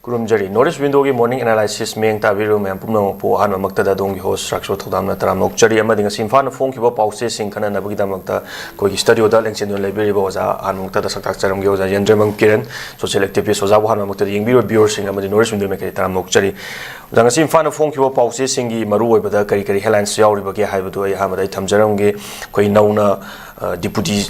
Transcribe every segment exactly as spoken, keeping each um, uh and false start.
ꯈꯨꯔꯨꯝꯖꯔꯤ꯫ North East Window ꯒꯤ Morning Analysis ꯃꯤꯠꯌꯦꯡ ꯇꯥꯕꯤꯔꯤꯕ ꯃꯌꯥꯝ ꯄꯨꯝꯅꯃꯛꯄꯨ ꯑꯍꯥꯟꯕꯃꯛꯇꯗ ꯑꯗꯣꯝꯒꯤ host ꯔꯥꯛꯁꯣ ꯊꯧꯗꯥꯝꯅ ꯇꯔꯥꯝꯅ ꯑꯣꯛꯆꯔꯤ꯫ ꯑꯃꯗꯤ ꯉꯁꯤ ꯏꯝꯐꯥꯜꯅ ꯐꯣꯡꯈꯤꯕ ꯄꯥꯎꯆꯦꯁꯤꯡ ꯈꯟꯅꯅꯕꯒꯤꯗꯃꯛꯇ ꯑꯩꯈꯣꯏꯒꯤ studio ꯗ ꯂꯦꯡꯁꯤꯟꯗꯨꯅ ꯂꯩꯕꯤꯔꯤꯕ ꯑꯣꯖꯥ ꯑꯍꯥꯟꯕꯃꯛꯇꯗ ꯁꯛꯇꯥꯛꯆꯔꯝꯒꯦ꯫ ꯑꯣꯖꯥ ꯌꯦꯟꯗ꯭ꯔꯦꯝꯕꯝ ꯀꯤꯔꯟ, social activist꯫ ꯑꯣꯖꯥꯕꯨ ꯑꯍꯥꯟꯕꯃꯛꯇꯗ ꯌꯦꯡꯕꯤꯔꯤꯕ viewer ꯁꯤꯡ ꯑꯃꯗꯤ North East Window ꯒꯤ ꯃꯥꯏꯀꯩꯗꯒꯤ ꯇꯔꯥꯝꯅ ꯑꯣꯛꯆꯔꯤ꯫ ꯑꯣꯖꯥ, ꯉꯁꯤ ꯏꯝꯐꯥꯜꯅ ꯐꯣꯡꯈꯤꯕ ꯄꯥꯎꯆꯦꯁꯤꯡꯒꯤ ꯃꯔꯨꯑꯣꯏꯕꯗ ꯀꯔꯤ ꯀꯔꯤ headlines ꯌꯥꯎꯔꯤꯕꯒꯦ ꯍꯥꯏꯕꯗꯨ ꯑꯩ ꯑꯍꯥꯟꯕꯗ ꯑꯩ ꯊꯝꯖꯔꯝꯒꯦ꯫ ꯑꯩꯈꯣꯏ ꯅꯧꯅ, ꯑ, deputy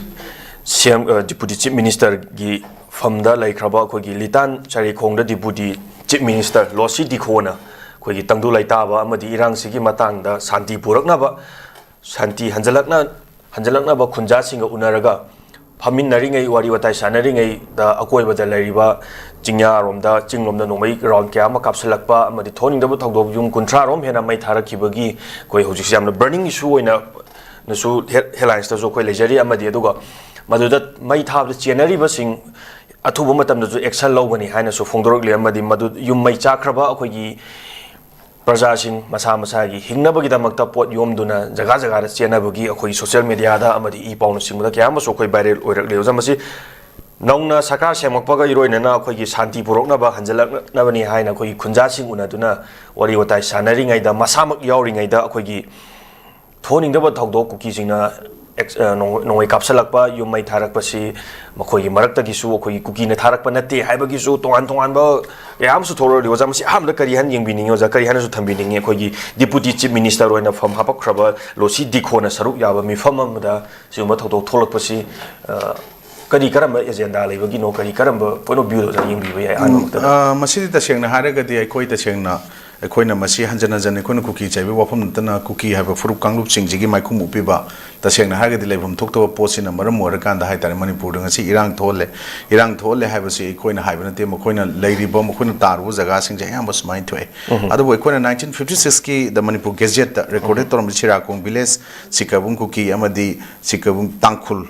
ꯁꯤ ꯑꯦꯝ, ꯑ, deputy chief minister ꯒꯤ ꯐꯝꯗ ꯂꯩꯈ꯭ꯔꯕ ꯑꯩꯈꯣꯏꯒꯤ ꯂꯤꯇꯥꯟ ꯆꯥꯔꯤꯈꯣꯡꯗ deputy chief minister ꯂꯣꯁꯤ ꯗꯤꯈꯣꯅ ꯑꯩꯈꯣꯏꯒꯤ ꯇꯪꯗꯨ ꯂꯩꯇꯥꯕ ꯑꯃꯗꯤ ꯏꯔꯥꯡꯁꯤꯒꯤ ꯃꯇꯥꯡꯗ ꯁꯥꯟꯇꯤ ꯄꯨꯔꯛꯅꯕ, ꯁꯥꯟꯇꯤ ꯍꯟꯖꯤꯜꯂꯛꯅ-, ꯍꯟꯖꯤꯜꯂꯛꯅꯕ ꯈꯨꯟꯖꯥꯁꯤꯡꯒ ꯎꯅꯔꯒ ꯐꯝꯃꯤꯟꯅꯔꯤꯉꯩ, ꯋꯥꯔꯤ ꯋꯥꯇꯥꯏ ꯁꯥꯟꯅꯔꯤꯉꯩꯗ ꯑꯀꯣꯏꯕꯗ ꯂꯩꯔꯤꯕ ꯆꯤꯡꯌꯥꯔꯣꯝꯗ, ꯆꯤꯡꯂꯣꯝꯗ ꯅꯣꯡꯃꯩ round ꯀꯌꯥ ꯑꯃ ꯀꯥꯞꯁꯤꯜꯂꯛꯄ ꯑꯃꯗꯤ ꯊꯣꯛꯍꯟꯅꯤꯡꯗꯕ ꯊꯧꯗꯣꯛ ꯌꯨꯝ ꯀꯨꯟꯊ꯭ꯔꯥ ꯔꯣꯝ ꯍꯦꯟꯅ ꯃꯩ ꯊꯥꯔꯛꯈꯤꯕꯒꯤ ꯑꯩꯈꯣꯏ ꯍꯧꯖꯤꯛꯁꯦ ꯌꯥꯝꯅ burning issue ꯑꯣꯏꯅ ꯅꯁꯨ head-, headlines ꯇꯁꯨ ꯑꯩꯈꯣꯏ ꯂꯩꯖꯔꯤ꯫ ꯑꯃꯗꯤ ꯑꯗꯨꯒ ꯃꯗꯨꯗ ꯃꯩ ꯊꯥꯕꯗ ꯆꯦꯟꯅꯔꯤꯕꯁꯤꯡ ꯑꯊꯨꯕ ꯃꯇꯝꯗꯁꯨ action ꯂꯧꯒꯅꯤ ꯍꯥꯏꯅꯁꯨ ꯐꯣꯡꯗꯣꯔꯛꯂꯤ꯫ ꯑꯃꯗꯤ ꯃꯗꯨ ꯌꯨꯝ ꯃꯩ ꯆꯥꯛꯈ꯭ꯔꯕ ꯑꯩꯈꯣꯏꯒꯤ ꯄ꯭ꯔꯖꯥꯁꯤꯡ ꯃꯁꯥ ꯃꯁꯥꯒꯤ ꯍꯤꯡꯅꯕꯒꯤꯗꯃꯛꯇ ꯄꯣꯠ ꯌꯣꯝꯗꯨꯅ ꯖꯒꯥ ꯖꯒꯥꯗ ꯆꯦꯟꯅꯕꯒꯤ ꯑꯩꯈꯣꯏꯒꯤ social media ꯗ ꯑꯃꯗꯤ ꯏ ꯄꯥꯎꯅꯆꯤꯡꯕꯗ ꯀꯌꯥ ꯑꯃꯁꯨ ꯑꯩꯈꯣꯏ viral ꯑꯣꯏꯔꯛꯂꯤ꯫ ꯑꯣꯖꯥ, ꯃꯁꯤ ꯅꯧꯅ ꯁꯔꯀꯥꯔ ꯁꯦꯝꯃꯛꯄꯒ ꯏꯔꯣꯏꯅꯅ ꯑꯩꯈꯣꯏꯒꯤ ꯁꯥꯟꯇꯤ ꯄꯨꯔꯛꯅꯕ, ꯍꯟꯖꯤꯜꯂꯛꯅꯕꯅꯤ ꯍꯥꯏꯅ ꯑꯩꯈꯣꯏꯒꯤ ꯈꯨꯟꯖꯥꯁꯤꯡ ꯎꯅꯗꯨꯅ ꯋꯥꯔꯤ ꯋꯥꯇꯥꯏ ꯁꯥꯟꯅꯔꯤꯉꯩꯗ, ꯃꯁꯥꯃꯛ ꯌꯥꯎꯔꯤꯉꯩꯗ ꯑꯩꯈꯣꯏꯒꯤ ꯊꯣꯛꯍꯟꯅꯤꯡꯗꯕ ꯊꯧꯗꯣꯛ, ꯀꯨꯀꯤꯁꯤꯡꯅ ꯑꯦꯛꯁ-, ꯑ, ꯅꯣꯡ-, ꯅꯣꯡꯃꯩ ꯀꯥꯞꯁꯤꯜꯂꯛꯄ, ꯌꯨꯝ ꯃꯩ ꯊꯥꯔꯛꯄꯁꯤ ꯃꯈꯣꯏꯒꯤ ꯃꯔꯛꯇꯒꯤꯁꯨ ꯑꯩꯈꯣꯏꯒꯤ ꯀꯨꯀꯤꯅ ꯊꯥꯔꯛꯄ ꯅꯠꯇꯦ ꯍꯥꯏꯕꯒꯤꯁꯨ ꯇꯣꯉꯥꯟ ꯇꯣꯉꯥꯟꯕ ꯀꯌꯥ ꯑꯃꯁꯨ ꯊꯣꯛꯂꯛꯂꯤ꯫ ꯑꯣꯖꯥ, ꯃꯁꯤ ꯑꯍꯥꯟꯕꯗ ꯀꯔꯤ ꯍꯥꯏꯅ ꯌꯦꯡꯕꯤꯅꯤꯡꯉꯤ? ꯑꯣꯖꯥ, ꯀꯔꯤ ꯍꯥꯏꯅꯁꯨ ꯊꯝꯕꯤꯅꯤꯡꯉꯤ? ꯑꯩꯈꯣꯏꯒꯤ deputy chief minister ꯑꯣꯏꯅ ꯐꯝ ꯍꯥꯞꯄꯛꯈ꯭ꯔꯕ ꯂꯣꯁꯤ ꯗꯤꯈꯣꯅ ꯁꯔꯨꯛ ꯌꯥꯕ ꯃꯤꯐꯝ ꯑꯃꯗ ꯁꯤꯒꯨꯝꯕ ꯊꯧꯗꯣꯛ ꯊꯣꯛꯂꯛꯄꯁꯤ, ꯑ, ꯀꯔꯤ ꯀꯔꯝꯕ agenda ꯂꯩꯕꯒꯤꯅꯣ? ꯀꯔꯤ ꯀꯔꯝꯕ point of view ꯗ ꯑꯣꯖꯥ ꯌꯦꯡꯕꯤꯕ ꯌꯥꯏ? ꯑꯍꯥꯟꯕ ꯃꯛꯇꯗ꯫ ꯑ, ꯃꯁꯤꯗꯤ ꯇꯁꯦꯡꯅ ꯍꯥꯏꯔꯒꯗꯤ ꯑꯩꯈꯣꯏ ꯇꯁꯦꯡꯅ, ꯑꯩꯈꯣꯏꯅ ꯃꯁꯤ ꯍꯟꯖꯟ ꯍꯟꯖꯟ ꯑꯩꯈꯣꯏꯅ ꯀꯨꯀꯤ ꯆꯩꯕꯒꯤ ꯋꯥꯐꯝ ꯅꯠꯇꯅ ꯀꯨꯀꯤ ꯍꯥꯏꯕ ꯐꯨꯔꯨꯞ ꯀꯥꯡꯂꯨꯞꯁꯤꯡꯁꯤꯒꯤ ꯃꯥꯏꯈꯨꯝ ꯎꯞꯄꯤꯕ, ꯇꯁꯦꯡꯅ ꯍꯥꯏꯔꯒꯗꯤ ꯂꯩꯐꯝ ꯊꯣꯛꯇꯕ ꯄꯣꯠꯁꯤꯅ ꯃꯔꯝ ꯑꯣꯏꯔꯀꯥꯟꯗ ꯍꯥꯏꯇꯥꯔꯦ, ꯃꯅꯤꯄꯨꯔꯗ ꯉꯁꯤ ꯏꯔꯥꯡ ꯊꯣꯛꯍꯜꯂꯦ꯫ ꯏꯔꯥꯡ ꯊꯣꯛꯍꯜꯂꯦ ꯍꯥꯏꯕꯁꯤ ꯑꯩꯈꯣꯏꯅ ꯍꯥꯏꯕ ꯅꯠꯇꯦ, ꯃꯈꯣꯏꯅ ꯂꯩꯔꯤꯕ, ꯃꯈꯣꯏꯅ ꯇꯥꯔꯨꯕ ꯖꯒꯥꯁꯤꯡꯁꯦ ꯑꯌꯥꯝꯕ ꯁꯨꯃꯥꯏꯅ ꯊꯣꯛꯑꯦ꯫ ꯎꯝ꯫ ꯑꯗꯨꯕꯨ ꯑꯩꯈꯣꯏꯅ nineteen fifty six ꯀꯤ The Manipur Gazette ꯇ record ꯇꯧꯔꯝꯕ ꯁꯤꯔꯥꯀꯣꯡ village, ꯁꯤꯀꯕꯨꯡ ꯀꯨꯀꯤ ꯑꯃꯗꯤ ꯁꯤꯀꯕꯨꯡ ꯇꯥꯡꯈꯨꯜ,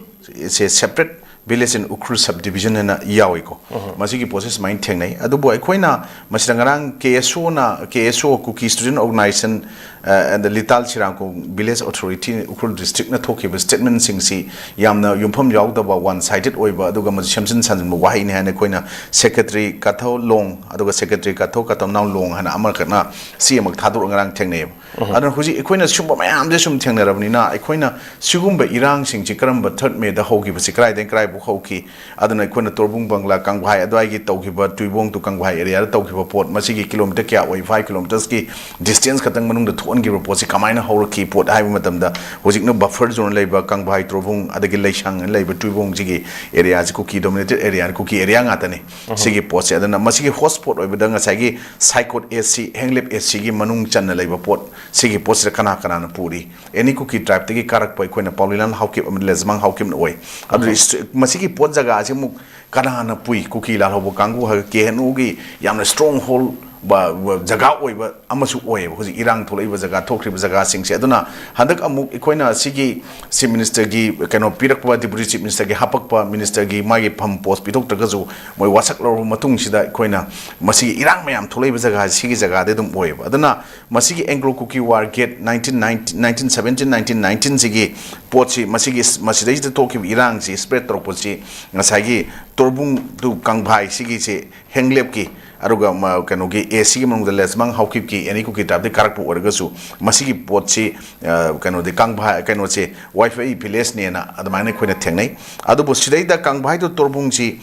ꯁꯦ separate Village in Ukhrul Subdivision ꯍꯥꯏꯅ ꯌꯥꯎꯏꯀꯣ꯫ ꯃꯁꯤꯒꯤ ꯄꯣꯠꯁꯦ ꯁꯨꯃꯥꯏꯅ ꯊꯦꯡꯅꯩ꯫ ꯑꯗꯨꯕꯨ ꯑꯩꯈꯣꯏꯅ ꯃꯁꯤꯗ ꯉꯔꯥꯡ ꯀꯦ ꯑꯦꯁ ꯑꯣꯅ, ꯀꯦ ꯑꯦꯁ ꯑꯣ, Kuki Student Organization, ꯑ, and the Lital Shirangkong Village Authority Ukhrul District ꯅ ꯊꯣꯛꯈꯤꯕ statement ꯁꯤꯡꯁꯤ ꯌꯥꯝꯅ ꯌꯨꯝꯐꯝ ꯌꯥꯎꯗꯕ, one sided ꯑꯣꯏꯕ, ꯑꯗꯨꯒ ꯃꯁꯤ ꯁꯦꯝꯖꯤꯟ ꯁꯥꯖꯤꯟꯕ ꯋꯥꯍꯩꯅꯤ ꯍꯥꯏꯅ ꯑꯩꯈꯣꯏꯅ Secretary ꯀꯥꯊꯧ ꯂꯣꯡ ꯑꯗꯨꯒ Secretary ꯀꯥꯊꯧ ꯀꯥꯇꯝꯅꯥꯎ ꯂꯣꯡ ꯍꯥꯏꯅ ꯑꯃꯈꯛꯅ ꯁꯤ ꯑꯃꯨꯛ ꯊꯥꯗꯣꯔꯛꯑ ꯉꯔꯥꯡ ꯊꯦꯡꯅꯩꯌꯦꯕ꯫ ꯑꯗꯨꯅ ꯍꯧꯖꯤꯛ ꯑꯩꯈꯣꯏꯅ ꯁꯤꯒꯨꯝꯕ ꯃꯌꯥꯝꯁꯦ ꯁꯨꯝ ꯊꯦꯡꯅꯔꯕꯅꯤꯅ, ꯑꯩꯈꯣꯏꯅ ꯁꯤꯒꯨꯝꯕ ꯏꯔꯥꯡꯁꯤꯡꯁꯤ ꯀꯔꯝꯕ third May ꯗ ꯍꯧꯈꯤꯕꯁꯤ ꯀꯗꯥꯏꯗꯒꯤ ꯀꯗꯥꯏꯐꯥꯎ ꯍꯧꯈꯤ? ꯑꯗꯨꯅ ꯑꯩꯈꯣꯏꯅ ꯇꯣꯔꯕꯨꯡ ꯕꯪꯒ꯭ꯂꯥ ꯀꯪꯚꯥꯏ ꯑꯗꯨꯋꯥꯏꯒꯤ ꯇꯧꯈꯤꯕ, ꯇꯨꯏꯕꯣꯡ to ꯀꯪꯚꯥꯏ area ꯗ ꯇꯧꯈꯤꯕ ꯄꯣꯠ, ꯃꯁꯤꯒꯤ kilometre ꯀꯌꯥ ꯑꯣꯏ, five kilometres ꯀꯤ distance ꯈꯛꯇꯪ ꯃꯅꯨꯡꯗ ꯊꯣꯛꯍꯟꯈꯤꯕ ꯄꯣꯠꯁꯤ ꯀꯃꯥꯏꯅ ꯍꯧꯔꯛꯈꯤ ꯄꯣꯠ ꯍꯥꯏꯕ ꯃꯇꯝꯗ, ꯍꯧꯖꯤꯛꯅ buffer zone ꯂꯩꯕ ꯀꯪꯚꯥꯏ, ꯇꯣꯔꯕꯨꯡ, ꯑꯗꯒꯤ ꯂꯩꯁꯥꯡ ꯂꯩꯕ ꯇꯨꯏꯕꯣꯡꯁꯤꯒꯤ area ꯁꯤ Kuki dominated area ꯅꯤ, Kuki area ꯉꯥꯛꯇꯅꯤ꯫ ꯁꯤꯒꯤ ꯄꯣꯠꯁꯦ꯫ ꯑꯗꯨꯅ ꯃꯁꯤꯒꯤ hotspot ꯑꯣꯏꯕꯗ ꯉꯁꯥꯏꯒꯤ ꯁꯥꯏꯀꯣꯠ ꯑꯦ ꯁꯤ, ꯍꯦꯡꯂꯦꯞ ꯑꯦ ꯁꯤꯒꯤ ꯃꯅꯨꯡ ꯆꯟꯅ ꯂꯩꯕ ꯄꯣꯠ, ꯁꯤꯒꯤ ꯄꯣꯠꯁꯤꯗ ꯀꯅꯥ ꯀꯅꯥꯅ ꯄꯨꯔꯤ? Any Kuki tribe ꯇꯒꯤ ꯀꯥꯔꯛꯄ ꯑꯩꯈꯣꯏꯅ ꯄꯥꯎꯂꯤꯂꯥꯜ ꯍꯥꯎꯀꯤꯞ ꯑꯃꯗꯤ ꯂꯦꯖꯃꯥꯡ ꯍꯥꯎꯀꯤꯞꯅ ꯑꯣꯏ꯫ ꯑꯗꯨ ꯃꯁꯤꯒꯤ ꯄꯣꯠ ꯖꯒꯥ ꯑꯁꯤ ꯑꯃꯨꯛ ꯀꯅꯥꯅ ꯄꯨꯏ? ꯀꯨꯀꯤ ꯂꯥꯜꯍꯧꯕ ꯀꯥꯡꯕꯨ ꯍꯥꯏꯕ ꯀꯦ ꯑꯦꯟ ꯑꯣꯒꯤ ꯌꯥꯝꯅ stronghold ꯕ-, ꯕ-, ꯖꯒꯥ ꯑꯣꯏꯕ ꯑꯃꯁꯨ ꯑꯣꯏꯌꯦꯕ꯫ ꯍꯧꯖꯤꯛ ꯏꯔꯥꯡ ꯊꯣꯛꯂꯛꯏꯕ ꯖꯒꯥ, ꯊꯣꯛꯈ꯭ꯔꯤꯕ ꯖꯒꯥꯁꯤꯡꯁꯦ꯫ ꯑꯗꯨꯅ ꯍꯟꯗꯛ ꯑꯃꯨꯛ ꯑꯩꯈꯣꯏꯅ ꯁꯤꯒꯤ Chief Minister ꯒꯤ ꯀꯩꯅꯣ ꯄꯤꯔꯛꯄ, Deputy Chief Minister ꯒꯤ ꯍꯥꯄꯛꯄ, Minister ꯒꯤ ꯃꯥꯒꯤ ꯐꯝ post ꯄꯤꯊꯣꯛꯇ꯭ꯔꯒꯁꯨ, ꯃꯣꯏ ꯋꯥꯁꯛ ꯂꯧꯔꯕ ꯃꯇꯨꯡꯁꯤꯗ ꯑꯩꯈꯣꯏꯅ ꯃꯁꯤꯒꯤ ꯏꯔꯥꯡ ꯃꯌꯥꯝ ꯊꯣꯛꯂꯛꯏꯕ ꯖꯒꯥꯁꯤ ꯁꯤꯒꯤ ꯖꯒꯥꯗꯤ ꯑꯗꯨꯝ ꯑꯣꯏꯌꯦꯕ꯫ ꯑꯗꯨꯅ ꯃꯁꯤꯒꯤ Anglo Kuki War get nineteen nineteen, nineteen seventeen, nineteen nineteen ꯁꯤꯒꯤ ꯄꯣꯠꯁꯤ, ꯃꯁꯤꯒꯤ, ꯃꯁꯤꯗꯩꯁꯤꯗ ꯊꯣꯛꯈꯤꯕ ꯏꯔꯥꯡꯁꯤ spread ꯇꯧꯔꯛꯄꯁꯤ ꯉꯁꯥꯏꯒꯤ ꯇꯣꯔꯕꯨꯡ to ꯀꯪꯚꯥꯏ ꯁꯤꯒꯤꯁꯤ ꯍꯦꯡꯂꯦꯞꯀꯤ, ꯑꯗꯨꯒ ꯃ-, ꯀꯩꯅꯣꯒꯤ ꯑꯦ ꯁꯤꯒꯤ ꯃꯅꯨꯡꯗ ꯂꯦꯁꯃꯥꯡ ꯍꯥꯎꯀꯤꯞꯀꯤ ꯑꯦꯅꯤ ꯀꯨꯀꯤ tribe ꯇꯒꯤ ꯀꯥꯔꯛꯄ ꯑꯣꯏꯔꯒꯁꯨ, ꯃꯁꯤꯒꯤ ꯄꯣꯠꯁꯤ, ꯑ, ꯀꯩꯅꯣꯗꯤ ꯀꯪꯚꯥꯏ, ꯀꯩꯅꯣꯁꯦ ꯋꯥꯏꯐꯩ village ꯅꯦꯅ ꯑꯗꯨꯃꯥꯏꯅ ꯑꯩꯈꯣꯏꯅ ꯊꯦꯡꯅꯩ꯫ ꯑꯗꯨꯕꯨ ꯁꯤꯗꯩꯗ ꯀꯪꯚꯥꯏ to ꯇꯣꯔꯕꯨꯡꯁꯤ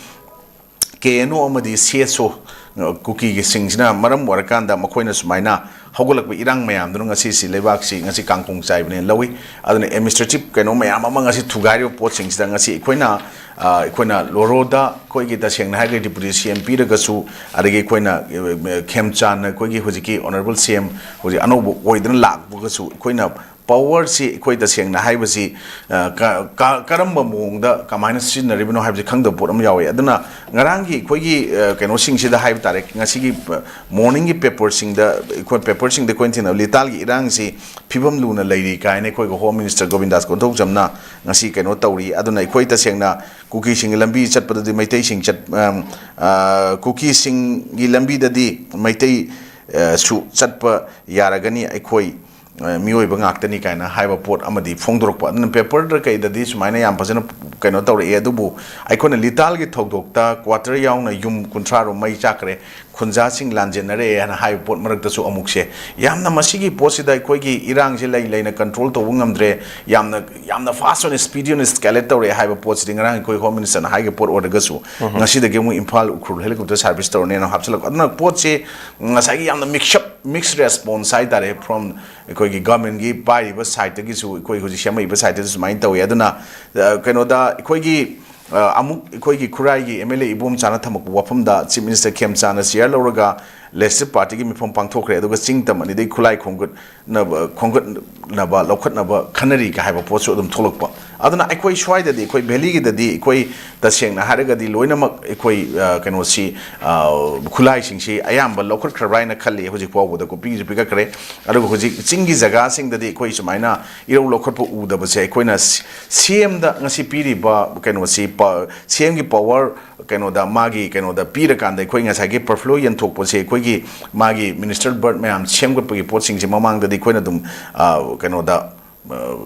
ꯀꯦ ꯑꯦꯟ ꯑꯣ ꯑꯃꯗꯤ ꯁꯤ ꯑꯦꯁ ꯑꯣ, ꯑ, ꯀꯨꯀꯤꯒꯤ ꯁꯤꯡꯁꯤꯅ ꯃꯔꯝ ꯑꯣꯏꯔꯀꯥꯟꯗ ꯃꯈꯣꯏꯅ ꯁꯨꯃꯥꯏꯅ ꯍꯧꯒꯠꯂꯛꯄ ꯏꯔꯥꯡ ꯃꯌꯥꯝꯗꯨꯅ ꯉꯁꯤꯁꯤ ꯂꯩꯕꯥꯛꯁꯤ ꯉꯁꯤ ꯀꯥꯡꯈꯣꯡ ꯆꯥꯏꯕꯅꯦꯅ ꯂꯧꯏ꯫ ꯑꯗꯨꯅ administrative ꯀꯩꯅꯣ ꯃꯌꯥꯝ ꯑꯃ ꯉꯁꯤ ꯊꯨꯒꯥꯏꯔꯤꯕ ꯄꯣꯠꯁꯤꯡꯁꯤꯗ ꯉꯁꯤ ꯑꯩꯈꯣꯏꯅ, ꯑ, ꯑꯩꯈꯣꯏꯅ ꯂꯣꯔꯣꯗ ꯑꯩꯈꯣꯏꯒꯤ ꯇꯁꯦꯡꯅ ꯍꯥꯏꯔꯒꯗꯤ Deputy C M ꯄꯤꯔꯒꯁꯨ, ꯑꯗꯒꯤ ꯑꯩꯈꯣꯏꯅ, ꯑ, ꯈꯦꯝꯆꯥꯟꯅ ꯑꯩꯈꯣꯏꯒꯤ ꯍꯧꯖꯤꯛꯀꯤ Honourable C M ꯍꯧꯖꯤꯛ ꯑꯅꯧꯕ ꯑꯣꯏꯗꯅ ꯂꯥꯛꯄꯒꯁꯨ ꯑꯩꯈꯣꯏꯅ ꯄꯋꯔꯁꯤ ꯑꯩꯈꯣꯏ ꯇꯁꯦꯡꯅ ꯍꯥꯏꯕꯁꯤ, ꯑ, ꯀ-, ꯀ-, ꯀꯔꯝꯕ ꯃꯑꯣꯡꯗ ꯀꯃꯥꯏꯅ ꯁꯤꯖꯤꯟꯅꯔꯤꯕꯅꯣ ꯍꯥꯏꯕꯁꯤ ꯈꯪꯗꯕ ꯄꯣꯠ ꯑꯃ ꯌꯥꯎꯋꯦ꯫ ꯑꯗꯨꯅ ꯉꯔꯥꯡꯒꯤ ꯑꯩꯈꯣꯏꯒꯤ, ꯑ, ꯀꯩꯅꯣꯁꯤꯡꯁꯤꯗ ꯍꯥꯏꯕ ꯇꯥꯔꯦ, ꯉꯁꯤꯒꯤ, ꯑ, ꯃꯣꯔꯅꯤꯡꯒꯤ ꯄꯦꯄꯔꯁꯤꯡꯗ, ꯑꯩꯈꯣꯏ ꯄꯦꯄꯔꯁꯤꯡꯗ ꯑꯩꯈꯣꯏꯅ ꯊꯦꯡꯅꯕ ꯂꯤꯇꯥꯜꯒꯤ ꯏꯔꯥꯡꯁꯤ ꯐꯤꯕꯝ ꯂꯨꯅ ꯂꯩꯔꯤ ꯀꯥꯏꯅ ꯑꯩꯈꯣꯏꯒꯤ ꯍꯣꯝ ꯃꯤꯅꯤꯁꯇꯔ ꯒꯣꯕꯤꯟꯗꯥꯁ ꯀꯣꯟꯊꯧꯖꯝꯅ ꯉꯁꯤ ꯀꯩꯅꯣ ꯇꯧꯔꯤ꯫ ꯑꯗꯨꯅ ꯑꯩꯈꯣꯏ ꯇꯁꯦꯡꯅ ꯀꯨꯀꯤꯁꯤꯡꯒꯤ ꯂꯝꯕꯤ ꯆꯠꯄꯗꯗꯤ ꯃꯩꯇꯩꯁꯤꯡ ꯆꯠ-, ꯑꯝ, ꯑ, ꯀꯨꯀꯤꯁꯤꯡꯒꯤ ꯂꯝꯕꯤꯗꯗꯤ ꯃꯩꯇꯩ, ꯑ, ꯁꯨ ꯆꯠꯄ ꯌꯥꯔꯒꯅꯤ, ꯑꯩꯈꯣꯏ ꯑ, ꯃꯤꯑꯣꯏꯕ ꯉꯥꯛꯇꯅꯤ ꯀꯥꯏꯅ ꯍꯥꯏꯕ ꯄꯣꯠ ꯑꯃꯗꯤ ꯐꯣꯡꯗꯣꯔꯛꯄ꯫ ꯑꯗꯨꯅ ꯄꯦꯄꯔꯗ ꯀꯩꯗꯗꯤ ꯁꯨꯃꯥꯏꯅ ꯌꯥꯝ ꯐꯖꯅ ꯀꯩꯅꯣ ꯇꯧꯔꯛꯑꯦ, ꯑꯗꯨꯕꯨ ꯑꯩꯈꯣꯏꯅ ꯂꯤꯇꯥꯜꯒꯤ ꯊꯧꯗꯣꯛꯇ ꯀ꯭ꯋꯥꯇꯔ ꯌꯥꯎꯅ ꯌꯨꯝ ꯀꯨꯟꯊ꯭ꯔꯥ ꯔꯣꯝ ꯃꯩ ꯆꯥꯛꯈ꯭ꯔꯦ, ꯈꯨꯟꯖꯥꯁꯤꯡ ꯂꯥꯟꯖꯦꯟꯅꯔꯛꯑꯦ ꯍꯥꯏꯅ ꯍꯥꯏꯕ ꯄꯣꯠ ꯃꯔꯛꯇꯁꯨ ꯑꯃꯨꯛꯁꯦ ꯌꯥꯝꯅ ꯃꯁꯤꯒꯤ ꯄꯣꯠꯁꯤꯗ ꯑꯩꯈꯣꯏꯒꯤ ꯏꯔꯥꯡꯁꯦ ꯂꯩ ꯂꯩꯅ ꯀꯟꯇ꯭ꯔꯣꯜ ꯇꯧꯕ ꯉꯝꯗ꯭ꯔꯦ, ꯌꯥꯝꯅ, ꯌꯥꯝꯅ ꯐꯥꯁ ꯑꯣꯏꯅ, ꯁ꯭ꯄꯤꯗꯤ ꯑꯣꯏꯅ ꯏꯁꯀꯦꯂꯦꯠ ꯇꯧꯔꯛꯑꯦ ꯍꯥꯏꯕ ꯄꯣꯠꯁꯤꯗꯤ ꯉꯔꯥꯡ ꯑꯩꯈꯣꯏ ꯍꯣꯝ ꯃꯤꯅꯤꯁꯇꯔꯅ ꯍꯥꯏꯈꯤꯕ ꯄꯣꯠ ꯑꯣꯏꯔꯒꯁꯨ, ꯉꯁꯤꯗꯒꯤ ꯑꯃꯨꯛ ꯏꯝꯐꯥꯜ ꯎꯈ꯭ꯔꯨꯜ ꯍꯦꯂꯤꯀꯣꯞꯇꯔ ꯁꯥꯔꯚꯤꯁ ꯇꯧꯔꯅꯦꯅ ꯍꯥꯞꯆꯤꯜꯂꯛꯄ꯫ ꯑꯗꯨꯅ ꯄꯣꯠꯁꯤ ꯉꯁꯥꯏꯒꯤ ꯌꯥꯝꯅ ꯃꯤꯛꯁ ꯑꯞ, ꯃꯤꯛꯁ ꯔꯦꯁꯄꯣꯟꯁ ꯍꯥꯏꯇꯥꯔꯦ, ꯐ꯭ꯔꯣꯝ ꯑꯩꯈꯣꯏꯒꯤ ꯒꯚꯔꯟꯃꯦꯟꯒꯤ ꯄꯥꯏꯔꯤꯕ ꯁꯥꯏꯠꯇꯒꯤꯁꯨ, ꯑꯩꯈꯣꯏ ꯍꯧꯖꯤꯛ ꯁꯦꯝꯃꯛꯏꯕ ꯁꯥꯏꯠꯇꯁꯨ ꯁꯨꯃꯥꯏꯅ ꯇꯧꯋꯤ꯫ ꯑꯗꯨꯅ, ꯑ, ꯀꯩꯅꯣꯗ ꯑꯩꯈꯣꯏꯒꯤ, ꯑ, ꯑꯃꯨꯛ ꯑꯩꯈꯣꯏꯒꯤ ꯈꯨꯔꯥꯏꯒꯤ ꯑꯦꯝ ꯑꯦꯜ ꯑꯦ ꯏꯕꯣꯝꯆꯥꯅ ꯊꯝꯃꯛꯄ ꯋꯥꯐꯝꯗ ꯆꯤꯐ ꯃꯤꯅꯤꯁꯇꯔ ꯈꯦꯝꯆꯥꯅ ꯆꯤꯌꯔ ꯂꯧꯔꯒ ꯂꯦꯖꯤꯁꯂꯦꯇꯤꯚ ꯄꯥꯔꯇꯤꯒꯤ ꯃꯤꯐꯝ ꯄꯥꯡꯊꯣꯛꯈ꯭ꯔꯦ, ꯑꯗꯨꯒ ꯆꯤꯡ ꯇꯝ ꯑꯅꯤꯗꯒꯤ ꯈꯨꯠꯂꯥꯏ ꯈꯣꯝꯒꯠꯅꯕ, ꯈꯣꯝꯒꯠꯅꯕ, ꯂꯧꯈꯠꯅꯕ ꯈꯟꯅꯔꯤ ꯀ ꯍꯥꯏꯕ ꯄꯣꯠꯁꯨ ꯑꯗꯨꯝ ꯊꯣꯛꯂꯛꯄ꯫ ꯑꯗꯨꯅ ꯑꯩꯈꯣꯏ ꯁ꯭ꯋꯥꯏꯗꯗꯤ, ꯑꯩꯈꯣꯏ ꯚꯦꯂꯤꯒꯤꯗꯗꯤ, ꯑꯩꯈꯣꯏ ꯇꯁꯦꯡꯅ ꯍꯥꯏꯔꯒꯗꯤ ꯂꯣꯏꯅꯃꯛ ꯑꯩꯈꯣꯏ, ꯑ, ꯀꯩꯅꯣꯁꯤ, ꯑ, ꯈꯨꯠꯂꯥꯏꯁꯤꯡꯁꯤ ꯑꯌꯥꯝꯕ ꯂꯧꯈꯠꯈ꯭ꯔꯕ꯭ꯔꯥ ꯍꯥꯏꯅ ꯈꯜꯂꯤ꯫ ꯍꯧꯖꯤꯛ ꯐꯥꯎꯕꯗ ꯀꯣꯄꯤꯁꯨ ꯄꯤꯈꯠꯈ꯭ꯔꯦ꯫ ꯑꯗꯨꯒ ꯍꯧꯖꯤꯛ ꯆꯤꯡꯒꯤ ꯖꯒꯥꯁꯤꯡꯗꯗꯤ ꯑꯩꯈꯣꯏ ꯁꯨꯃꯥꯏꯅ ꯏꯔꯧ ꯂꯧꯈꯠꯄ ꯎꯗꯕꯁꯦ, ꯑꯩꯈꯣꯏꯅ ꯁꯤ-, ꯁꯤ ꯑꯦꯝꯗ ꯉꯁꯤ ꯄꯤꯔꯤꯕ ꯀꯩꯅꯣꯁꯤ, ꯄ-, ꯁꯤ ꯑꯦꯝꯒꯤ ꯄꯋꯔ ꯀꯩꯅꯣꯗ, ꯃꯥꯒꯤ ꯀꯩꯅꯣꯗ ꯄꯤꯔꯀꯥꯟꯗ ꯑꯩꯈꯣꯏ ꯉꯁꯥꯏꯒꯤ ꯄꯔꯐ꯭ꯂꯣ ꯌꯦꯟꯊꯣꯛꯄꯁꯦ, ꯑꯩꯈꯣꯏꯒꯤ ꯃꯥꯒꯤ ꯃꯤꯅꯤꯁꯇꯔ ꯕꯔꯠ ꯃꯌꯥꯝ ꯁꯦꯝꯒꯠꯄꯒꯤ ꯄꯣꯠꯁꯤꯡꯁꯦ ꯃꯃꯥꯡꯗꯗꯤ ꯑꯩꯈꯣꯏꯅ ꯑꯗꯨꯝ, ꯑ, ꯀꯩꯅꯣꯗ, ꯑ,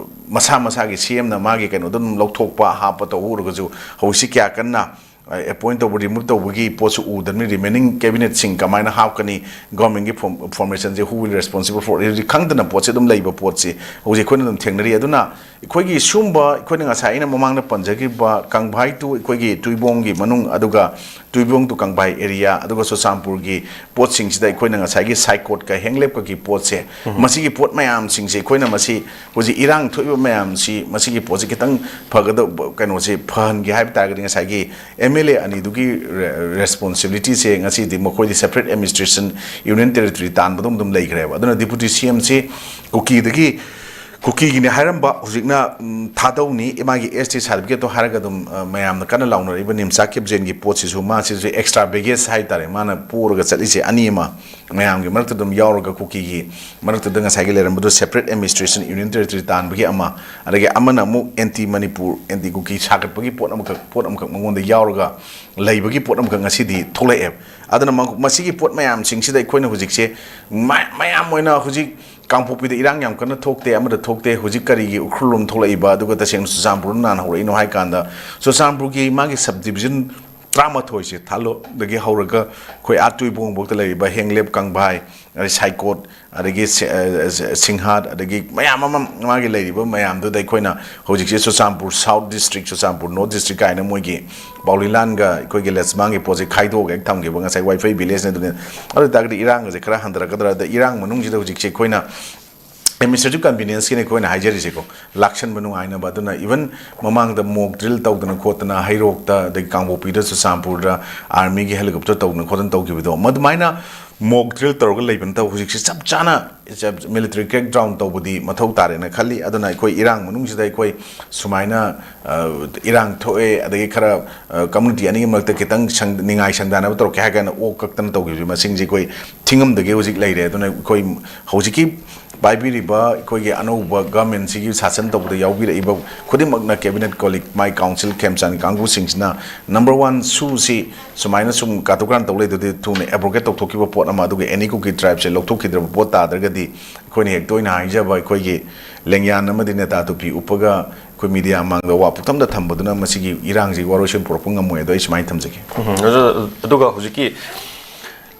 ꯃꯁꯥ ꯃꯁꯥꯒꯤ ꯁꯤ ꯑꯦꯝꯅ ꯃꯥꯒꯤ ꯀꯩꯅꯣꯗ ꯑꯗꯨꯝ ꯂꯧꯊꯣꯛꯄ ꯍꯥꯞꯄ ꯇꯧꯕ ꯎꯔꯒꯁꯨ, ꯍꯧꯖꯤꯛꯁꯤ ꯀꯌꯥ ꯀꯟꯅ, ꯑ, ꯑꯦꯄꯣꯏꯟ ꯇꯧꯕ, ꯔꯤꯃꯨꯚ ꯇꯧꯕꯒꯤ ꯄꯣꯠꯁꯨ ꯎꯗꯕꯅꯤ꯫ ꯔꯤꯃꯦꯅꯤꯡ ꯀꯦꯕꯤꯅꯦꯠꯁꯤꯡ ꯀꯃꯥꯏꯅ ꯍꯥꯞꯀꯅꯤ, ꯒꯣꯔꯃꯦꯟꯒꯤ form-, ꯐꯣꯔꯃꯦꯁꯟꯁꯦ who will responsible for it ꯈꯪꯗꯅ ꯄꯣꯠꯁꯦ ꯑꯗꯨꯝ ꯂꯩꯕ ꯄꯣꯠꯁꯦ ꯍꯧꯖꯤꯛ ꯑꯩꯈꯣꯏꯅ ꯑꯗꯨꯝ ꯊꯦꯡꯅꯔꯤ꯫ ꯑꯗꯨꯅ ꯑꯩꯈꯣꯏꯒꯤ ꯁꯨꯝꯕ, ꯑꯩꯈꯣꯏꯅ ꯉꯁꯥꯏ ꯑꯩꯅ ꯃꯃꯥꯡꯗ ꯄꯟꯖꯈꯤꯕ ꯀꯪꯚꯥꯏ to ꯑꯩꯈꯣꯏꯒꯤ ꯇꯨꯏꯕꯣꯡꯒꯤ ꯃꯅꯨꯡ, ꯑꯗꯨꯒ ꯇꯨꯏꯕꯣꯡ to ꯀꯪꯚꯥꯏ ꯑꯦꯔꯤꯌꯥ, ꯑꯗꯨꯒ ꯆꯨꯔꯆꯥꯟꯄꯨꯔꯒꯤ ꯄꯣꯠꯁꯤꯡꯁꯤꯗ ꯑꯩꯈꯣꯏꯅ ꯉꯁꯥꯏꯒꯤ ꯁꯥꯏꯀꯣꯠꯀ ꯍꯦꯡꯂꯦꯞꯀꯒꯤ ꯄꯣꯠꯁꯦ, ꯃꯁꯤꯒꯤ ꯄꯣꯠ ꯃꯌꯥꯝꯁꯤꯡꯁꯦ ꯑꯩꯈꯣꯏꯅ ꯃꯁꯤ ꯍꯧꯖꯤꯛ ꯏꯔꯥꯡ ꯊꯣꯛꯏꯕ ꯃꯌꯥꯝꯁꯤ, ꯃꯁꯤꯒꯤ ꯄꯣꯠꯁꯤ ꯈꯤꯇꯪ ꯐꯒꯗꯕ, ꯀꯩꯅꯣꯁꯦ ꯐꯍꯟꯒꯦ ꯍꯥꯏꯕ ꯇꯥꯔꯒꯗꯤ ꯉꯁꯥꯏꯒꯤ ꯑꯦꯝ ꯑꯦꯜ ꯑꯦ ꯑꯅꯤꯗꯨꯒꯤ ꯔꯦ-, ꯔꯦꯁꯄꯣꯟꯁꯤꯕꯤꯂꯤꯇꯤꯁꯦ ꯉꯁꯤꯗꯤ ꯃꯈꯣꯏꯗꯤ ꯁꯦꯄꯔꯦꯠ ꯑꯦꯗꯃꯤꯅꯤꯁꯇ꯭ꯔꯦꯁꯟ, ꯌꯨꯅꯤꯌꯟ ꯇꯦꯔꯤꯇꯣꯔꯤ ꯇꯥꯟꯕꯗꯧꯅ ꯑꯗꯨꯝ ꯂꯩꯈ꯭ꯔꯦꯕ꯫ ꯑꯗꯨꯅ ꯗꯤꯄꯨꯇꯤ ꯁꯤ ꯑꯦꯝꯁꯤ ꯀꯨꯀꯤꯗꯒꯤ ꯀꯨꯀꯤꯒꯤꯅꯤ ꯍꯥꯏꯔꯝꯕ, ꯍꯧꯖꯤꯛꯅ, ꯎꯝ, ꯊꯥꯗꯧꯅꯤ, ꯃꯥꯒꯤ ꯑꯦꯁ ꯇꯤ ꯁꯥꯔꯇꯤꯐꯤꯀꯦꯠꯇꯣ ꯍꯥꯏꯔꯒ ꯑꯗꯨꯝ, ꯑ, ꯃꯌꯥꯝꯅ ꯀꯟꯅ ꯂꯥꯎꯅꯔꯛꯏꯕ ꯅꯤꯝꯆꯥ ꯀꯤꯞꯖꯦꯟꯒꯤ ꯄꯣꯠꯁꯤꯁꯨ, ꯃꯥꯁꯤꯁꯨ ꯑꯦꯛꯁꯇ꯭ꯔꯥ ꯕꯦꯒꯦꯖ ꯍꯥꯏ ꯇꯥꯔꯦ, ꯃꯥꯅ ꯄꯣꯔꯒ ꯆꯠꯂꯤꯁꯦ ꯑꯅꯤ ꯑꯃ ꯃꯌꯥꯝꯒꯤ ꯃꯔꯛꯇ ꯑꯗꯨꯝ ꯌꯥꯎꯔꯒ, ꯀꯨꯀꯤꯒꯤ ꯃꯔꯛꯇꯨꯗ ꯉꯁꯥꯏꯒꯤ ꯂꯩꯔꯝꯕꯗꯣ, ꯁꯦꯄꯔꯦꯠ ꯑꯦꯗꯃꯤꯅꯤꯁꯇ꯭ꯔꯦꯁꯟ, ꯌꯨꯅꯤꯌꯟ ꯇꯦꯔꯤꯇꯣꯔꯤ ꯇꯥꯟꯕꯒꯤ ꯑꯃ, ꯑꯗꯒꯤ ꯑꯃꯅ ꯑꯃꯨꯛ ꯑꯦꯟꯇꯤ ꯃꯅꯤꯄꯨꯔ, ꯑꯦꯟꯇꯤ ꯀꯨꯀꯤ ꯁꯥꯒꯠꯄꯒꯤ ꯄꯣꯠ ꯑꯃꯈꯛ, ꯄꯣꯠ ꯑꯃꯈꯛ ꯃꯉꯣꯟꯗ ꯌꯥꯎꯔꯒ ꯂꯩꯕꯒꯤ ꯄꯣꯠ ꯑꯃꯈꯛ ꯉꯁꯤꯗꯤ ꯊꯣꯛꯂꯛꯑꯦꯕ꯫ ꯑꯗꯨꯅ ꯃ-, ꯃꯁꯤꯒꯤ ꯄꯣꯠ ꯃꯌꯥꯝꯁꯤꯡꯁꯤꯗ ꯑꯩꯈꯣꯏꯅ ꯍꯧꯖꯤꯛꯁꯦ ꯃ-, ꯃꯌꯥꯝ ꯑꯣꯏꯅ ꯍꯧꯖꯤꯛ ꯀꯥꯡꯄꯣꯛꯄꯤꯗ ꯏꯔꯥꯡ ꯌꯥꯝ ꯀꯟꯅ ꯊꯣꯛꯇꯦ, ꯑꯃꯗ ꯊꯣꯛꯇꯦ꯫ ꯍꯧꯖꯤꯛ ꯀꯔꯤꯒꯤ ꯎꯈ꯭ꯔꯨꯜꯂꯣꯝ ꯊꯣꯛꯂꯛꯏꯕ, ꯑꯗꯨꯒ ꯇꯁꯦꯡꯅ ꯆꯨꯔꯆꯥꯟꯄꯨꯔꯗ ꯅꯍꯥꯟ ꯍꯧꯔꯛꯏꯅꯣ ꯍꯥꯏ ꯀꯥꯟꯗ, ꯆꯨꯔꯆꯥꯟꯄꯨꯔꯒꯤ ꯃꯥꯒꯤ ꯁꯕ ꯗꯤꯕꯤꯖꯟ ꯇꯔꯥꯃꯥꯊꯣꯏꯁꯦ, ꯊꯥꯂꯣꯗꯒꯤ ꯍꯧꯔꯒ ꯑꯩꯈꯣꯏ ꯑꯥ ꯇꯨꯏꯕꯣꯡꯕꯣꯛꯇ ꯂꯩꯔꯤꯕ ꯍꯦꯡꯂꯦꯞ, ꯀꯪꯚꯥꯏ, ꯑꯗꯩ ꯁꯥꯏꯀꯣꯠ, ꯑꯗꯒꯤ ꯁꯤ-, ꯑ, ꯁꯤꯡꯍꯥꯠ, ꯑꯗꯒꯤ ꯃꯌꯥꯝ ꯑꯃ ꯃꯥꯒꯤ ꯂꯩꯔꯤꯕ ꯃꯌꯥꯝꯗꯨꯗ ꯑꯩꯈꯣꯏꯅ ꯍꯧꯖꯤꯛꯁꯦ Churachandpur south district, Churachandpur north district ꯀꯥꯏꯅ ꯃꯣꯏꯒꯤ ꯄꯥꯎꯂꯤꯂꯥꯟꯒ ꯑꯩꯈꯣꯏꯒꯤ ꯂꯩꯁꯃꯥꯡꯒꯤ ꯄꯣꯠꯁꯦ ꯈꯥꯏꯗꯣꯛꯑꯒ ꯍꯦꯛ ꯊꯝꯈꯤꯕ, ꯉꯁꯥꯏ ꯋꯥꯏꯐꯩ ꯚꯤꯂꯦꯖꯅ ꯑꯗꯨꯅꯤ꯫ ꯑꯗꯨ ꯑꯣꯏ ꯇꯥꯔꯒꯗꯤ ꯏꯔꯥꯡꯒꯁꯦ ꯈꯔ ꯍꯟꯊꯔꯛꯀꯗ꯭ꯔꯥ? ꯑꯗ ꯏꯔꯥꯡ ꯃꯅꯨꯡꯁꯤꯗ ꯍꯧꯖꯤꯛꯁꯦ ꯑꯩꯈꯣꯏꯅ ꯑꯦꯗꯃꯤꯅꯤꯁꯇ꯭ꯔꯦꯇꯤꯚ ꯀꯟꯚꯤꯅꯤꯌꯟꯁꯀꯤꯅꯤ ꯑꯩꯈꯣꯏꯅ ꯍꯥꯏꯖꯔꯤꯁꯦꯀꯣ, ꯂꯥꯛꯁꯟꯕ ꯅꯨꯡꯉꯥꯏꯅꯕ꯫ ꯑꯗꯨꯅ ꯏꯚꯟ ꯃꯃꯥꯡꯗ ꯃꯣꯛ ꯗ꯭ꯔꯤꯜ ꯇꯧꯗꯅ ꯈꯣꯠꯇꯅ ꯍꯩꯔꯣꯛꯇ, ꯑꯗꯒꯤ ꯀꯥꯡꯄꯣꯛꯄꯤꯗ, ꯆꯨꯔꯆꯥꯟꯄꯨꯔꯗ ꯑꯥꯔꯃꯤꯒꯤ ꯍꯦꯂꯤꯀꯣꯞꯇꯔ ꯇꯧꯗꯅ ꯈꯣꯠꯇꯅ ꯇꯧꯈꯤꯕꯗꯣ, ꯃꯗꯨꯃꯥꯏꯅ ꯃꯣꯛ ꯗ꯭ꯔꯤꯜ ꯇꯧꯔꯒ ꯂꯩꯕ ꯅꯠꯇꯕ, ꯍꯧꯖꯤꯛꯁꯦ ꯆꯞ ꯆꯥꯅ ꯃꯤꯂꯤꯇꯔꯤ ꯀ꯭ꯔꯦꯛ ꯗꯥꯎꯟ ꯇꯧꯕꯗꯤ ꯃꯊꯧ ꯇꯥꯔꯦꯅ ꯈꯜꯂꯤ꯫ ꯑꯗꯨꯅ ꯑꯩꯈꯣꯏ ꯏꯔꯥꯡ ꯃꯅꯨꯡꯁꯤꯗ ꯑꯩꯈꯣꯏ ꯁꯨꯃꯥꯏꯅ, ꯑ, ꯏꯔꯥꯡ ꯊꯣꯛꯑꯦ, ꯑꯗꯒꯤ ꯈꯔ, ꯑ, ꯀꯝꯃꯨꯅꯤꯇꯤ ꯑꯅꯤꯒꯤ ꯃꯔꯛꯇ ꯈꯤꯇꯪ ꯁꯪ-, ꯅꯤꯡꯉꯥꯏ ꯁꯪꯗꯥꯅꯕ ꯇꯧꯔꯛꯀꯦ ꯍꯥꯏ ꯀꯥꯟꯗ ꯑꯣꯛ ꯀꯛꯇꯅ ꯇꯧꯈꯤꯕꯁꯦ, ꯃꯁꯤꯡꯁꯦ ꯑꯩꯈꯣꯏ ꯊꯤꯡꯉꯝꯗꯒꯤ ꯍꯧꯖꯤꯛ ꯂꯩꯔꯦ꯫ ꯑꯗꯨꯅ ꯑꯩꯈꯣꯏ ꯍꯧꯖꯤꯛꯀꯤ ꯄꯥꯏꯕꯤꯔꯤꯕ ꯑꯩꯈꯣꯏꯒꯤ ꯑꯅꯧꯕ ꯒꯚꯔꯟꯃꯦꯟꯁꯤꯒꯤ ꯁꯥꯁꯟ ꯇꯧꯕꯗ ꯌꯥꯎꯕꯤꯔꯛꯏꯕ ꯈꯨꯗꯤꯡꯃꯛꯅ, ꯀꯦꯕꯤꯅꯦꯠ ꯀꯣꯂꯤꯛ, ꯃꯥꯏ ꯀꯥꯎꯟꯁꯤꯜ ꯈꯦꯝꯆꯥꯟ ꯀꯥꯡꯕꯨꯁꯤꯡꯁꯤꯅ, ꯅꯝꯕꯔ ꯋꯥꯟ, ꯁꯨꯁꯤ ꯁꯨꯃꯥꯏꯅ ꯁꯨꯝ ꯀꯥꯇꯨ ꯀꯥꯔꯟ ꯇꯧ ꯂꯩꯗꯨꯗꯤ ꯊꯨꯅ ꯑꯦꯕ꯭ꯔꯣꯒꯦꯠ ꯇꯧꯊꯣꯛꯈꯤꯕ ꯄꯣꯠ ꯑꯃ, ꯑꯗꯨꯒ ꯑꯦꯅꯤ ꯀꯨꯀꯤ ꯇ꯭ꯔꯥꯏꯕꯁꯦ ꯂꯧꯊꯣꯛꯈꯤꯗ꯭ꯔꯕ ꯄꯣꯠ ꯇꯥꯗ꯭ꯔꯒꯗꯤ, ꯑꯩꯈꯣꯏꯅ ꯍꯦꯛ ꯇꯣꯏꯅ ꯍꯥꯏꯖꯕ ꯑꯩꯈꯣꯏꯒꯤ ꯂꯦꯡꯌꯥꯟ ꯑꯃꯗꯤ ꯅꯦꯇꯥ ꯇꯨꯄꯤ ꯎꯞꯄꯒ ꯑꯩꯈꯣꯏ ꯃꯤꯗꯤꯌꯥ ꯃꯥꯡꯗ ꯋꯥ ꯄꯨꯡꯊꯝꯗ ꯊꯝꯕꯗꯨꯅ ꯃꯁꯤꯒꯤ ꯏꯔꯥꯡꯁꯤ ꯋꯥꯔꯣꯏꯁꯤꯟ ꯄꯨꯔꯛꯄ ꯉꯝꯃꯣꯏ꯫ ꯑꯗꯣ ꯑꯩ ꯁꯨꯃꯥꯏꯅ ꯊꯝꯖꯒꯦ꯫ ꯎꯝ, ꯑꯗꯨ-, ꯑꯗꯨꯒ ꯍꯧꯖꯤꯛꯀꯤ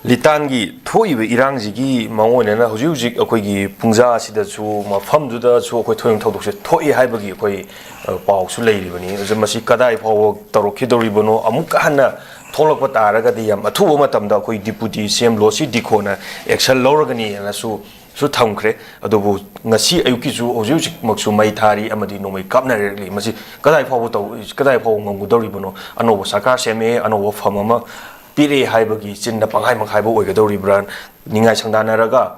ꯂꯤꯇꯥꯟꯒꯤ ꯊꯣꯛꯏꯕ ꯏꯔꯥꯡꯁꯤꯒꯤ ꯃꯑꯣꯡ ꯑꯣꯏꯅꯅ ꯍꯧꯖꯤꯛ ꯍꯧꯖꯤꯛ ꯑꯩꯈꯣꯏꯒꯤ ꯄꯨꯡꯖꯥ ꯑꯁꯤꯗꯁꯨ, ꯃꯐꯝꯗꯨꯗꯁꯨ ꯑꯩꯈꯣꯏ ꯊꯣꯏꯗꯣꯛ ꯊꯧꯗꯣꯛꯁꯦ ꯊꯣꯛꯑꯦ ꯍꯥꯏꯕꯒꯤ ꯑꯩꯈꯣꯏ, ꯑ, ꯄꯥꯎꯁꯨ ꯂꯩꯔꯤꯕꯅꯤ꯫ ꯑꯗꯨ ꯃꯁꯤ ꯀꯗꯥꯏ ꯐꯥꯎꯕ ꯇꯧꯔꯛꯈꯤꯗꯧꯔꯤꯕꯅꯣ? ꯑꯃꯨꯛꯀ ꯍꯟꯅ ꯊꯣꯛꯂꯛꯄ ꯇꯥꯔꯒꯗꯤ ꯌꯥꯝ ꯑꯊꯨꯕ ꯃꯇꯝꯗ ꯑꯩꯈꯣꯏ ꯗꯤꯄꯨꯇꯤ ꯁꯤ ꯑꯦꯝ ꯂꯣꯁꯤ ꯗꯤꯈꯣꯅ ꯑꯦꯛꯁꯟ ꯂꯧꯔꯒꯅꯤ ꯍꯥꯏꯅꯁꯨ ꯁꯨ ꯊꯝꯈ꯭ꯔꯦ꯫ ꯑꯗꯨꯕꯨ ꯉꯁꯤ ꯑꯌꯨꯛꯀꯤꯁꯨ ꯍꯧꯖꯤꯛ ꯍꯧꯖꯤꯛꯃꯛꯁꯨ ꯃꯩ ꯊꯥꯔꯤ ꯑꯃꯗꯤ ꯅꯣꯡꯃꯩ ꯀꯥꯞꯅꯔꯛꯂꯤ꯫ ꯃꯁꯤ ꯀꯗꯥꯏ ꯐꯥꯎꯕ ꯇꯧ-, ꯀꯗꯥꯏ ꯐꯥꯎꯕ ꯉꯝꯒꯗꯧꯔꯤꯕꯅꯣ? ꯑꯅꯧꯕ ꯁꯔꯀꯥꯔ ꯁꯦꯝꯃꯛꯑꯦ, ꯑꯅꯧꯕ ꯐꯝ ꯑꯃ ꯄꯤꯔꯛꯑꯦ ꯍꯥꯏꯕꯒꯤ ꯆꯤꯟꯗ ꯄꯪꯍꯥꯏ ꯃꯈꯥꯏꯕ ꯑꯣꯏꯒꯗꯧꯔꯤꯕ꯭ꯔꯥ? ꯅꯤꯡꯉꯥꯏ ꯁꯪꯗꯥꯅꯔꯒ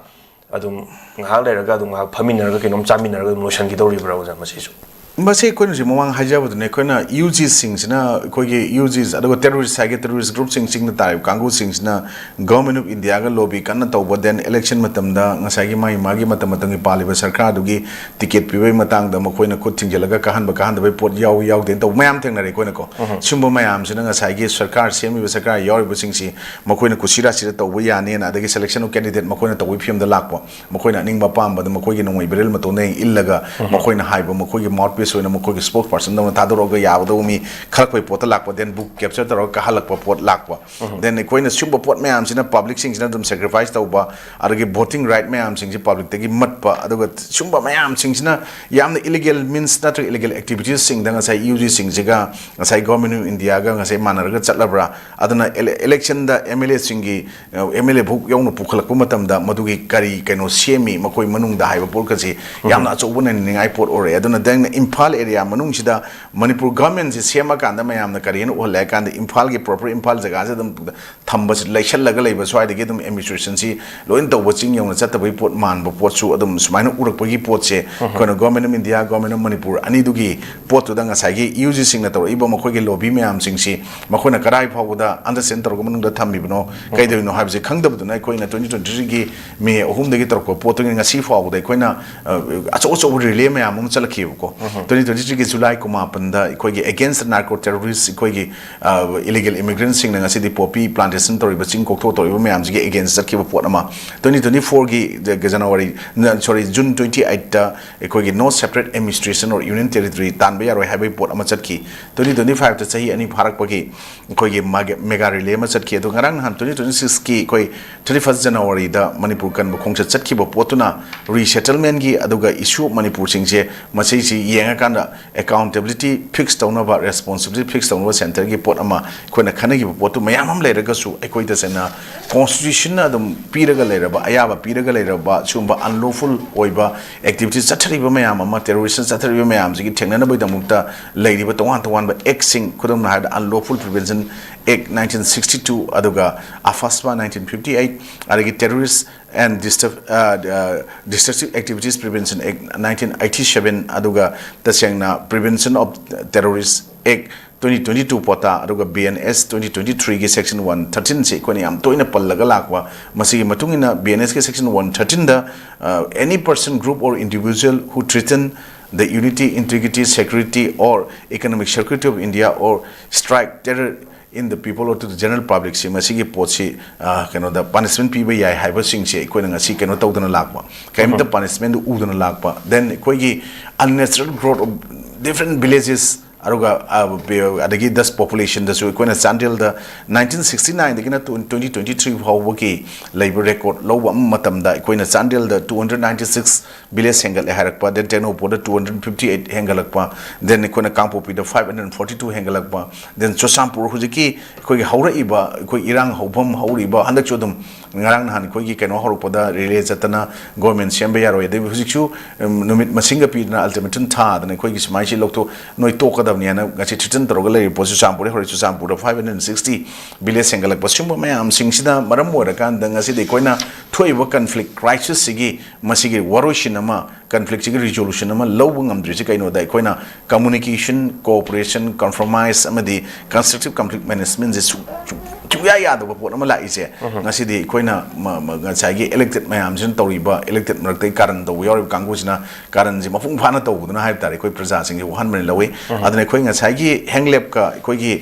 ꯑꯗꯨꯝ ꯉꯥꯏꯍꯥꯛ ꯂꯩꯔꯒ ꯑꯗꯨꯝ ꯉꯥꯏꯍꯥꯛ ꯐꯝꯃꯤꯟꯅꯔꯒ ꯀꯩꯅꯣꯝ ꯆꯥꯃꯤꯟꯅꯔꯒ ꯑꯗꯨꯝ ꯂꯣꯏꯁꯤꯟꯈꯤꯗꯧꯔꯤꯕ꯭ꯔꯥ, ꯑꯣꯖꯥ, ꯃꯁꯤꯁꯨ? ꯃꯁꯤ ꯑꯩꯈꯣꯏꯅ ꯍꯧꯖꯤꯛ ꯃꯃꯥꯡ ꯍꯥꯏꯖꯕꯗꯨꯅꯦ, ꯑꯩꯈꯣꯏꯅ ꯌꯨ ꯖꯤꯁꯤꯡꯁꯤꯅ, ꯑꯩꯈꯣꯏꯒꯤ ꯌꯨ ꯖꯤꯁ ꯑꯗꯨꯒ ꯇꯦꯔꯣꯔꯤꯁ ꯍꯥꯏꯒꯦ, ꯇꯦꯔꯣꯔꯤꯁ ꯒ꯭ꯔꯨꯞꯁꯤꯡ ꯆꯤꯡꯗ ꯇꯥꯔꯤꯕ ꯀꯥꯡꯕꯨꯁꯤꯡꯁꯤꯅ ꯒꯣꯔꯃꯦꯟ ꯑꯣꯐ ꯏꯟꯗꯤꯌꯥꯒ ꯂꯣꯕꯤ ꯀꯟꯅ ꯇꯧꯕ, ꯗꯦꯟ ꯏꯂꯦꯛꯁꯟ ꯃꯇꯝꯗ ꯉꯁꯥꯏꯒꯤ ꯃꯥꯒꯤ ꯃꯥꯒꯤ ꯃꯇꯝ ꯃꯇꯝꯒꯤ ꯄꯥꯜꯂꯤꯕ ꯁꯔꯀꯥꯔꯗꯨꯒꯤ ꯇꯤꯀꯦꯠ ꯄꯤꯕꯒꯤ ꯃꯇꯥꯡꯗ ꯃꯈꯣꯏꯅ ꯈꯨꯠ ꯊꯤꯡꯖꯤꯜꯂꯒ ꯀꯥꯍꯟꯕ ꯀꯥꯍꯟꯗꯕꯒꯤ ꯄꯣꯠ ꯌꯥꯎꯏ ꯌꯥꯎꯗꯦꯅ ꯇꯧꯕ ꯃꯌꯥꯝ ꯊꯦꯡꯅꯔꯦ ꯑꯩꯈꯣꯏꯅꯀꯣ꯫ ꯁꯤꯒꯨꯝꯕ ꯃꯌꯥꯝꯁꯤꯅ ꯉꯁꯥꯏꯒꯤ ꯁꯔꯀꯥꯔ ꯁꯦꯝꯃꯤꯕ, ꯁꯔꯀꯥꯔ ꯌꯥꯎꯔꯤꯕꯁꯤꯡꯁꯤ ꯃꯈꯣꯏꯅ ꯀꯨꯁꯤꯔꯥꯁꯤꯗ ꯇꯧꯕ ꯌꯥꯅꯤꯅ, ꯑꯗꯒꯤ ꯁꯦꯂꯦꯛꯁꯟ ꯑꯣꯐ ꯀꯦꯟꯗꯤꯗꯦꯠ ꯃꯈꯣꯏꯅ ꯇꯧꯕꯒꯤ ꯐꯤꯕꯝꯗ ꯂꯥꯛꯄ, ꯃꯈꯣꯏꯅ ꯑꯅꯤꯡꯕ ꯑꯄꯥꯝꯕꯗ ꯃꯈꯣꯏꯒꯤ ꯅꯣꯡꯃꯩ ꯕꯦꯔꯦꯜ ꯃꯇꯣꯟꯗ ꯍꯦꯛ ꯏꯜꯂꯒ ꯃꯈꯣꯏꯅ ꯍꯥꯏꯕ, ꯃꯈꯣꯏꯒꯤ ꯃꯥꯎꯠ ꯄꯤꯁ ꯑꯣꯏꯅ ꯃꯈꯣꯏꯒꯤ ꯁ꯭ꯄꯣꯛꯁ ꯄꯥꯔꯁꯟꯗꯧꯅ ꯊꯥꯗꯣꯔꯛꯑꯒ ꯌꯥꯒꯗꯧꯕ ꯃꯤ ꯈꯜꯂꯛꯄꯒꯤ ꯄꯣꯠꯇ ꯂꯥꯛꯄ, ꯗꯦꯟ ꯕꯨꯠ ꯀꯦꯞꯆꯔ ꯇꯧꯔꯒ ꯀꯥꯍꯜꯂꯛꯄ ꯄꯣꯠ ꯂꯥꯛꯄ꯫ ꯗꯦꯟ ꯑꯩꯈꯣꯏꯅ ꯁꯤꯒꯨꯝꯕ ꯄꯣꯠ ꯃꯌꯥꯝꯁꯤꯅ ꯄꯕ꯭ꯂꯤꯛꯁꯤꯡꯁꯤꯅ ꯑꯗꯨꯝ ꯁꯦꯀ꯭ꯔꯤꯐꯥꯏꯁ ꯇꯧꯕ, ꯑꯗꯒꯤ ꯚꯣꯇꯤꯡ ꯔꯥꯏꯠ ꯃꯌꯥꯝꯁꯤꯡꯁꯤ ꯄꯕ꯭ꯂꯤꯛꯇꯒꯤ ꯃꯠꯄ, ꯑꯗꯨꯒ ꯁꯤꯒꯨꯝꯕ ꯃꯌꯥꯝꯁꯤꯡꯁꯤꯅ ꯌꯥꯝꯅ ꯏꯂꯤꯒꯦꯜ ꯃꯤꯟꯁ ꯅꯠꯇ꯭ꯔꯒ ꯏꯂꯤꯒꯦꯜ ꯑꯦꯛꯇꯤꯚꯤꯇꯤꯁꯁꯤꯡꯗ ꯉꯁꯥꯏ ꯌꯨ ꯖꯤꯁꯤꯡꯁꯤꯒ ꯉꯁꯥꯏ ꯒꯣꯔꯃꯦꯟ ꯑꯣꯐ ꯏꯟꯗꯤꯌꯥꯒ ꯉꯁꯥꯏ ꯃꯥꯟꯅꯔꯒ ꯆꯠꯂꯕ꯭ꯔꯥ? ꯑꯗꯨꯅ ꯏꯂꯦꯛꯁꯟꯗ ꯑꯦꯝ ꯑꯦꯜ ꯑꯦꯁꯤꯡꯒꯤ, ꯑꯦꯝ ꯑꯦꯜ ꯑꯦ ꯐꯥꯎ ꯌꯧꯅ ꯄꯨꯈꯠꯂꯛꯄ ꯃꯇꯝꯗ ꯃꯗꯨꯒꯤ ꯀꯔꯤ ꯀꯩꯅꯣ ꯁꯦꯝꯃꯤ ꯃꯈꯣꯏ ꯃꯅꯨꯡꯗ ꯍꯥꯏꯕ ꯄꯣꯠꯀꯁꯤ ꯌꯥꯝꯅ ꯑꯆꯧꯕ ꯅꯩꯅꯅꯤꯡꯉꯥꯏ ꯄꯣꯠ ꯑꯣꯏꯔꯛꯑꯦ꯫ ꯑꯗꯨꯅ ꯗꯦꯟ ꯏꯝꯐꯥꯜ ꯑꯦꯔꯤꯌꯥ ꯃꯅꯨꯡꯁꯤꯗ ꯃꯅꯤꯄꯨꯔ ꯒꯚꯔꯟꯃꯦꯟꯁꯤ ꯁꯦꯝꯃꯀꯥꯟꯗ ꯃꯌꯥꯝꯅ ꯀꯔꯤꯅ ꯎꯍꯜꯂꯦ ꯍꯥꯏ ꯀꯥꯟꯗ ꯏꯝꯐꯥꯜꯒꯤ ꯄ꯭ꯔꯣꯄꯔ ꯏꯝꯐꯥꯜ ꯖꯒꯥꯁꯦ ꯑꯗꯨꯝ ꯊꯝꯕꯁꯤ, ꯂꯩꯁꯜꯂꯒ ꯂꯩꯕ ꯁ꯭ꯋꯥꯏꯗꯒꯤ ꯑꯗꯨꯝ ꯑꯦꯗꯃꯤꯅꯤꯁꯇ꯭ꯔꯦꯁꯟꯁꯤ ꯂꯣꯏꯅ ꯇꯧꯕ, ꯆꯤꯡ ꯌꯧꯅ ꯆꯠꯇꯕꯒꯤ ꯄꯣꯠ ꯃꯥꯟꯕ ꯄꯣꯠꯁꯨ ꯑꯗꯨꯝ ꯁꯨꯃꯥꯏꯅ ꯎꯔꯛꯄꯒꯤ ꯄꯣꯠꯁꯦ ꯑꯩꯈꯣꯏꯅ government of India, government of Manipur ꯑꯅꯤꯗꯨꯒꯤ ꯄꯣꯠꯇꯨꯗ ꯉꯁꯥꯏꯒꯤ ꯌꯨ ꯖꯤꯁꯤꯡꯅ ꯇꯧꯔꯛꯏꯕ ꯃꯈꯣꯏꯒꯤ ꯂꯣꯕꯤ ꯃꯌꯥꯝꯁꯤꯡꯁꯤ ꯃꯈꯣꯏꯅ ꯀꯗꯥꯏ ꯐꯥꯎꯕꯗ ꯑꯟꯗꯔꯁ꯭ꯇꯦꯟ ꯇꯧꯔꯒ ꯃꯅꯨꯡꯗ ꯊꯝꯃꯤꯕꯅꯣ, ꯀꯩꯗꯧꯔꯤꯅꯣ ꯍꯥꯏꯕꯁꯤ ꯈꯪꯗꯕꯗꯨꯅ ꯑꯩꯈꯣꯏꯅ ꯇ꯭ꯋꯦꯟꯇꯤ ꯇ꯭ꯋꯦꯟꯇꯤ ꯊ꯭ꯔꯤꯒꯤ ꯃꯦ ꯑꯍꯨꯝꯗꯒꯤ ꯇꯧꯔꯛꯄ ꯄꯣꯠꯇꯨꯒꯤ ꯉꯁꯤ ꯐꯥꯎꯕꯗ ꯑꯩꯈꯣꯏꯅ, ꯑ, ꯑꯆꯧ ꯑꯆꯧꯕ ꯔꯤꯂꯦ ꯃꯌꯥꯝ ꯑꯃ ꯆꯠꯂꯛꯈꯤꯕꯀꯣ꯫ ꯇ꯭ꯋꯦꯟꯇꯤ ꯇ꯭ꯋꯦꯟꯇꯤ ꯊ꯭ꯔꯤꯒꯤ ꯖꯨꯂꯥꯏ ꯀꯨꯟꯃꯥꯄꯟꯗ ꯑꯩꯈꯣꯏꯒꯤ ꯑꯦꯒꯦꯟꯁ ꯅꯥꯔꯀꯣ ꯇꯦꯔꯣꯔꯤꯁ, ꯑꯩꯈꯣꯏꯒꯤ ꯏꯂꯤꯒꯦꯜ ꯏꯃꯤꯒ꯭ꯔꯦꯟꯁꯤꯡꯅ ꯉꯁꯤꯗꯤ ꯄꯣꯄꯤ ꯄ꯭ꯂꯥꯟꯇꯦꯁꯟ ꯇꯧꯔꯤꯕ, ꯆꯤꯡ ꯀꯣꯛꯊꯣꯛ ꯇꯧꯔꯤꯕ ꯃꯌꯥꯝꯁꯤꯒꯤ ꯑꯦꯒꯦꯟꯁ ꯆꯠꯈꯤꯕ ꯄꯣꯠ ꯑꯃ, ꯇ꯭ꯋꯦꯟꯇꯤ ꯇ꯭ꯋꯦꯟꯇꯤ ꯐꯣꯔꯒꯤ ꯖꯅꯋꯥꯔꯤ, ꯁꯣꯔꯤ, ꯖꯨꯟ ꯇ꯭ꯋꯦꯟꯇꯤ ꯑꯩꯠꯇ ꯑꯩꯈꯣꯏꯒꯤ no separate administration or union territory ꯇꯥꯟꯕ ꯌꯥꯔꯣꯏ ꯍꯥꯏꯕꯒꯤ ꯄꯣꯠ ꯑꯃ ꯆꯠꯈꯤ꯫ ꯇ꯭ꯋꯦꯟꯇꯤ ꯇ꯭ꯋꯦꯟꯇꯤ ꯐꯥꯏꯚꯇ ꯆꯍꯤ ꯑꯅꯤ ꯐꯥꯔꯛꯄꯒꯤ ꯑꯩꯈꯣꯏꯒꯤ ꯃꯥꯒꯤ ꯃꯦꯒꯥ ꯔꯤꯂꯦ ꯑꯃ ꯆꯠꯈꯤ꯫ ꯑꯗꯣ ꯉꯔꯥꯡ ꯅꯍꯥꯟ ꯇ꯭ꯋꯦꯟꯇꯤ ꯇ꯭ꯋꯦꯟꯇꯤ ꯁꯤꯛꯁꯀꯤ ꯑꯩꯈꯣꯏ ꯊꯥꯔꯇꯤ ꯐꯥꯔꯁ ꯖꯅꯋꯥꯔꯤꯗ ꯃꯅꯤꯄꯨꯔ ꯀꯟꯕ ꯈꯣꯡꯆꯠ ꯆꯠꯈꯤꯕ ꯄꯣꯠꯇꯨꯅ ꯔꯤꯁꯦꯇꯜꯃꯦꯟꯒꯤ ꯑꯗꯨꯒ ꯏꯁꯨ ꯃꯅꯤꯄꯨꯔꯁꯤꯡꯁꯦ ꯃꯁꯤꯁꯤ ꯌꯦꯡꯉꯀꯥꯟꯗ ꯑꯦꯀꯥꯎꯟꯇꯦꯕꯤꯂꯤꯇꯤ ꯐꯤꯛꯁ ꯇꯧꯅꯕ, ꯔꯦꯁꯄꯣꯟꯁꯤꯕꯤꯂꯤꯇꯤ ꯐꯤꯛꯁ ꯇꯧꯅꯕ ꯁꯦꯟꯇꯔꯒꯤ ꯄꯣꯠ ꯑꯃ ꯑꯩꯈꯣꯏꯅ ꯈꯟꯅꯈꯤꯕ ꯄꯣꯠꯇꯨ ꯃꯌꯥꯝ ꯑꯃ ꯂꯩꯔꯒꯁꯨ ꯑꯩꯈꯣꯏ ꯇꯁꯦꯡꯅ ꯀꯣꯟꯁꯇꯤꯇ꯭ꯌꯨꯁꯟꯅ ꯑꯗꯨꯝ ꯄꯤꯔꯒ ꯂꯩꯔꯕ, ꯑꯌꯥꯕ ꯄꯤꯔꯒ ꯂꯩꯔꯕ ꯁꯤꯒꯨꯝꯕ ꯑꯟꯂꯣꯐꯨꯜ ꯑꯣꯏꯕ ꯑꯦꯛꯇꯤꯚꯤꯇꯤꯁ ꯆꯠꯊꯔꯤꯕ ꯃꯌꯥꯝ ꯑꯃ, ꯇꯦꯔꯣꯔꯤꯁꯟ ꯆꯠꯊꯔꯤꯕ ꯃꯌꯥꯝꯁꯤꯒꯤ ꯊꯦꯡꯅꯅꯕꯒꯤꯗꯃꯛꯇ ꯂꯩꯔꯤꯕ ꯇꯣꯉꯥꯟ ꯇꯣꯉꯥꯟꯕ ꯑꯦꯛꯁꯤꯡ, ꯈꯨꯗꯝ ꯑꯣꯏꯅ ꯍꯥꯏꯔꯕꯗ unlawful prevention Act nineteen sixty two, ꯑꯗꯨꯒ AFASPA nineteen fifty eight, ꯑꯗꯒꯤ Terrorist and Disturb- ꯑ, ꯑ, Destructive Activities Prevention Act nineteen eighty seven, ꯑꯗꯨꯒ ꯇꯁꯦꯡꯅ Prevention of Terrorist Act twenty twenty two, ꯄꯣꯇꯥ, ꯑꯗꯨꯒ BNS twenty twenty three ꯒꯤ section one thirteen ꯁꯤ ꯑꯩꯈꯣꯏꯅ ꯌꯥꯝ ꯇꯣꯏꯅ ꯄꯜꯂꯒ ꯂꯥꯛꯄ꯫ ꯃꯁꯤꯒꯤ ꯃꯇꯨꯡ ꯏꯟꯅ BNS ꯀꯤ section one thirteen the, uh, any person, group or individual who threaten the unity, integrity, security or economic security of India or strike terror in the people or to the general public ꯁꯤ, ꯃꯁꯤꯒꯤ ꯄꯣꯠꯁꯤ, ꯑ, ꯀꯩꯅꯣꯗ punishment ꯄꯤꯕ ꯌꯥꯏ ꯍꯥꯏꯕꯁꯤꯡꯁꯦ ꯑꯩꯈꯣꯏꯅ ꯉꯁꯤ ꯀꯩꯅꯣ ꯇꯧꯗꯅ ꯂꯥꯛꯄ, ꯀꯔꯤꯝꯇ punishment ꯎꯗꯅ ꯂꯥꯛꯄ꯫ Then ꯑꯩꯈꯣꯏꯒꯤ unnatural growth of different villages, ꯑꯗꯨꯒ, ꯑ, ꯄꯤ- ꯑꯗꯒꯤ thus population ꯗꯁꯨ ꯑꯩꯈꯣꯏꯅ ꯆꯥꯟꯗꯦꯜꯗ nineteen sixty nine ꯗꯒꯤꯅ twenty twenty three ꯐꯥꯎꯕꯒꯤ ꯂꯩꯕ record ꯂꯧꯕ ꯃꯇꯝꯗ, ꯑꯩꯈꯣꯏꯅ ꯆꯥꯟꯗꯦꯜꯗ two hundred ninety six village ꯍꯦꯟꯒꯠꯂꯦ ꯍꯥꯏꯔꯛꯄ, then ꯇꯦꯡꯅꯧꯄꯜꯗ two hundred fifty eight ꯍꯦꯟꯒꯠꯂꯛꯄ, then ꯑꯩꯈꯣꯏꯅ ꯀꯥꯡꯄꯣꯛꯄꯤꯗ five hundred forty two ꯍꯦꯟꯒꯠꯂꯛꯄ, then ꯆꯨꯔꯆꯥꯟꯄꯨꯔ, ꯍꯧꯖꯤꯛꯀꯤ ꯑꯩꯈꯣꯏꯒꯤ ꯍꯧꯔꯛꯏꯕ, ꯑꯩꯈꯣꯏ ꯏꯔꯥꯡ ꯍꯧꯐꯝ ꯍꯧꯔꯤꯕ, ꯍꯟꯗꯛꯁꯨ ꯑꯗꯨꯝ ꯉꯔꯥꯡ ꯅꯍꯥꯟ ꯑꯩꯈꯣꯏꯒꯤ ꯀꯩꯅꯣ ꯍꯧꯔꯛꯄꯗ relay ꯆꯠꯇꯅ government ꯁꯦꯝꯕ ꯌꯥꯔꯣꯏ, ꯑꯗꯩ ꯍꯧꯖꯤꯛꯁꯨ, ꯎꯝ, ꯅꯨꯃꯤꯠ ꯃꯁꯤꯡꯒ ꯄꯤꯗꯅ ultimatum ꯊꯥꯗꯅ ꯑꯩꯈꯣꯏꯒꯤ ꯁꯨꯃꯥꯏꯁꯤ ꯂꯧꯊꯣꯛ, ꯅꯣꯏ ꯇꯣꯛꯀꯗꯕꯅꯤ ꯍꯥꯏꯅ ꯉꯁꯤ threaten ꯇꯧꯔꯒ ꯂꯩꯔꯤꯕ ꯄꯣꯠꯁꯤ ꯆꯨꯔꯆꯥꯟꯄꯨꯔꯗ ꯍꯧꯔꯛꯏ꯫ ꯆꯨꯔꯆꯥꯟꯄꯨꯔꯗ five hundred sixty village ꯍꯦꯟꯒꯠꯂꯛꯄ꯫ ꯁꯤꯒꯨꯝꯕ ꯃꯌꯥꯝꯁꯤꯡꯁꯤꯅ ꯃꯔꯝ ꯑꯣꯏꯔꯀꯥꯟꯗ ꯉꯁꯤꯗꯤ ꯑꯩꯈꯣꯏꯅ ꯊꯣꯛꯏꯕ conflict crisis ꯁꯤꯒꯤ, ꯃꯁꯤꯒꯤ ꯋꯥꯔꯣꯏꯁꯤꯟ ꯑꯃ, conflict ꯁꯤꯒꯤ resolution ꯑꯃ ꯂꯧꯕ ꯉꯝꯗ꯭ꯔꯤꯁꯤ ꯀꯩꯅꯣꯗ, ꯑꯩꯈꯣꯏꯅ communication, cooperation, compromise ꯑꯃꯗꯤ constructive conflict management ꯁꯦ ꯁꯨ-, ꯁꯨ-, ꯁꯨꯡꯌꯥ ꯌꯥꯗꯕ ꯄꯣꯠ ꯑꯃ ꯂꯥꯛꯏꯁꯦ꯫ ꯉꯁꯤꯗꯤ ꯑꯩꯈꯣꯏꯅ ꯃ-, ꯃ-, ꯉꯁꯥꯏꯒꯤ elected ꯃꯌꯥꯝꯁꯤꯅ ꯇꯧꯔꯤꯕ, elected ꯃꯔꯛꯇꯒꯤ ꯀꯥꯔꯟ ꯇꯧꯕ ꯌꯥꯎꯔꯤꯕ ꯀꯥꯡꯕꯨꯁꯤꯅ ꯀꯥꯔꯟꯁꯦ ꯃꯄꯨꯡ ꯐꯥꯅ ꯇꯧꯕꯗꯨꯅ ꯍꯥꯏꯕ ꯇꯥꯔꯦ, ꯑꯩꯈꯣꯏ ꯄ꯭ꯔꯖꯥꯁꯤꯡꯁꯦ ꯋꯥꯍꯟꯕꯅ ꯂꯧꯋꯤ꯫ ꯑꯗꯨꯅ ꯑꯩꯈꯣꯏ ꯉꯁꯥꯏꯒꯤ ꯍꯦꯡꯂꯦꯞꯀ ꯑꯩꯈꯣꯏꯒꯤ,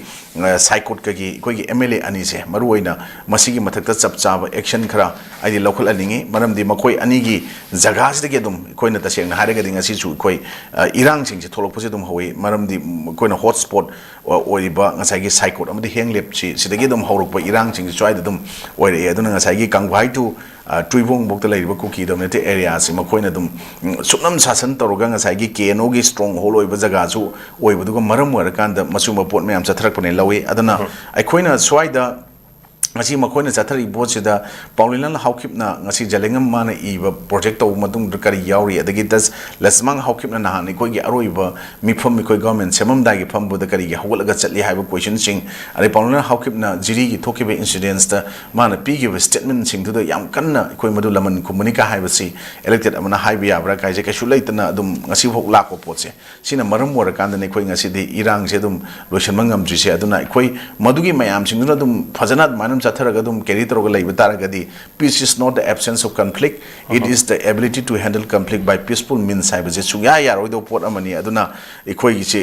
ꯑ, ꯁꯥꯏꯀꯣꯠꯀꯒꯤ ꯑꯩꯈꯣꯏꯒꯤ MLA ꯑꯅꯤꯁꯦ, ꯃꯔꯨꯑꯣꯏꯅ ꯃꯁꯤꯒꯤ ꯃꯊꯛꯇ ꯆꯞ ꯆꯥꯕ action ꯈꯔ ꯍꯥꯏꯗꯤ ꯂꯧꯈꯠꯍꯟꯅꯤꯡꯉꯤ꯫ ꯃꯔꯝꯗꯤ ꯃꯈꯣꯏ ꯑꯅꯤꯒꯤ ꯖꯒꯥꯁꯤꯗꯒꯤ ꯑꯗꯨꯝ ꯑꯩꯈꯣꯏꯅ ꯇꯁꯦꯡꯅ ꯍꯥꯏꯔꯒꯗꯤ ꯉꯁꯤꯁꯨ ꯑꯩꯈꯣꯏ, ꯑ, ꯏꯔꯥꯡꯁꯤꯡꯁꯦ ꯊꯣꯛꯂꯛꯄꯁꯦ ꯑꯗꯨꯝ ꯍꯧꯋꯤ꯫ ꯃꯔꯝꯗꯤ, ꯎꯝ, ꯑꯩꯈꯣꯏꯅ hot spot ꯑꯣꯏꯔꯤꯕ ꯉꯁꯥꯏꯒꯤ ꯁꯥꯏꯀꯣꯠ ꯑꯃꯗꯤ ꯍꯦꯡꯂꯦꯞꯁꯤ, ꯁꯤꯗꯒꯤ ꯑꯗꯨꯝ ꯍꯧꯔꯛꯄ ꯏꯔꯥꯡꯁꯤꯡꯁꯤ ꯁ꯭ꯋꯥꯏꯗ ꯑꯗꯨꯝ ꯑꯣꯏꯔꯛꯑꯦ꯫ ꯑꯗꯨꯅ ꯉꯁꯥꯏꯒꯤ ꯀꯪꯕꯥꯏ to, ꯑ, ꯇꯨꯏꯕꯣꯡꯕꯣꯛꯇ ꯂꯩꯔꯤꯕ ꯀꯨꯀꯤ dominated area ꯁꯤ ꯃꯈꯣꯏꯅ ꯑꯗꯨꯝ, ꯎꯝ, ꯁꯨꯞꯅꯝ ꯁꯥꯁꯟ ꯇꯧꯔꯒ ꯉꯁꯥꯏꯒꯤ KNOꯒꯤ stronghold ꯑꯣꯏꯕ ꯖꯒꯥꯁꯨ ꯑꯣꯏꯕꯗꯨꯒ ꯃꯔꯝ ꯑꯣꯏꯔꯀꯥꯟꯗ ꯃꯁꯤꯒꯨꯝꯕ ꯄꯣꯠ ꯃꯌꯥꯝ ꯆꯠꯊꯔꯛꯄꯅꯦ ꯂꯧꯏ꯫ ꯑꯗꯨꯅ ꯑꯩꯈꯣꯏꯅ ꯁ꯭ꯋꯥꯏꯗ ꯉꯁꯤ ꯃꯈꯣꯏꯅ ꯆꯠꯊꯔꯤꯕ ꯄꯣꯠꯁꯤꯗ ꯄꯥꯎꯂꯤꯂꯥꯜ ꯍꯥꯎꯀꯤꯞꯅ ꯉꯁꯤ ꯖꯂꯦꯡꯉꯝ ꯃꯥꯅ ꯏꯕ ꯄ꯭ꯔꯣꯖꯦꯛ ꯇꯧꯕ ꯃꯇꯨꯡꯗ ꯀꯔꯤ ꯌꯥꯎꯔꯤ, ꯑꯗꯒꯤ ꯗꯁ ꯂꯁꯃꯥꯡ ꯍꯥꯎꯀꯤꯞꯅ ꯅꯍꯥꯟ ꯑꯩꯈꯣꯏꯒꯤ ꯑꯔꯣꯏꯕ ꯃꯤꯐꯝ ꯑꯩꯈꯣꯏ ꯒꯚꯔꯟꯃꯦꯟ ꯁꯦꯝꯃꯝꯗꯥꯏꯒꯤ ꯐꯝꯕꯗ ꯀꯔꯤꯒꯤ ꯍꯧꯒꯠꯂꯒ ꯆꯠꯂꯤ ꯍꯥꯏꯕ ꯀꯣꯏꯁꯟꯁꯤꯡ, ꯑꯗꯩ ꯄꯥꯎꯂꯤꯂꯥꯜ ꯍꯥꯎꯀꯤꯞꯅ ꯖꯤꯔꯤꯒꯤ ꯊꯣꯛꯈꯤꯕ ꯏꯟꯁꯤꯗꯦꯟꯁꯇ ꯃꯥꯅ ꯄꯤꯈꯤꯕ ꯁ꯭ꯇꯦꯠꯃꯦꯟꯁꯤꯡꯗꯨꯗ ꯌꯥꯝ ꯀꯟꯅ ꯑꯩꯈꯣꯏ ꯃꯗꯨ ꯂꯃꯟ ꯈꯨꯝꯕꯅꯤꯀ ꯍꯥꯏꯕꯁꯤ ꯏꯂꯦꯛꯇꯦꯠ ꯑꯃꯅ ꯍꯥꯏꯕ ꯌꯥꯕ꯭ꯔꯥ ꯀꯥꯏꯁꯦ ꯀꯩꯁꯨ ꯂꯩꯇꯅ ꯑꯗꯨꯝ ꯉꯁꯤꯐꯥꯎ ꯂꯥꯛꯄ ꯄꯣꯠꯁꯦ꯫ ꯁꯤꯅ ꯃꯔꯝ ꯑꯣꯏꯔꯀꯥꯟꯗꯅꯤ ꯑꯩꯈꯣꯏ ꯉꯁꯤꯗꯤ ꯏꯔꯥꯡꯁꯦ ꯑꯗꯨꯝ ꯂꯣꯏꯁꯤꯟꯕ ꯉꯝꯗ꯭ꯔꯤꯁꯦ꯫ ꯑꯗꯨꯅ ꯑꯩꯈꯣꯏ ꯃꯗꯨꯒꯤ ꯃꯌꯥꯝꯁꯤꯡꯗꯨꯅ ꯑꯗꯨꯝ ꯐꯖꯅ ꯑꯗꯨꯃꯥꯏꯅ ꯑꯗꯨꯝ ꯆꯠꯊꯔꯒ ꯑꯗꯨꯝ ꯀꯦꯔꯤ ꯇꯧꯔꯒ ꯂꯩꯕ ꯇꯥꯔꯒꯗꯤ, peace is not the absence of conflict, it is the ability to handle conflict by peaceful means ꯍꯥꯏꯕꯁꯦ ꯁꯨꯡꯌꯥ ꯌꯥꯔꯣꯏꯗꯧꯕ ꯄꯣꯠ ꯑꯃꯅꯤ꯫ ꯑꯗꯨꯅ ꯑꯩꯈꯣꯏꯒꯤꯁꯦ,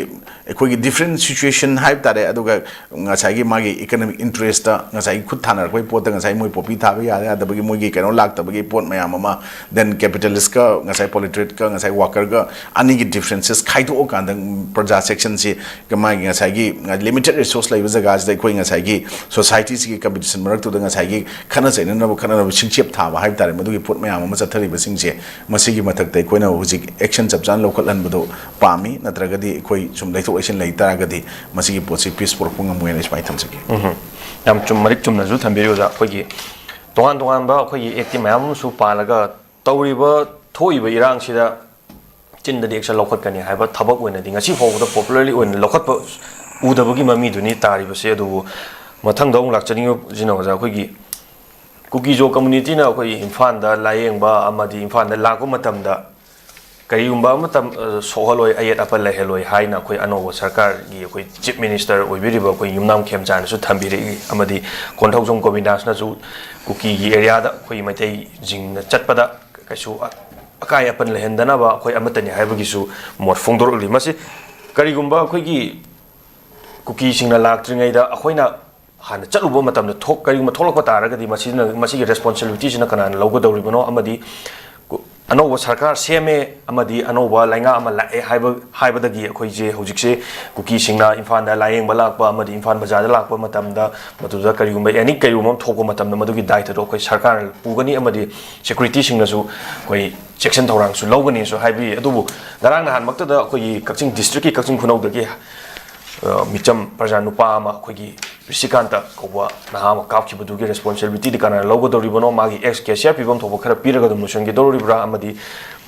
ꯑꯩꯈꯣꯏꯒꯤ different situation ꯍꯥꯏꯕ ꯇꯥꯔꯦ, ꯑꯗꯨꯒ ꯉꯁꯥꯏꯒꯤ ꯃꯥꯒꯤ economic interest ꯉꯁꯥꯏꯒꯤ ꯈꯨꯠ ꯊꯥꯅꯔꯛꯄꯒꯤ ꯄꯣꯠꯇ ꯉꯁꯥꯏ ꯃꯣꯏ poppy ꯊꯥꯕ ꯌꯥꯗ ꯌꯥꯗꯕꯒꯤ ꯃꯣꯏꯒꯤ ꯀꯩꯅꯣ ꯂꯥꯛꯇꯕꯒꯤ ꯄꯣꯠ ꯃꯌꯥꯝ ꯑꯃ, then capitalistꯀ ꯉꯁꯥꯏ proletariatꯀ ꯉꯁꯥꯏ workerꯒ ꯑꯅꯤꯒꯤ differences ꯈꯥꯏꯗꯣꯛꯑꯀꯥꯟꯗ ꯄ꯭ꯔꯖꯥ sectionꯁꯤ ꯃꯥꯒꯤ ꯉꯁꯥꯏꯒꯤ limited resource ꯂꯩꯕ ꯖꯒꯥꯁꯤꯗ ꯑꯩꯈꯣꯏ ꯉꯁꯥꯏꯒꯤ societyꯁꯤꯒꯤ competition ꯃꯔꯛꯇꯨꯗ ꯉꯁꯥꯏꯒꯤ ꯈꯠꯅ ꯆꯩꯅꯅꯕ, ꯈꯠꯅꯅꯕ ꯁꯤꯡꯆꯦꯞ ꯊꯥꯕ ꯍꯥꯏꯕ ꯇꯥꯔꯦ, ꯃꯗꯨꯒꯤ ꯄꯣꯠ ꯃꯌꯥꯝ ꯑꯃ ꯆꯠꯊꯔꯤꯕꯁꯤꯡꯁꯦ, ꯃꯁꯤꯒꯤ ꯃꯊꯛꯇ ꯑꯩꯈꯣꯏꯅ ꯍꯧꯖꯤꯛ action ꯆꯞ ꯆꯥꯅ ꯂꯧꯈꯠꯍꯟꯕꯗꯣ ꯄꯥꯝꯃꯤ꯫ ꯅꯠꯇ꯭ꯔꯒꯗꯤ ꯑꯩꯈꯣꯏ ꯁꯨꯝ ꯂꯩꯊꯣꯛ ꯂꯩꯁꯤꯟ ꯂꯩ ꯇꯥꯔꯒꯗꯤ ꯃꯁꯤꯒꯤ ꯄꯣꯠꯁꯤ peace ꯄꯨꯔꯛꯄ ꯉꯝꯃꯣꯏ ꯍꯥꯏꯅ ꯁꯨꯃꯥꯏꯅ ꯊꯝꯖꯒꯦ꯫ ꯎꯝ, ꯌꯥꯝ ꯆꯨꯝ, ꯃꯔꯤꯛ ꯆꯨꯝꯅꯁꯨ ꯊꯝꯕꯤꯔꯤ ꯑꯣꯖꯥ꯫ ꯑꯩꯈꯣꯏꯒꯤ ꯇꯣꯉꯥꯟ ꯇꯣꯉꯥꯟꯕ ꯑꯩꯈꯣꯏꯒꯤ actꯀꯤ ꯃꯌꯥꯝ ꯑꯃꯁꯨ ꯄꯥꯜꯂꯒ ꯇꯧꯔꯤꯕ, ꯊꯣꯛꯏꯕ ꯏꯔꯥꯡꯁꯤꯗ ꯆꯤꯟꯗꯗꯤ action ꯂꯧꯈꯠꯀꯅꯤ ꯍꯥꯏꯕ ꯊꯕꯛ ꯑꯣꯏꯅꯗꯤ ꯉꯁꯤ ꯐꯥꯎꯕꯗ popularly ꯑꯣꯏꯅ ꯂꯧꯈꯠꯄ ꯎꯗꯕꯒꯤ ꯃꯃꯤꯗꯨꯅꯤ ꯇꯥꯔꯤꯕꯁꯦ꯫ ꯑꯗꯨꯕꯨ ꯃꯊꯪꯗ ꯑꯃꯨꯛ ꯂꯥꯛꯆꯅꯤꯡꯉꯤꯕꯁꯤꯅ ꯑꯣꯖꯥ, ꯑꯩꯈꯣꯏꯒꯤ ꯀꯨꯀꯤꯖꯣ communityꯅ ꯑꯩꯈꯣꯏ ꯏꯝꯐꯥꯜꯗ ꯂꯥꯏꯌꯦꯡꯕ ꯑꯃꯗꯤ ꯏꯝꯐꯥꯜꯗ ꯂꯥꯛꯄ ꯃꯇꯝꯗ ꯀꯔꯤꯒꯨꯝꯕ ꯑꯃꯇ, ꯑ, ꯁꯣꯛꯍꯜꯂꯣꯏ, ꯑꯌꯦꯠ ꯑꯄꯟ ꯂꯩꯍꯜꯂꯣꯏ ꯍꯥꯏꯅ ꯑꯩꯈꯣꯏ ꯑꯅꯧꯕ ꯁꯔꯀꯥꯔꯒꯤ ꯑꯩꯈꯣꯏ Chief Minister ꯑꯣꯏꯕꯤꯔꯤꯕ ꯑꯩꯈꯣꯏ ꯌꯨꯝꯅꯥꯝ ꯈꯦꯝꯆꯥꯅꯁꯨ ꯊꯝꯕꯤꯔꯛꯏ, ꯑꯃꯗꯤ ꯀꯣꯟꯊꯧꯖꯝ ꯒꯣꯕꯤꯟꯗꯥꯁꯅꯁꯨ ꯀꯨꯀꯤꯒꯤ areaꯗ ꯑꯩꯈꯣꯏ ꯃꯩꯇꯩꯁꯤꯡꯅ ꯆꯠꯄꯗ ꯀꯩꯁꯨ ꯑ-, ꯑꯀꯥꯏ ꯑꯄꯟ ꯂꯩꯍꯟꯗꯅꯕ ꯑꯩꯈꯣꯏ ꯑꯃꯠꯇꯅꯤ ꯍꯥꯏꯕꯒꯤꯁꯨ ꯃꯣꯠ ꯐꯣꯡꯗꯣꯔꯛꯂꯤ꯫ ꯃꯁꯤ ꯀꯔꯤꯒꯨꯝꯕ ꯑꯩꯈꯣꯏꯒꯤ ꯀꯨꯀꯤꯁꯤꯡꯅ ꯂꯥꯛꯇ꯭ꯔꯤꯉꯩꯗ ꯑꯩꯈꯣꯏꯅ ꯍꯥꯟꯅ ꯆꯠꯂꯨꯕ ꯃꯇꯝꯗ ꯊꯣꯛ-, ꯀꯔꯤꯒꯨꯝꯕ ꯊꯣꯛꯂꯛꯄ ꯇꯥꯔꯒꯗꯤ ꯃꯁꯤꯅ, ꯃꯁꯤꯒꯤ responsibilityꯁꯤꯅ ꯀꯅꯥꯅ ꯂꯧꯒꯗꯧꯔꯤꯕꯅꯣ? ꯑꯃꯗꯤ ꯀꯨ-, ꯑꯅꯧꯕ ꯁꯔꯀꯥꯔ ꯁꯦꯝꯃꯦ ꯑꯃꯗꯤ ꯑꯅꯧꯕ ꯂꯩꯉꯥꯛ ꯑꯃ ꯂꯥꯛꯑꯦ ꯍꯥꯏꯕ, ꯍꯥꯏꯕꯗꯒꯤ ꯑꯩꯈꯣꯏꯁꯦ ꯍꯧꯖꯤꯛꯁꯦ ꯀꯨꯀꯤꯁꯤꯡꯅ ꯏꯝꯐꯥꯜꯗ ꯂꯥꯏꯌꯦꯡꯕ ꯂꯥꯛꯄ ꯑꯃꯗꯤ ꯏꯝꯐꯥꯜ ꯕꯖꯥꯔꯗ ꯂꯥꯛꯄ ꯃꯇꯝꯗ ꯃꯗꯨꯗ ꯀꯔꯤꯒꯨꯝꯕ any ꯀꯔꯤꯒꯨꯝꯕ ꯑꯃ ꯊꯣꯛꯄ ꯃꯇꯝꯗ ꯃꯗꯨꯒꯤ ꯗꯥꯏꯇꯗꯣ ꯑꯩꯈꯣꯏ ꯁꯔꯀꯥꯔꯅ ꯄꯨꯒꯅꯤ ꯑꯃꯗꯤ securityꯁꯤꯡꯅꯁꯨ ꯑꯩꯈꯣꯏ checks and ꯊꯧꯔꯥꯡꯁꯨ ꯂꯧꯒꯅꯤꯁꯨ ꯍꯥꯏꯕꯤ꯫ ꯑꯗꯨꯕꯨ ꯉꯔꯥꯡ ꯅꯍꯥꯟꯃꯛꯇꯗ ꯑꯩꯈꯣꯏꯒꯤ ꯀꯛꯆꯤꯡ districtꯀꯤ ꯀꯛꯆꯤꯡ ꯈꯨꯅꯧꯗꯒꯤ ꯑ, ꯃꯤꯆꯝ ꯄ꯭ꯔꯖꯥ ꯅꯨꯄꯥ ꯑꯃ, ꯑꯩꯈꯣꯏꯒꯤ ꯔꯤꯁꯤꯀꯥꯟꯇ ꯀꯧꯕ ꯅꯍꯥ ꯑꯃ ꯀꯥꯞꯈꯤꯕꯗꯨꯒꯤ ꯔꯦꯁꯄꯣꯟꯁꯤꯕꯤꯂꯤꯇꯤꯗꯤ ꯀꯅꯥꯅ ꯂꯧꯒꯗꯧꯔꯤꯕꯅꯣ? ꯃꯥꯒꯤ ꯑꯦꯛꯁ ꯀꯦꯁꯤꯌꯥꯔ ꯄꯤꯐꯝ ꯊꯣꯛꯄ ꯈꯔ ꯄꯤꯔꯒ ꯑꯗꯨꯝ ꯂꯣꯏꯁꯤꯟꯈꯤꯗꯧꯔꯤꯕ꯭ꯔꯥ? ꯑꯃꯗꯤ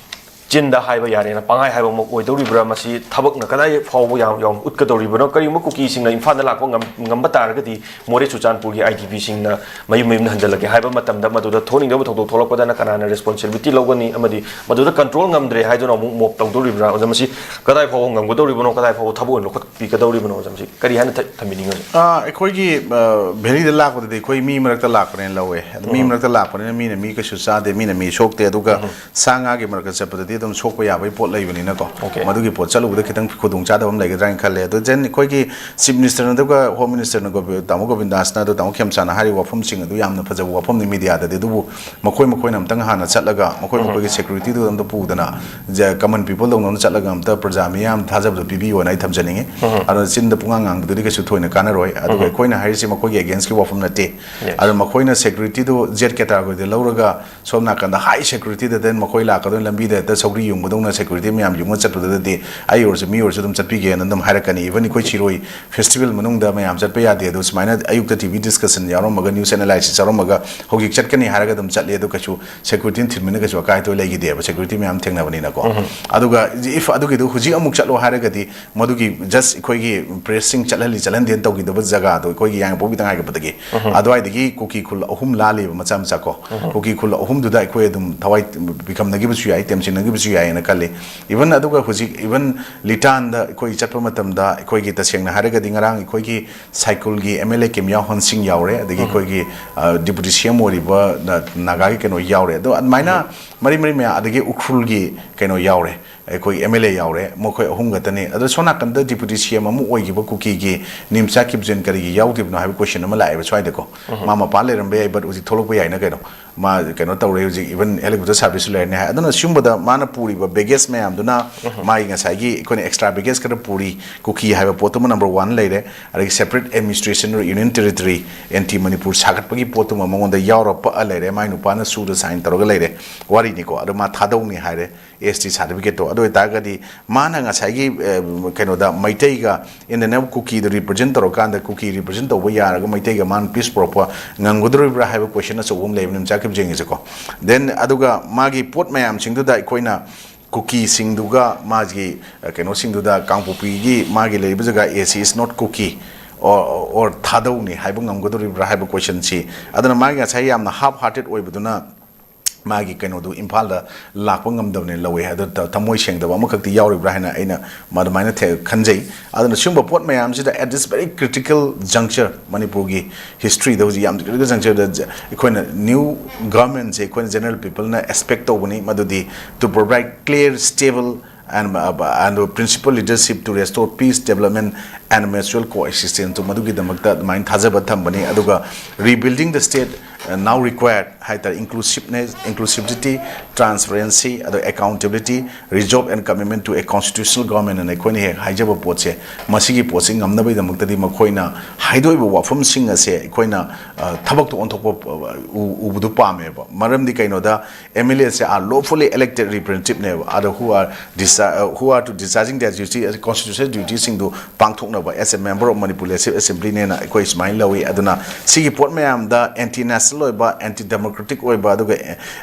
ꯆꯤꯟꯗ ꯍꯥꯏꯕ ꯌꯥꯔꯦꯅ ꯄꯪꯍꯥꯏ ꯍꯥꯏꯕꯃꯛ ꯑꯣꯏꯗꯧꯔꯤꯕ꯭ꯔꯥ? ꯃꯁꯤ ꯊꯕꯛꯅ ꯀꯗꯥꯏ ꯐꯥꯎꯕ ꯌꯥꯝ ꯌꯥꯝ ꯎꯠꯀꯗꯧꯔꯤꯕꯅꯣ? ꯀꯔꯤꯒꯨꯝꯕ ꯀꯨꯀꯤꯁꯤꯡꯅ ꯏꯝꯐꯥꯜꯗ ꯂꯥꯛꯄ ꯉꯝ-, ꯉꯝꯕ ꯇꯥꯔꯒꯗꯤ, ꯃꯣꯔꯦ ꯆꯨꯔꯆꯥꯟꯄꯨꯔꯒꯤ ꯑꯥꯏ ꯗꯤ ꯄꯤꯁꯤꯡꯅ ꯃꯌꯨꯝ ꯃꯌꯨꯝꯗ ꯍꯟꯖꯤꯜꯂꯛꯀꯦ ꯍꯥꯏꯕ ꯃꯇꯝꯗ, ꯃꯗꯨꯗ ꯊꯣꯛꯍꯟꯅꯤꯡꯗꯕ ꯊꯧꯗꯣꯛ ꯊꯣꯛꯂꯛꯄꯗꯅ ꯀꯅꯥꯅ ꯔꯦꯁꯄꯣꯟꯁꯤꯕꯤꯂꯤꯇꯤ ꯂꯧꯒꯅꯤ? ꯑꯃꯗꯤ ꯃꯗꯨꯗ ꯀꯟꯇ꯭ꯔꯣꯜ ꯉꯝꯗ꯭ꯔꯦ ꯍꯥꯏꯗꯨꯅ ꯑꯃꯨꯛ ꯃꯣꯞ ꯇꯧꯗꯧꯔꯤꯕ꯭ꯔꯥ? ꯑꯣꯖꯥ, ꯃꯁꯤ ꯀꯗꯥꯏ ꯐꯥꯎꯕ ꯉꯝꯒꯗꯧꯔꯤꯕꯅꯣ? ꯀꯗꯥꯏ ꯐꯥꯎꯕ ꯊꯕꯛ ꯑꯣꯏꯅ ꯂꯧꯈꯠꯄꯤꯒꯗꯧꯔꯤꯕꯅꯣ? ꯑꯣꯖꯥ, ꯃꯁꯤ ꯀꯔꯤ ꯍꯥꯏꯅ ꯊ-, ꯊꯝꯕꯤꯅꯤꯡꯉꯤ, ꯑꯣꯖꯥ? ꯑꯥ, ꯑꯩꯈꯣꯏꯒꯤ, ꯑ, ꯚꯦꯂꯤꯗ ꯂꯥꯛꯄꯗꯗꯤ ꯑꯩꯈꯣꯏ ꯃꯤ ꯃꯔꯛꯇ ꯂꯥꯛꯄꯅꯦꯅ ꯂꯧꯋꯦ꯫ ꯑꯗꯨ ꯃꯤ ꯎꯝ꯫ ꯃꯔꯛꯇ ꯂꯥꯛꯄꯅꯤꯅ ꯃꯤꯅ ꯃꯤ ꯀꯩꯁꯨ ꯆꯥꯗꯦ, ꯃꯤꯅ ꯃꯤ ꯁꯣꯛꯇꯦ꯫ ꯑꯗꯨꯒ ꯎꯝ꯫ ꯁꯥ ꯉꯥꯒꯤ ꯃꯔꯛꯇ ꯆꯠꯄꯗꯗꯤ ꯑꯗꯨꯝ ꯁꯣꯛꯄ ꯌꯥꯕꯒꯤ ꯄꯣꯠ ꯂꯩꯕꯅꯤꯅꯀꯣ꯫ ꯑꯣꯀꯦ꯫ ꯃꯗꯨꯒꯤ ꯄꯣꯠ ꯆꯠꯂꯨꯕꯗ ꯈꯤꯇꯪ ꯈꯨꯗꯣꯡꯆꯥꯗꯕ ꯑꯃ ꯂꯩꯒꯗ꯭ꯔꯥ ꯍꯥꯏꯅ ꯈꯜꯂꯦ꯫ ꯑꯗꯣ then ꯑꯩꯈꯣꯏꯒꯤ ꯆꯤꯐ ꯃꯤꯅꯤꯁꯇꯔꯅ ꯑꯗꯨꯒ ꯍꯣꯝ ꯃꯤꯅꯤꯁꯇꯔꯅ ꯒꯣꯕꯤ-, ꯇꯥꯃꯣ ꯒꯣꯕꯤꯟꯗꯥꯁꯅ ꯑꯗꯣ ꯇꯥꯃꯣ ꯈꯦꯝꯆꯥꯅ ꯍꯥꯏꯔꯤꯕ ꯋꯥꯐꯝꯁꯤꯡ ꯑꯗꯨ ꯌꯥꯝꯅ ꯐꯖꯕ ꯋꯥꯐꯝꯅꯤ ꯃꯤꯗꯤꯌꯥꯗꯗꯤ꯫ ꯑꯗꯨꯕꯨ ꯃꯈꯣꯏ ꯃꯈꯣꯏꯅ ꯑꯝꯇꯪ ꯍꯥꯟꯅ ꯆꯠꯂꯒ ꯃꯈꯣꯏ ꯎꯝ꯫ ꯃꯈꯣꯏꯒꯤ ꯁꯦꯀ꯭ꯌꯨꯔꯤꯇꯤꯗꯨ ꯑꯝꯇ ꯄꯨꯗꯅ, ꯖ-, ꯀꯃꯟ ꯄꯤꯄꯜꯗꯧꯅ ꯑꯃ ꯆꯠꯂꯒ ꯑꯝꯇ ꯄ꯭ꯔꯖꯥ ꯃꯤꯌꯥꯝ ꯊꯥꯖꯕꯗꯣ ꯄꯤꯕꯤꯌꯣꯅ ꯑꯩ ꯊꯝꯖꯅꯤꯡꯉꯤ꯫ ꯎꯝ꯫ ꯑꯗꯣ ꯆꯤꯟꯗ ꯄꯨꯡꯉꯥꯡ ꯉꯥꯡꯕꯗꯨꯗꯤ ꯀꯩꯁꯨ ꯊꯣꯏꯅ ꯀꯥꯟꯅꯔꯣꯏ꯫ ꯑꯗꯨꯒ ꯎꯝ꯫ ꯑꯩꯈꯣꯏꯅ ꯍꯥꯏꯔꯤꯁꯤ ꯃꯈꯣꯏꯒꯤ ꯑꯦꯒꯦꯟꯁꯀꯤ ꯋꯥꯐꯝ ꯅꯠꯇꯦ꯫ Yes꯫ ꯑꯗꯣ ꯃꯈꯣꯏꯅ ꯁꯦꯀ꯭ꯌꯨꯔꯤꯇꯤꯗꯨ ꯖꯦꯠ ꯀꯦꯇꯥꯒꯣꯔꯤꯗ ꯂꯧꯔꯒ ꯁꯣꯝ ꯅꯥꯀꯟꯗ ꯍꯥꯏ ꯁꯦꯀ꯭ꯌꯨꯔꯤꯇꯤꯗ then ꯃꯈꯣꯏ ꯂꯥꯛꯀꯗꯣꯏꯅꯤ, ꯂꯝꯕꯤꯗ ꯍꯦꯛꯇ ꯁꯧꯒ꯭ꯔꯤ ꯌꯨꯡꯕꯗꯧꯅ ꯁꯦꯀ꯭ꯌꯨꯔꯤꯇꯤ ꯃꯌꯥꯝ ꯌꯨꯡꯉ ꯆꯠꯄꯗꯨꯗꯗꯤ ꯑꯩ ꯑꯣꯏꯔꯁꯨ ꯃꯤ ꯑꯣꯏꯔꯁꯨ ꯑꯗꯨꯝ ꯆꯠꯄꯤꯒꯦꯅ ꯑꯗꯨꯝ ꯍꯥꯏꯔꯛꯀꯅꯤ꯫ Even ꯑꯩꯈꯣꯏ ꯁꯤꯔꯣꯏ ꯐꯦꯁꯇꯤꯚꯦꯜ ꯃꯅꯨꯡꯗ ꯃꯌꯥꯝ ꯆꯠꯄ ꯌꯥꯗꯦ, ꯑꯗꯣ ꯁꯨꯃꯥꯏꯅ ꯑꯌꯨꯛꯇ ꯇꯤ ꯚꯤ ꯗꯤꯁꯀꯁꯟ ꯌꯥꯎꯔꯝꯃꯒ, ꯅ꯭ꯌꯨꯁ ꯑꯦꯅꯥꯂꯥꯏꯁꯤꯁ ꯌꯥꯎꯔꯝꯃꯒ ꯍꯧꯖꯤꯛ ꯆꯠꯀꯅꯤ ꯍꯥꯏꯔꯒ ꯑꯗꯨꯝ ꯆꯠꯂꯦ꯫ ꯑꯗꯣ ꯀꯩꯁꯨ ꯁꯦꯀ꯭ꯌꯨꯔꯤꯇꯤꯅ ꯊꯤꯟꯕꯅ ꯀꯩꯁꯨ ꯑꯀꯥꯏ ꯑꯇꯣꯏ ꯂꯩꯈꯤꯗꯦꯕ, ꯁꯦꯀ꯭ꯌꯨꯔꯤꯇꯤ ꯃꯌꯥꯝ ꯊꯦꯡꯅꯕꯅꯤꯅꯀꯣ꯫ ꯎꯝ꯫ ꯑꯗꯨꯒ if ꯑꯗꯨꯒꯤꯗꯨ ꯍꯧꯖꯤꯛ ꯑꯃꯨꯛ ꯆꯠꯂꯣ ꯍꯥꯏꯔꯒꯗꯤ ꯃꯗꯨꯒꯤ just ꯑꯩꯈꯣꯏꯒꯤ ꯄ꯭ꯔꯦꯁꯁꯤꯡ ꯆꯠꯍꯜꯂꯤ ꯆꯠꯍꯟꯗꯦꯅ ꯇꯧꯈꯤꯗꯕ ꯖꯒꯥꯗꯣ, ꯑꯩꯈꯣꯏꯒꯤ ꯌꯥꯏꯉꯪꯄꯣꯛ ꯈꯤꯇꯪ ꯍꯥꯏꯒꯠꯄꯗꯒꯤ ꯎꯝ꯫ ꯑꯗꯨꯋꯥꯏꯗꯒꯤ ꯀꯨꯀꯤ ꯈꯨꯜ ꯑꯍꯨꯝ ꯂꯥꯜꯂꯤꯕ ꯃꯆꯥ ꯃꯆꯥ ꯀꯣ꯫ ꯎꯝ꯫ ꯀꯨꯀꯤ ꯈꯨꯜ ꯑꯍꯨꯝꯗꯨꯗ ꯑꯩꯈꯣꯏ ꯑꯗꯨꯝ ꯊꯋꯥꯏ ꯄꯤꯈꯝꯅꯈꯤꯕꯁꯨ ꯌꯥꯏ, ꯇꯦꯝꯁꯤꯟꯅꯈꯤꯕꯁꯨ ꯌꯥꯏꯌꯦꯅ ꯈꯜꯂꯤ꯫ Even ꯑꯗꯨꯒ ꯍꯧꯖꯤꯛ even ꯂꯤꯇꯥꯟꯗ ꯑꯩꯈꯣꯏ ꯆꯠꯄ ꯃꯇꯝꯗ ꯑꯩꯈꯣꯏꯒꯤ ꯇꯁꯦꯡꯅ ꯍꯥꯏꯔꯒꯗꯤ ꯉꯔꯥꯡ ꯑꯩꯈꯣꯏꯒꯤ ꯁꯥꯏꯀꯨꯜꯒꯤ ꯑꯦꯝ ꯑꯦꯜ ꯑꯦ ꯀꯤꯝꯌꯥꯎ ꯍꯣꯟ ꯁꯤꯡ ꯌꯥꯎꯔꯦ, ꯑꯗꯒꯤ ꯎꯝ꯫ ꯑꯩꯈꯣꯏꯒꯤ, ꯑ, ꯗꯤꯄꯨꯇꯤ ꯁꯤ ꯑꯦꯝ ꯑꯣꯏꯔꯤꯕ ꯅ-, ꯅꯥꯒꯥꯒꯤ ꯀꯩꯅꯣ ꯌꯥꯎꯔꯦ꯫ ꯑꯗꯣ ꯑꯗꯨꯃꯥꯏꯅ ꯎꯝ꯫ ꯃꯔꯤ ꯃꯔꯤ ꯃꯌꯥ, ꯑꯗꯒꯤ ꯎꯈ꯭ꯔꯨꯜꯒꯤ ꯀꯩꯅꯣ ꯌꯥꯎꯔꯦ, ꯑꯩꯈꯣꯏ ꯑꯦꯝ ꯑꯦꯜ ꯑꯦ ꯌꯥꯎꯔꯦ, ꯃꯈꯣꯏ ꯑꯍꯨꯝ ꯈꯛꯇꯅꯤ꯫ ꯑꯗꯣ ꯁꯣꯝ ꯅꯥꯀꯟꯗ ꯗꯤꯄꯨꯇꯤ ꯁꯤ ꯑꯦꯝ ꯑꯃ ꯑꯣꯏꯈꯤꯕ ꯀꯨꯀꯤꯒꯤ ꯅꯤꯝꯆꯥ ꯀꯤꯞꯖꯦꯟ ꯀꯔꯤꯒꯤ ꯌꯥꯎꯗ꯭ꯔꯤꯕꯅꯣ ꯍꯥꯏꯕ ꯀꯣꯏꯁꯟ ꯑꯃ ꯂꯥꯛꯑꯦꯕ ꯁ꯭ꯋꯥꯏꯗꯀꯣ꯫ ꯎꯝ꯫ ꯃꯥ ꯃꯄꯥꯟ ꯂꯩꯔꯝꯕ ꯌꯥꯏ, but ꯍꯧꯖꯤꯛ ꯊꯣꯛꯂꯛꯄ ꯌꯥꯏꯅ ꯀꯩꯅꯣ꯫ ꯃꯥ ꯀꯩꯅꯣ ꯇꯧꯔꯦ, ꯍꯧꯖꯤꯛ even helicopter service ꯁꯨ ꯂꯩꯔꯅꯤ ꯍꯥꯏ꯫ ꯑꯗꯨꯅ ꯁꯤꯒꯨꯝꯕꯗ ꯃꯥꯅ ꯄꯨꯔꯤꯕ baggage ꯃꯌꯥꯝꯗꯨꯅ ꯎꯝ꯫ ꯃꯥꯒꯤ ꯉꯁꯥꯏꯒꯤ ꯑꯩꯈꯣꯏꯅ extra baggage ꯈꯔ ꯄꯨꯔꯤ, ꯀꯨꯀꯤ ꯍꯥꯏꯕ ꯄꯣꯠꯇꯨꯃ number one ꯂꯩꯔꯦ, ꯑꯗꯒꯤ separate administration or union territory, anti Manipur ꯁꯥꯒꯠꯄꯒꯤ ꯄꯣꯠꯇꯨꯃ ꯃꯉꯣꯟꯗ ꯌꯥꯎꯔ ꯄꯛꯑ ꯂꯩꯔꯦ, ꯃꯥꯏ ꯅꯨꯄꯥꯅ ꯁꯨꯗ ꯁꯥꯏꯟ ꯇꯧꯔꯒ ꯂꯩꯔꯦ, ꯋꯥꯔꯤꯅꯤꯀꯣ꯫ ꯑꯗꯣ ꯃꯥ ꯊꯥꯗꯧꯅꯤ ꯍꯥꯏꯔꯦ, ꯑꯦꯁ ꯇꯤ certificate ꯇꯣ꯫ ꯑꯗꯣ ꯑꯣꯏꯇꯥꯔꯒꯗꯤ ꯃꯥꯅ ꯉꯁꯥꯏꯒꯤ, ꯑ, ꯀꯩꯅꯣꯗ ꯃꯩꯇꯩꯒ in the name of ꯀꯨꯀꯤꯗ represent ꯇꯧꯔꯀꯥꯟꯗ ꯀꯨꯀꯤ represent ꯇꯧꯕ ꯌꯥꯔꯒ ꯃꯩꯇꯩꯒ ꯃꯥꯅ peace ꯄꯨꯔꯛꯄ ꯉꯝꯒꯗꯧꯔꯤꯕ꯭ꯔꯥ ꯍꯥꯏꯕ question ꯑꯆꯧꯕ ꯑꯃ ꯂꯩꯕꯅꯤ ꯃꯦꯝꯆꯥ ꯀꯤꯞꯖꯦꯡꯒꯤꯁꯦꯀꯣ꯫ Then ꯑꯗꯨꯒ ꯃꯥꯒꯤ ꯄꯣꯠ ꯃꯌꯥꯝꯁꯤꯡꯗꯨꯗ ꯑꯩꯈꯣꯏꯅ ꯀꯨꯀꯤꯁꯤꯡꯗꯨꯒ ꯃꯥꯒꯤ, ꯑ, ꯀꯩꯅꯣꯁꯤꯡꯗꯨꯗ ꯀꯥꯡꯄꯣꯛꯄꯤꯒꯤ ꯃꯥꯒꯤ ꯂꯩꯔꯤꯕ ꯖꯒꯥ A C is not Kuki or, or ꯊꯥꯗꯧꯅꯤ ꯍꯥꯏꯕ ꯉꯝꯒꯗꯧꯔꯤꯕ꯭ꯔꯥ ꯍꯥꯏꯕ questionꯁꯤ꯫ ꯑꯗꯨꯅ ꯃꯥꯒꯤ ꯉꯁꯥꯏ ꯌꯥꯝꯅ half hearted ꯑꯣꯏꯕꯗꯨꯅ ꯃꯥꯒꯤ ꯀꯩꯅꯣꯗꯨ ꯏꯝꯐꯥꯜꯗ ꯂꯥꯛꯄ ꯉꯝꯗꯕꯅꯦ ꯂꯧꯋꯦ꯫ ꯑꯗꯨ ꯊ-, ꯊꯃꯣꯏ ꯁꯦꯡꯗꯕ ꯑꯃꯈꯛꯇꯤ ꯌꯥꯎꯔꯤꯕ꯭ꯔꯥ ꯍꯥꯏꯅ ꯑꯩꯅ ꯃ-, ꯑꯗꯨꯃꯥꯏꯅ ꯊꯦ-, ꯈꯟꯖꯩ꯫ ꯑꯗꯨꯅ ꯁꯤꯒꯨꯝꯕ ꯄꯣꯠ ꯃꯌꯥꯝꯁꯤꯗ at this very critical juncture ꯃꯅꯤꯄꯨꯔꯒꯤ historyꯗ ꯍꯧꯖꯤꯛ ꯌꯥꯝ critical junctureꯗ ꯖ-, ꯑꯩꯈꯣꯏꯅ new governmentꯁꯦ ꯑꯩꯈꯣꯏꯅ general peopleꯅ expect ꯇꯧꯕꯅꯤ, ꯃꯗꯨꯗꯤ to provide clear, stable and, uh, and principled leadership to restore peace, development and mutual coexistence꯫ ꯃꯗꯨꯒꯤꯗꯃꯛꯇ ꯑꯗꯨꯃꯥꯏꯅ ꯊꯥꯖꯕ ꯊꯝꯕꯅꯤ꯫ ꯑꯗꯨꯒ rebuilding the state, uh, now required ꯍꯥꯏꯇꯥꯔꯦ inclusiveness, inclusivity, transparency, ꯑꯗꯨꯒ accountability, resolve and commitment to a constitutional government ꯑꯅ ꯑꯩꯈꯣꯏꯅ ꯍꯦꯛ ꯍꯥꯏꯖꯕ ꯄꯣꯠꯁꯦ, ꯃꯁꯤꯒꯤ ꯄꯣꯠꯁꯤ ꯉꯝꯅꯕꯒꯤꯗꯃꯛꯇꯗꯤ ꯃꯈꯣꯏꯅ ꯍꯥꯏꯗꯣꯛꯏꯕ ꯋꯥꯐꯝꯁꯤꯡ ꯑꯁꯦ ꯑꯩꯈꯣꯏꯅ, ꯑ, ꯊꯕꯛꯇ ꯑꯣꯟꯊꯣꯛꯄ, ꯑ, ꯎ-, ꯎꯕꯗꯨ ꯄꯥꯝꯃꯦꯕ꯫ ꯃꯔꯝꯗꯤ ꯀꯩꯅꯣꯗ, MLAꯁꯦ are lawfully elected representativeꯅꯦꯕ꯫ ꯑꯗꯣ who are disa-, uh, who are to discharging their duty as constitutional dutiesꯁꯤꯡꯗꯨ ꯄꯥꯡꯊꯣꯛꯅꯕ as a member of Manipur Legislative Assemblyꯅꯦꯅ ꯑꯩꯈꯣꯏ ꯁꯨꯃꯥꯏꯅ ꯂꯧꯏ꯫ ꯑꯗꯨꯅ ꯁꯤꯒꯤ ꯄꯣꯠ ꯃꯌꯥꯝꯗ anti national ꯑꯣꯏꯕ, anti democratic ꯑꯣꯏꯕ, ꯑꯗꯨꯒ,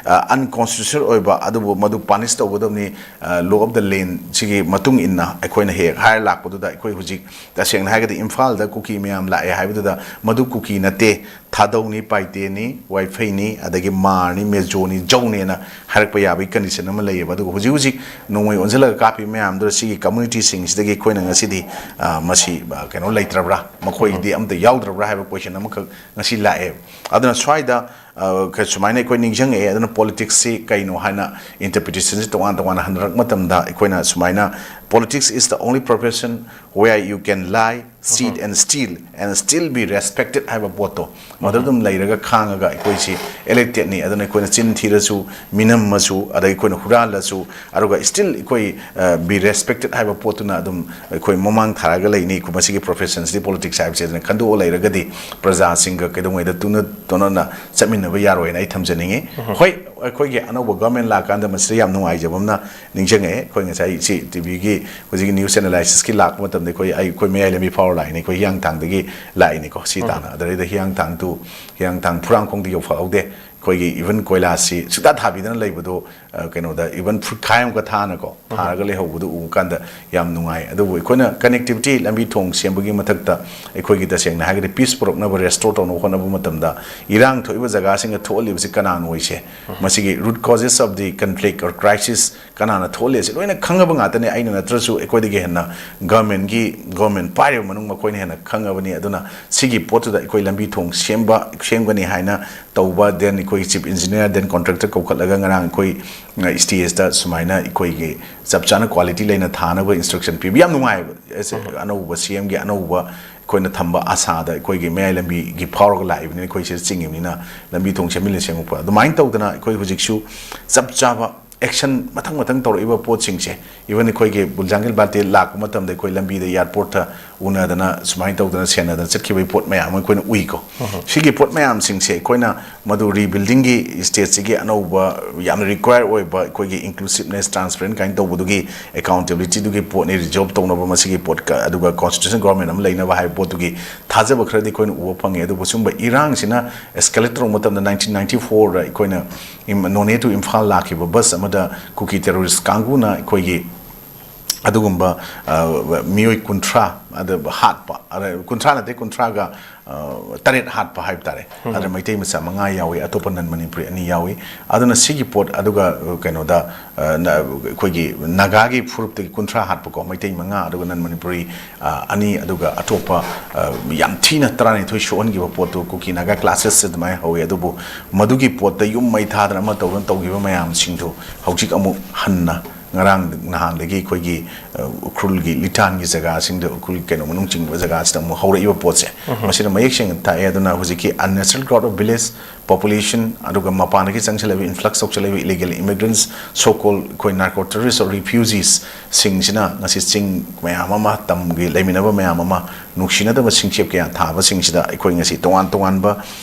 ꯑ, unconstitutional ꯑꯣꯏꯕ, ꯑꯗꯨꯕꯨ ꯃꯗꯨ punish ꯇꯧꯒꯗꯕꯅꯤ, ꯑ, law of the land ꯁꯤꯒꯤ ꯃꯇꯨꯡ ꯏꯟꯅ ꯑꯩꯈꯣꯏꯅ ꯍꯦꯛ ꯍꯥꯏꯔ ꯂꯥꯛꯄꯗꯨꯗ ꯑꯩꯈꯣꯏ ꯍꯧꯖꯤꯛ ꯇꯁꯦꯡꯅ ꯍꯥꯏꯔꯒꯗꯤ ꯏꯝꯐꯥꯜꯗ ꯀꯨꯀꯤ ꯃꯌꯥꯝ ꯂꯥꯛꯑꯦ ꯍꯥꯏꯕꯗꯨꯗ ꯃꯗꯨ ꯀꯨꯀꯤ ꯅꯠꯇꯦ, ꯊꯥꯗꯧꯅꯤ, ꯄꯥꯏꯇꯦꯅꯤ, ꯋꯥꯏꯐꯩꯅꯤ, ꯑꯗꯒꯤ ꯃꯥꯔꯅꯤ, ꯃꯦꯖꯣꯅꯤ, ꯖꯧꯅꯦꯅ ꯍꯥꯏꯔꯛꯄ ꯌꯥꯕꯒꯤ condition ꯑꯃ ꯂꯩꯌꯦꯕ꯫ ꯑꯗꯨꯒ ꯍꯧꯖꯤꯛ ꯍꯧꯖꯤꯛ ꯅꯣꯡꯃꯩ ꯑꯣꯟꯁꯤꯜꯂꯒ ꯀꯥꯞꯄꯤꯕ ꯃꯌꯥꯝꯗꯨꯗ ꯁꯤꯒꯤ communityꯁꯤꯡꯁꯤꯗꯒꯤ ꯑꯩꯈꯣꯏꯅ ꯉꯁꯤꯗꯤ, ꯑ, ꯃꯁꯤ, ꯑ, ꯀꯩꯅꯣ ꯂꯩꯇ꯭ꯔꯕ꯭ꯔꯥ, ꯃꯈꯣꯏꯒꯤꯗꯤ ꯑꯝꯇ ꯌꯥꯎꯗ꯭ꯔꯕ꯭ꯔꯥ ꯍꯥꯏꯕ question ꯑꯃꯈꯛ ꯉꯁꯤ ꯂꯥꯛꯑꯦ꯫ ꯑꯗꯨꯅ ꯁ꯭ꯋꯥꯏꯗ, ꯑ, ꯈ-, ꯁꯨꯃꯥꯏꯅ ꯑꯩꯈꯣꯏ ꯅꯤꯡꯁꯤꯡꯉꯛꯑꯦ꯫ ꯑꯗꯨꯅ politicsꯁꯤ ꯀꯩꯅꯣ ꯍꯥꯏꯅ interpretationꯁꯤ ꯇꯣꯉꯥꯟ ꯇꯣꯉꯥꯟꯅ ꯍꯟꯅꯔꯛꯄ ꯃꯇꯝꯗ ꯑꯩꯈꯣꯏꯅ ꯁꯨꯃꯥꯏꯅ, "Politics is the only profession where you can lie, cheat and steal and still be respected" ꯍꯥꯏꯕ ꯄꯣꯠꯇꯣ, ꯃꯗꯨ ꯑꯗꯨꯝ ꯂꯩꯔꯒ ꯈꯥꯡꯉꯒ ꯑꯩꯈꯣꯏꯁꯤ electedꯅꯤ꯫ ꯑꯗꯨꯅ ꯑꯩꯈꯣꯏꯅ ꯆꯤꯟ ꯊꯤꯔꯁꯨ, ꯃꯤꯅꯝꯃꯁꯨ, ꯑꯗꯒꯤ ꯑꯩꯈꯣꯏꯅ ꯍꯨꯔꯥꯜꯂꯁꯨ, ꯑꯗꯨꯒ still ꯑꯩꯈꯣꯏ, ꯑ, be respected ꯍꯥꯏꯕ ꯄꯣꯠꯇꯨꯅ ꯑꯗꯨꯝ ꯑꯩꯈꯣꯏ ꯃꯃꯥꯡ ꯊꯥꯔꯒ ꯂꯩꯅꯤ꯫ ꯃꯁꯤꯒꯤ professionꯁꯤꯗꯤ, politics ꯍꯥꯏꯕꯁꯤ ꯑꯗꯨꯅ ꯈꯟꯗꯣꯛꯑ ꯂꯩꯔꯒꯗꯤ ꯄ꯭ꯔꯖꯥꯁꯤꯡꯒ ꯀꯩꯗꯧꯉꯩꯗ ꯇꯨꯅ ꯇꯣꯅꯅ ꯆꯠꯃꯤꯟꯅꯕ ꯌꯥꯔꯣꯏꯅ ꯑꯩ ꯊꯝꯖꯅꯤꯡꯉꯤ꯫ ꯍꯣꯏ, ꯑꯩꯈꯣꯏꯒꯤ ꯑꯅꯧꯕ ꯒꯚꯔꯟꯃꯦꯟ ꯂꯥꯛꯀꯥꯟꯗ ꯃꯁꯤꯗ ꯌꯥꯝ ꯅꯨꯡꯉꯥꯏꯖꯕ ꯑꯃꯅ ꯅꯤꯡꯁꯤꯡꯉꯛꯑꯦ꯫ ꯑꯩꯈꯣꯏ ꯉꯁꯥꯏ ꯁꯤ ꯇꯤ ꯚꯤꯒꯤ ꯍꯧꯖꯤꯛꯀꯤ ꯅ꯭ꯌꯨꯁ ꯑꯦꯅꯥꯂꯥꯏꯁꯤꯁꯀꯤ ꯂꯥꯛꯄ ꯃꯇꯝꯗ ꯑꯩꯈꯣꯏ ꯑꯩ ꯑꯩꯈꯣꯏ ꯃꯌꯥꯏ ꯂꯝꯕꯤ ꯐꯥꯎꯔ ꯂꯥꯛꯏꯅꯦ, ꯑꯩꯈꯣꯏ ꯍꯤꯌꯥꯡꯊꯥꯡꯗꯒꯤ ꯂꯥꯛꯏꯅꯤꯀꯣ꯫ ꯁꯤ ꯇꯥꯅ ꯑꯗꯨꯗꯩꯗ ꯍꯤꯌꯥꯡꯊꯥꯡ ꯇꯨ ꯍꯤꯌꯥꯡꯊꯥꯡ ꯐꯨꯔꯥꯡꯈꯣꯡꯗꯤ ꯌꯧꯐꯥꯠꯍꯧꯗꯦ꯫ ꯑꯩꯈꯣꯏꯒꯤ ꯏꯚꯟ ꯀꯣꯏꯂꯥꯁꯁꯤ ꯁꯨꯛꯊꯥ ꯊꯥꯕꯤꯗꯅ ꯂꯩꯕꯗꯣ, ꯑ, ꯀꯩꯅꯣꯗ ꯏꯚꯟ ꯐꯨꯠꯈꯥꯏ ꯑꯃꯒ ꯊꯥꯅꯀꯣ ꯊꯥꯔꯒ ꯂꯩꯍꯧꯕꯗꯨ ꯎꯕ ꯀꯥꯟꯗ ꯌꯥꯝ ꯅꯨꯡꯉꯥꯏ꯫ ꯑꯗꯨꯕꯨ ꯑꯩꯈꯣꯏꯅ ꯀꯅꯦꯛꯇꯤꯚꯤꯇꯤ, ꯂꯝꯕꯤ ꯊꯣꯡ ꯁꯦꯝꯕꯒꯤ ꯃꯊꯛꯇ ꯑꯩꯈꯣꯏꯒꯤ ꯇꯁꯦꯡꯅ ꯍꯥꯏꯔꯒꯗꯤ ꯄꯤꯁ ꯄꯨꯔꯛꯅꯕ, ꯔꯦꯁꯇꯣꯔ ꯇꯧꯅꯕ ꯍꯣꯠꯅꯕ ꯃꯇꯝꯗ ꯏꯔꯥꯡ ꯊꯣꯛꯏꯕ ꯖꯒꯥꯁꯤꯡꯗ ꯊꯣꯛꯍꯜꯂꯤꯕꯁꯤ ꯀꯅꯥꯅꯣ ꯑꯣꯏꯁꯦ? ꯃꯁꯤꯒꯤ root causes of the conflict or crisis ꯀꯅꯥꯅ ꯊꯣꯛꯍꯜꯂꯤ ꯑꯁꯤ ꯂꯣꯏꯅ ꯈꯪꯉꯕ ꯉꯥꯛꯇꯅꯦ꯫ ꯑꯩꯅ ꯅꯠꯇ꯭ꯔꯁꯨ ꯑꯩꯈꯣꯏꯗꯒꯤ ꯍꯦꯟꯅ ꯒꯚꯔꯟꯃꯦꯟꯒꯤ, ꯒꯚꯔꯟꯃꯦꯟ ꯄꯥꯏꯔꯤꯕ ꯃꯅꯨꯡ ꯃꯈꯣꯏꯅ ꯍꯦꯟꯅ ꯈꯪꯉꯕꯅꯤ꯫ ꯑꯗꯨꯅ ꯁꯤꯒꯤ ꯄꯣꯠꯇꯨꯗ ꯑꯩꯈꯣꯏ ꯂꯝꯕꯤ ꯊꯣꯡ ꯁꯦꯝꯕ, ꯁꯦꯝꯒꯅꯤ ꯍꯥꯏꯅ ꯇꯧꯕ, then ꯑꯩꯈꯣꯏ ꯆꯤꯐ ꯏꯟꯖꯤꯅꯤꯌꯥꯔ, then ꯀꯣꯟꯇ꯭ꯔꯦꯛꯇꯔ ꯀꯧꯈꯠꯂꯒ ꯉꯔꯥꯡ ꯑꯩꯈꯣꯏ ꯁ꯭ꯇꯦꯖꯇ ꯁꯨꯃꯥꯏꯅ ꯑꯩꯈꯣꯏꯒꯤ ꯆꯞ ꯆꯥꯅ ꯀ꯭ꯋꯥꯂꯤꯇꯤ ꯂꯩꯅ ꯊꯥꯅꯕ ꯏꯟꯁꯇ꯭ꯔꯛꯁꯟ ꯄꯤꯕ ꯌꯥꯝ ꯅꯨꯡꯉꯥꯏꯕ꯫ ꯑꯁ, ꯑꯅꯧꯕ ꯁꯤ ꯑꯦꯝꯒꯤ ꯑꯅꯧꯕ ꯑꯩꯈꯣꯏꯅ ꯊꯝꯕ ꯑꯥꯁꯥꯗ ꯑꯩꯈꯣꯏꯒꯤ ꯃꯌꯥꯏ ꯂꯝꯕꯤꯒꯤ ꯐꯥꯎꯔꯒ ꯂꯥꯛꯏꯕꯅꯤꯅ, ꯑꯩꯈꯣꯏ ꯁꯤꯗ ꯆꯤꯡꯉꯤꯕꯅꯤꯅ ꯂꯝꯕꯤ ꯊꯣꯡ ꯁꯦꯝꯖꯤꯜꯂ ꯁꯦꯝꯃꯛꯄ꯫ ꯑꯗꯨꯃꯥꯏꯅ ꯇꯧꯗꯅ ꯑꯩꯈꯣꯏ ꯍꯧꯖꯤꯛꯁꯨ ꯆꯞ ꯆꯥꯕ ꯑꯦꯛꯁꯟ ꯃꯊꯪ ꯃꯊꯪ ꯇꯧꯔꯛꯏꯕ ꯄꯣꯠꯁꯤꯡꯁꯦ, ꯏꯚꯟ ꯑꯩꯈꯣꯏꯒꯤ ꯕꯨꯜꯖꯥꯡꯒꯤꯜ ꯕꯥꯜꯇꯦ ꯂꯥꯛꯄ ꯃꯇꯝꯗ ꯑꯩꯈꯣꯏ ꯂꯝꯕꯤꯗ ꯑꯦꯌꯥꯔꯄꯣꯔꯠꯇ ꯎꯅꯗꯅ ꯁꯨꯃꯥꯏꯅ ꯇꯧꯗꯅ ꯁꯦꯟꯅꯗꯅ ꯆꯠꯈꯤꯕꯒꯤ ꯄꯣꯠ ꯃꯌꯥꯝ ꯑꯃ ꯑꯩꯈꯣꯏꯅ ꯎꯏꯀꯣ꯫ ꯁꯤꯒꯤ ꯄꯣꯠ ꯃꯌꯥꯝꯁꯤꯡꯁꯦ ꯑꯩꯈꯣꯏꯅ ꯃꯗꯨ ꯔꯤꯕꯤꯜꯗꯤꯡꯒꯤ ꯁ꯭ꯇꯦꯖꯁꯤꯒꯤ ꯑꯅꯧꯕ ꯌꯥꯝꯅ ꯔꯤꯀ꯭ꯋꯥꯌꯔ ꯑꯣꯏꯕ ꯑꯩꯈꯣꯏꯒꯤ ꯏꯟꯀ꯭ꯂꯨꯁꯤꯞꯅꯦꯁ, ꯇ꯭ꯔꯥꯟꯁꯄꯦꯔꯦꯟ ꯀꯥꯏꯅ ꯇꯧꯕꯗꯨꯒꯤ, ꯑꯦꯀꯥꯎꯟꯇꯦꯕꯤꯂꯤꯇꯤꯗꯨꯒꯤ ꯄꯣꯠꯅꯤ, ꯔꯤꯖꯣꯜꯕ ꯇꯧꯅꯕ ꯃꯁꯤꯒꯤ ꯄꯣꯠꯀ, ꯑꯗꯨꯒ ꯀꯣꯟꯁꯇꯤꯇ꯭ꯌꯨꯁꯟ ꯒꯣꯚꯔꯟꯃꯦꯟ ꯑꯃ ꯂꯩꯅꯕ ꯍꯥꯏꯕ ꯄꯣꯠꯇꯨꯒꯤ ꯊꯥꯖꯕ ꯈꯔꯗꯤ ꯑꯩꯈꯣꯏꯅ ꯎꯕ ꯐꯪꯉꯦ꯫ ꯑꯗꯨꯕꯨ ꯁꯨꯝꯕ ꯏꯔꯥꯡꯁꯤꯅ ꯑꯦꯁꯀꯦꯂꯦꯠ ꯇꯧꯔꯛꯄ ꯃꯇꯝꯗ ꯅꯥꯏꯟꯇꯤꯟ ꯅꯥꯏꯟꯇꯤ ꯐꯣꯔꯗ ꯑꯩꯈꯣꯏꯅ ꯏꯝ-, ꯅꯣꯅꯦ to ꯏꯝꯐꯥꯜ ꯂꯥꯛꯈꯤꯕ ꯕꯁ ꯑꯃꯗ ꯀꯨꯀꯤ ꯇꯦꯔꯣꯔꯤꯁ ꯀꯥꯡꯕꯨꯅ ꯑꯩꯈꯣꯏꯒꯤ ꯑꯗꯨꯒꯨꯝꯕ, ꯑ, ꯃꯤꯑꯣꯏ ꯀꯨꯟꯊ꯭ꯔꯥ ꯑꯗ ꯍꯥꯠꯄ, ꯑꯗ ꯀꯨꯟꯊ꯭ꯔꯥ ꯅꯠꯇꯦ, ꯀꯨꯟꯊ꯭ꯔꯥꯒ, ꯑ, ꯇꯔꯦꯠ ꯍꯥꯠꯄ ꯍꯥꯏꯕ ꯇꯥꯔꯦ꯫ ꯑꯗ ꯃꯩꯇꯩ ꯃꯆꯥ ꯃꯉꯥ ꯌꯥꯎꯏ, ꯑꯇꯣꯞꯄ ꯅꯟ ꯃꯅꯤꯄꯨꯔꯤ ꯑꯅꯤ ꯌꯥꯎꯏ꯫ ꯑꯗꯨꯅ ꯁꯤꯒꯤ ꯄꯣꯠ, ꯑꯗꯨꯒ, ꯑ, ꯀꯩꯅꯣꯗ, ꯑ, ꯅ-, ꯑꯩꯈꯣꯏꯒꯤ ꯅꯥꯒꯥꯒꯤ ꯐꯨꯔꯨꯞꯇꯒꯤ ꯀꯨꯟꯊ꯭ꯔꯥ ꯍꯥꯠꯄꯀꯣ, ꯃꯩꯇꯩ ꯃꯉꯥ, ꯑꯗꯨꯒ ꯅꯟ ꯃꯅꯤꯄꯨꯔꯤ, ꯑ, ꯑꯅꯤ, ꯑꯗꯨꯒ ꯑꯇꯣꯞꯄ, ꯑ, ꯌꯥꯝ ꯊꯤꯅ ꯇꯔꯥꯅꯤꯊꯣꯏ ꯁꯣꯛꯍꯟꯈꯤꯕ ꯄꯣꯠꯇꯨ ꯀꯨꯀꯤ ꯅꯥꯒꯥ ꯀ꯭ꯂꯥꯁꯦꯁ ꯑꯗꯨꯃꯥꯏꯅ ꯍꯧꯋꯤ꯫ ꯑꯗꯨꯕꯨ ꯃꯗꯨꯒꯤ ꯄꯣꯠꯇ ꯌꯨꯝ ꯃꯩ ꯊꯥꯗꯅ ꯑꯃ ꯇꯧꯗꯅ ꯇꯧꯈꯤꯕ ꯃꯌꯥꯝꯁꯤꯡꯗꯨ ꯍꯧꯖꯤꯛ ꯑꯃꯨꯛ ꯍꯟꯅ ꯉꯔꯥꯡ ꯅꯍꯥꯟꯗꯒꯤ ꯑꯩꯈꯣꯏꯒꯤ, ꯑ, ꯎꯈ꯭ꯔꯨꯜꯒꯤ ꯂꯤꯇꯥꯟꯒꯤ ꯖꯒꯥꯁꯤꯡꯗ, ꯎꯈ꯭ꯔꯨꯜ ꯀꯩꯅꯣ ꯃꯅꯨꯡ ꯆꯤꯡꯕ ꯖꯒꯥꯁꯤꯗ ꯑꯃꯨꯛ ꯍꯧꯔꯛꯏꯕ ꯄꯣꯠꯁꯦ, ꯃꯁꯤꯅ ꯃꯌꯦꯛ ꯁꯦꯡꯅ ꯇꯥꯛꯑꯦ꯫ ꯑꯗꯨꯅ ꯍꯧꯖꯤꯛꯀꯤ unnatural growth of village population, ꯑꯗꯨꯒ ꯃꯄꯥꯟꯗꯒꯤ ꯆꯪꯁꯤꯜꯂꯛꯏꯕ, influx ꯇꯧꯁꯤꯜꯂꯛꯏꯕ illegal immigrants, so called ꯑꯩꯈꯣꯏ narco terrorists or refugees ꯁꯤꯡꯁꯤꯅ ꯉꯁꯤ ꯆꯤꯡ ꯃꯌꯥꯝ ꯑꯃ, ꯇꯝꯒꯤ ꯂꯩꯃꯤꯟꯅꯕ ꯃꯌꯥꯝ ꯑꯃ, ꯅꯨꯡꯁꯤꯅꯗꯕ ꯁꯤꯡꯆꯦꯞ ꯀꯌꯥ ꯊꯥꯕꯁꯤꯡꯁꯤꯗ ꯑꯩꯈꯣꯏ ꯉꯁꯤ ꯇꯣꯉꯥꯟ ꯇꯣꯉꯥꯟꯕ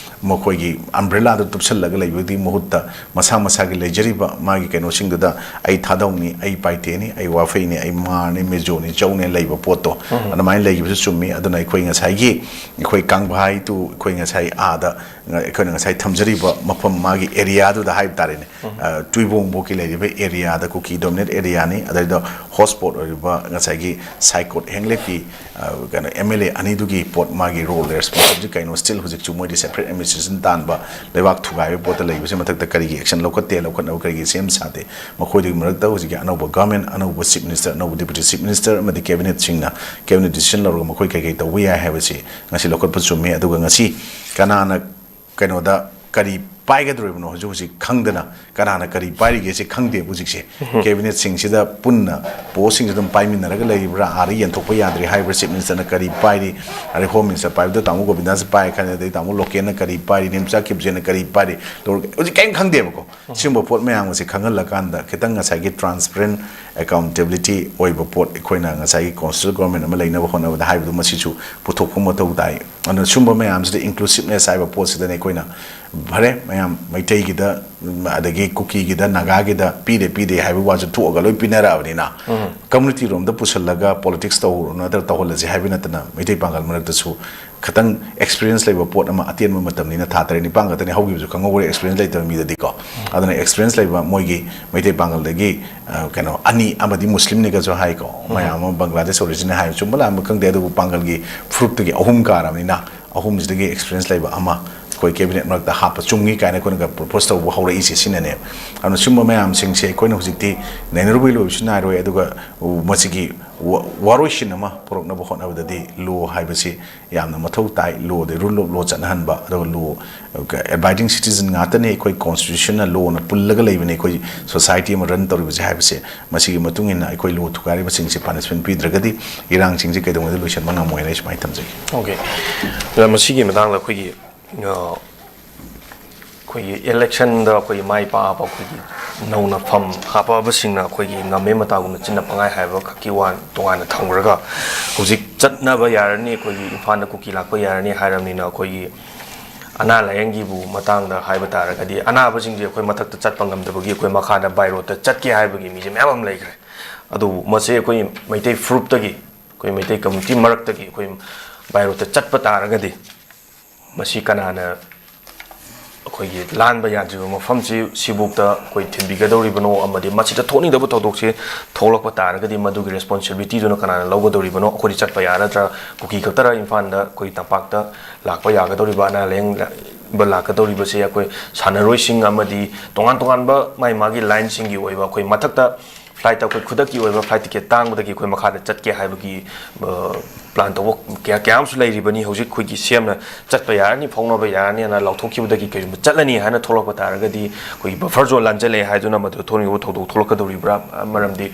ꯃꯈꯣꯏꯒꯤ umbrellaꯗꯨ ꯇꯨꯞꯁꯤꯜꯂꯒ ꯂꯩꯕꯒꯤ ꯃꯍꯨꯠꯇ, ꯃꯁꯥ ꯃꯁꯥꯒꯤ ꯂꯩꯖꯔꯤꯕ ꯃꯥꯒꯤ ꯀꯩꯅꯣꯁꯤꯡꯗꯨꯗ "ꯑꯩ ꯊꯥꯗꯧꯅꯤ, ꯑꯩ ꯄꯥꯏꯇꯦꯅꯤ, ꯑꯩ ꯋꯥꯐꯩꯅꯤ, ꯑꯩ ꯃꯥꯔꯅꯤ, ꯃꯦꯖꯣꯅꯤ, ꯆꯧꯅꯦ" ꯂꯩꯕ ꯄꯣꯠꯇꯣ, ꯑꯗꯨꯃꯥꯏꯅ ꯂꯩꯈꯤꯕꯁꯨ ꯆꯨꯝꯃꯤ꯫ ꯑꯗꯨꯅ ꯑꯩꯈꯣꯏ ꯉꯁꯥꯏꯒꯤ, ꯑꯩꯈꯣꯏ ꯀꯥꯡꯕꯍꯥꯏꯗꯨ ꯑꯩꯈꯣꯏ ꯉꯁꯥꯏ ꯑꯥꯗ, ꯑꯩꯈꯣꯏꯅ ꯉꯁꯥꯏ ꯊꯝꯖꯔꯤꯕ ꯃꯐꯝ, ꯃꯥꯒꯤ areaꯗꯨꯗ ꯍꯥꯏꯕ ꯇꯥꯔꯦꯅꯦ, ꯑ, ꯇꯨꯏꯕꯣꯡꯕꯣꯛꯀꯤ ꯂꯩꯔꯤꯕ areaꯗ, ꯀꯨꯀꯤ dominate areaꯅꯤ, ꯑꯗꯩꯗ hotspot ꯑꯣꯏꯔꯤꯕ ꯉꯁꯥꯏꯒꯤ ꯁꯥꯏꯀꯣꯠ ꯍꯦꯡꯂꯦꯛꯀꯤ, ꯑ, ꯀꯩꯅꯣ, MLA ꯑꯅꯤꯗꯨꯒꯤ ꯄꯣꯠ, ꯃꯥꯒꯤ role, responsibility ꯀꯩꯅꯣ, still ꯍꯧꯖꯤꯛꯁꯨ ꯃꯣꯏꯗꯤ separate administration ꯇꯥꯟꯕ, ꯂꯩꯕꯥꯛ ꯊꯨꯒꯥꯏꯕꯒꯤ ꯄꯣꯠꯇ ꯂꯩꯕꯁꯤ ꯃꯊꯛꯇ ꯀꯔꯤꯒꯤ action ꯂꯧꯈꯠꯇꯦ, ꯂꯧꯈꯠꯅꯕ ꯀꯔꯤꯒꯤ ꯁꯦꯝ ꯁꯥꯗꯦ? ꯃꯈꯣꯏꯗꯨꯒꯤ ꯃꯔꯛꯇ ꯍꯧꯖꯤꯛꯀꯤ ꯑꯅꯧꯕ government, ꯑꯅꯧꯕ chief minister, ꯑꯅꯧꯕ deputy chief minister ꯑꯃꯗꯤ cabinetꯁꯤꯡꯅ cabinet decision ꯂꯧꯔꯒ ꯃꯈꯣꯏ ꯀꯩꯀꯩ ꯇꯧꯕ ꯌꯥꯏ ꯍꯥꯏꯕꯁꯤ ꯉꯁꯤ ꯂꯧꯈꯠꯄ ꯆꯨꯝꯃꯤ꯫ ꯑꯗꯨꯒ ꯉꯁꯤ ꯀꯅꯥꯅ ꯀꯩꯅꯣꯗ ꯀꯔꯤ ꯄꯥꯏꯒꯗꯧꯔꯤꯕꯅꯣ ꯍꯧꯖꯤꯛ ꯍꯧꯖꯤꯛ ꯈꯪꯗꯅ, ꯀꯅꯥꯅ ꯀꯔꯤ ꯄꯥꯏꯔꯤꯒꯦ ꯁꯤ ꯈꯪꯗꯦꯕ ꯍꯧꯖꯤꯛꯁꯦ꯫ Cabinetꯁꯤꯡꯁꯤꯗ ꯄꯨꯟꯅ postꯁꯤꯡꯁꯦ ꯑꯗꯨꯝ ꯄꯥꯏꯃꯤꯟꯅꯔꯒ ꯂꯩꯔꯤꯕ꯭ꯔꯥ, ꯑꯥꯗ ꯌꯦꯟꯊꯣꯛꯄ ꯌꯥꯗ꯭ꯔꯤ ꯍꯥꯏꯕ꯭ꯔꯥ, chief ministerꯅ ꯀꯔꯤ ꯄꯥꯏꯔꯤ, ꯑꯗꯩ home minister ꯄꯥꯏꯕꯗ ꯇꯥꯃꯣ ꯒꯣꯕꯤꯟꯗꯥꯁꯦ ꯄꯥꯏ ꯈꯜꯂꯦ, ꯑꯗꯩ ꯇꯥꯃꯣ ꯂꯣꯀꯦꯟꯅ ꯀꯔꯤ ꯄꯥꯏꯔꯤ, ꯅꯦꯝꯆꯥ ꯀꯤꯞꯖꯦꯟꯅ ꯀꯔꯤ ꯄꯥꯏꯔꯤ, ꯂꯧꯔꯒ ꯍꯧꯖꯤꯛ ꯀꯔꯤꯝ ꯈꯪꯗꯦꯕꯀꯣ꯫ ꯁꯤꯒꯨꯝꯕ ꯄꯣꯠ ꯃꯌꯥꯝ ꯑꯁꯤ ꯈꯪꯍꯜꯂꯀꯥꯟꯗ ꯈꯤꯇꯪ ꯉꯁꯥꯏꯒꯤ transparent, accountability ꯑꯣꯏꯕ ꯄꯣꯠ, ꯑꯩꯈꯣꯏꯅ ꯉꯁꯥꯏꯒꯤ constitutional government ꯑꯃ ꯂꯩꯅꯕ ꯍꯣꯠꯅꯕꯗ ꯍꯥꯏꯕꯗꯨ ꯃꯁꯤꯁꯨ ꯄꯨꯊꯣꯛꯄ ꯃꯊꯧ ꯇꯥꯏ꯫ ꯑꯗꯨꯅ ꯁꯨꯝꯕ ꯃꯌꯥꯝꯁꯤꯗ inclusiveness ꯍꯥꯏꯕ ꯄꯣꯠꯁꯤꯗꯅ ꯑꯩꯈꯣꯏꯅ, ꯐꯔꯦ, ꯃꯌꯥꯝ ꯃꯩꯇꯩꯒꯤꯗ, ꯑꯗꯒꯤ ꯀꯨꯀꯤꯒꯤꯗ, ꯅꯥꯒꯥꯒꯤꯗ ꯄꯤꯗꯦ ꯄꯤꯗꯦ ꯍꯥꯏꯕ ꯋꯥꯁꯨ ꯊꯣꯛꯑꯒ ꯂꯣꯏ ꯄꯤꯅꯔꯛꯑꯕꯅꯤꯅ, community ꯔꯣꯝꯗ ꯄꯨꯁꯜꯂꯒ politics ꯇꯧꯔꯣ ꯅꯠꯇ꯭ꯔꯒ ꯇꯧꯍꯜꯂꯁꯤ ꯍꯥꯏꯕ ꯅꯠꯇꯅ, ꯃꯩꯇꯩ ꯄꯥꯡꯒꯜ ꯃꯔꯛꯇꯁꯨ ꯈꯤꯇꯪ experience ꯂꯩꯕ ꯄꯣꯠ ꯑꯃ, ꯑꯇꯦꯟꯕ ꯃꯇꯝꯅꯤꯅ, ꯊꯥ ꯇꯔꯦꯠ ꯅꯤꯄꯥꯟ ꯈꯛꯇꯅꯤ ꯍꯧꯈꯤꯕꯁꯨ ꯈꯪꯍꯧꯔꯦ, experience ꯂꯩꯇꯕ ꯃꯤꯗꯗꯤꯀꯣ꯫ ꯑꯗꯨꯅ experience ꯂꯩꯕ ꯃꯣꯏꯒꯤ ꯃꯩꯇꯩ ꯄꯥꯡꯒꯜꯗꯒꯤ, ꯑ, ꯀꯩꯅꯣ, ꯑꯅꯤ ꯑꯃꯗꯤ ꯃꯨꯁꯂꯤꯝꯅꯤꯒꯁꯨ ꯍꯥꯏꯀꯣ, ꯃꯌꯥꯝ ꯑꯃ ꯕꯪꯒ꯭ꯂꯥꯗꯦꯁ origin ꯍꯥꯏ, ꯆꯨꯝꯕ ꯂꯥꯟꯕ ꯈꯪꯗꯦ, ꯑꯗꯨꯕꯨ ꯄꯥꯡꯒꯜꯒꯤ ꯐꯨꯔꯨꯞꯇꯒꯤ ꯑꯍꯨꯝ ꯀꯥꯔꯕꯅꯤꯅ, ꯑꯍꯨꯝꯁꯤꯗꯒꯤ experience ꯂꯩꯕ ꯑꯃ ꯑꯩꯈꯣꯏ cabinet ꯃꯔꯛꯇ ꯍꯥꯞꯄ ꯆꯨꯝꯉꯤ ꯀꯥꯏꯅ ꯑꯩꯈꯣꯏꯅꯒ propose ꯇꯧꯕ ꯍꯧꯔꯛꯏꯁꯦ ꯁꯤꯅꯅꯦꯕ꯫ ꯑꯗꯨꯅ ꯁꯨꯝꯕ ꯃꯌꯥꯝꯁꯤꯡꯁꯦ ꯑꯩꯈꯣꯏꯅ ꯍꯧꯖꯤꯛꯇꯤ ꯅꯩꯅꯔꯨꯕꯩ ꯂꯣꯏꯕꯁꯨ ꯅꯥꯏꯔꯣꯏ, ꯑꯗꯨꯒ ꯃꯁꯤꯒꯤ ꯋꯥ-, ꯋꯥꯔꯣꯏꯁꯤꯟ ꯑꯃ ꯄꯨꯔꯛꯅꯕ ꯍꯣꯠꯅꯕꯗꯗꯤ law ꯍꯥꯏꯕꯁꯤ ꯌꯥꯝꯅ ꯃꯊꯧ ꯇꯥꯏ꯫ Lawꯗ, rule of law ꯆꯠꯅꯍꯟꯕ, ꯑꯗꯨꯒ law, abiding citizen ꯉꯥꯛꯇꯅꯤ꯫ ꯑꯩꯈꯣꯏ constitutionꯅ, lawꯅ ꯄꯨꯜꯂꯒ ꯂꯩꯕꯅꯤ ꯑꯩꯈꯣꯏ society ꯑꯃ run ꯇꯧꯔꯤꯕꯁꯦ ꯍꯥꯏꯕꯁꯦ꯫ ꯃꯁꯤꯒꯤ ꯃꯇꯨꯡ ꯏꯟꯅ ꯑꯩꯈꯣꯏ law ꯊꯨꯒꯥꯏꯔꯤꯕꯁꯤꯡꯁꯦ punishment ꯄꯤꯗ꯭ꯔꯒꯗꯤ ꯏꯔꯥꯡꯁꯤꯡꯁꯦ ꯀꯩꯗꯧꯉꯩꯗ ꯂꯣꯏꯁꯤꯟꯕ ꯉꯝꯃꯣꯏꯅ ꯑꯩ ꯁꯨꯃꯥꯏꯅ ꯊꯝꯖꯒꯦ꯫ Okay꯫ ꯑꯗ ꯃꯁꯤꯒꯤ ꯃꯇꯥꯡꯗ ꯑꯩꯈꯣꯏꯒꯤ, ꯑ, ꯑꯩꯈꯣꯏꯒꯤ ꯏꯂꯦꯛꯁꯟꯗ ꯑꯩꯈꯣꯏꯒꯤ ꯃꯥꯏ ꯄꯥꯛꯑꯕ, ꯑꯩꯈꯣꯏꯒꯤ ꯅꯧꯅ ꯐꯝ ꯍꯥꯞꯄꯛꯑꯕꯁꯤꯡꯅ ꯑꯩꯈꯣꯏꯒꯤ ꯉꯝꯃꯦ ꯃꯇꯥꯒꯨꯝꯅ ꯆꯤꯟꯅ ꯄꯪꯍꯥꯏ ꯍꯥꯏꯕ ꯈꯛꯀꯤ ꯋꯥ ꯇꯣꯉꯥꯟꯅ ꯊꯝꯈ꯭ꯔꯒ, ꯍꯧꯖꯤꯛ ꯆꯠꯅꯕ ꯌꯥꯔꯅꯤ, ꯑꯩꯈꯣꯏꯒꯤ ꯏꯝꯐꯥꯜꯗ ꯀꯨꯀꯤ ꯂꯥꯛꯄ ꯌꯥꯔꯅꯤ ꯍꯥꯏꯔꯕꯅꯤꯅ, ꯑꯩꯈꯣꯏꯒꯤ ꯑꯅꯥ ꯂꯥꯏꯌꯦꯡꯒꯤꯕꯨ ꯃꯇꯥꯡꯗ ꯍꯥꯏꯕ ꯇꯥꯔꯒꯗꯤ, ꯑꯅꯥꯕꯁꯤꯡꯁꯦ ꯑꯩꯈꯣꯏ ꯃꯊꯛꯇ ꯆꯠꯄ ꯉꯝꯗꯕꯒꯤ ꯑꯩꯈꯣꯏ ꯃꯈꯥꯗ by road ꯇ ꯆꯠꯀꯦ ꯍꯥꯏꯕꯒꯤ ꯃꯤꯁꯦ ꯃꯌꯥꯝ ꯑꯃ ꯂꯩꯈ꯭ꯔꯦ꯫ ꯑꯗꯨꯕꯨ ꯃꯁꯤ ꯑꯩꯈꯣꯏ ꯃꯩꯇꯩ ꯐꯨꯔꯨꯞꯇꯒꯤ, ꯑꯩꯈꯣꯏ ꯃꯩꯇꯩ ꯀꯝꯃ꯭ꯌꯨꯅꯤꯇꯤ ꯃꯔꯛꯇꯒꯤ ꯑꯩꯈꯣꯏ by road ꯇ ꯆꯠꯄ ꯇꯥꯔꯒꯗꯤ, ꯃꯁꯤ ꯀꯅꯥꯅ ꯑꯩꯈꯣꯏꯒꯤ ꯂꯥꯟꯕ ꯌꯥꯗ꯭ꯔꯤꯕ ꯃꯐꯝꯁꯤ ꯁꯤꯕꯨꯛꯇ ꯑꯩꯈꯣꯏ ꯊꯤꯟꯕꯤꯒꯗꯧꯔꯤꯕꯅꯣ, ꯑꯃꯗꯤ ꯃꯁꯤꯗ ꯊꯣꯛꯅꯤꯡꯗꯕ ꯊꯧꯗꯣꯛꯁꯤ ꯊꯣꯛꯂꯛꯄ ꯇꯥꯔꯒꯗꯤ ꯃꯗꯨꯒꯤ responsibility ꯗꯨꯅ ꯀꯅꯥꯅ ꯂꯧꯒꯗꯧꯔꯤꯕꯅꯣ? ꯑꯩꯈꯣꯏꯗꯤ ꯆꯠꯄ ꯌꯥꯔꯗ꯭ꯔꯥ? ꯀꯨꯀꯤ ꯈꯛꯇꯔ ꯏꯝꯐꯥꯜꯗ, ꯑꯩꯈꯣꯏ ꯇꯝꯄꯥꯛꯇ ꯂꯥꯛꯄ ꯌꯥꯒꯗꯧꯔꯤꯕ, ꯑꯅꯥ ꯂꯥꯏꯌꯦꯡꯕ ꯂꯥꯛꯀꯗꯧꯔꯤꯕꯁꯦ? ꯑꯩꯈꯣꯏ ꯁꯥꯟꯅꯔꯣꯏꯁꯤꯡ ꯑꯃꯗꯤ ꯇꯣꯉꯥꯟ ꯇꯣꯉꯥꯟꯕ ꯃꯥꯒꯤ ꯃꯥꯒꯤ ꯂꯥꯏꯟꯁꯤꯡꯒꯤ ꯑꯣꯏꯕ, ꯑꯩꯈꯣꯏ ꯃꯊꯛꯇ ꯐ꯭ꯂꯥꯏꯠꯇ ꯑꯩꯈꯣꯏ ꯈꯨꯗꯛꯀꯤ ꯑꯣꯏꯕ ꯐ꯭ꯂꯥꯏꯠ ꯇꯤꯀꯦꯠ ꯇꯥꯡꯕꯗꯒꯤ ꯑꯩꯈꯣꯏ ꯃꯈꯥꯗ ꯆꯠꯀꯦ ꯍꯥꯏꯕꯒꯤ ꯄ꯭ꯂꯥꯟ ꯇꯧꯕ ꯀꯌꯥ ꯀꯌꯥ ꯑꯃꯁꯨ ꯂꯩꯔꯤꯕꯅꯤ꯫ ꯍꯧꯖꯤꯛ ꯑꯩꯈꯣꯏꯒꯤ ꯁꯤ ꯑꯦꯝꯅ ꯆꯠꯄ ꯌꯥꯔꯅꯤ, ꯐꯥꯎꯅꯕ ꯌꯥꯔꯅꯤ ꯍꯥꯏꯅ ꯂꯥꯎꯊꯣꯛꯈꯤꯕꯗꯒꯤ ꯀꯔꯤꯒꯨꯝꯕ ꯆꯠꯂꯅꯤ ꯍꯥꯏꯅ ꯊꯣꯛꯂꯛꯄ ꯇꯥꯔꯒꯗꯤ, ꯑꯩꯈꯣꯏꯒꯤ ꯕꯐꯔ ꯖꯣꯟ ꯂꯥꯟꯖꯜꯂꯦ ꯍꯥꯏꯗꯨꯅ ꯃꯗꯨ ꯊꯣꯛꯅꯤꯡꯕ ꯊꯧꯗꯣꯛ ꯊꯣꯛꯂꯛꯀꯗꯧꯔꯤꯕ꯭ꯔꯥ? ꯃꯔꯝꯗꯤ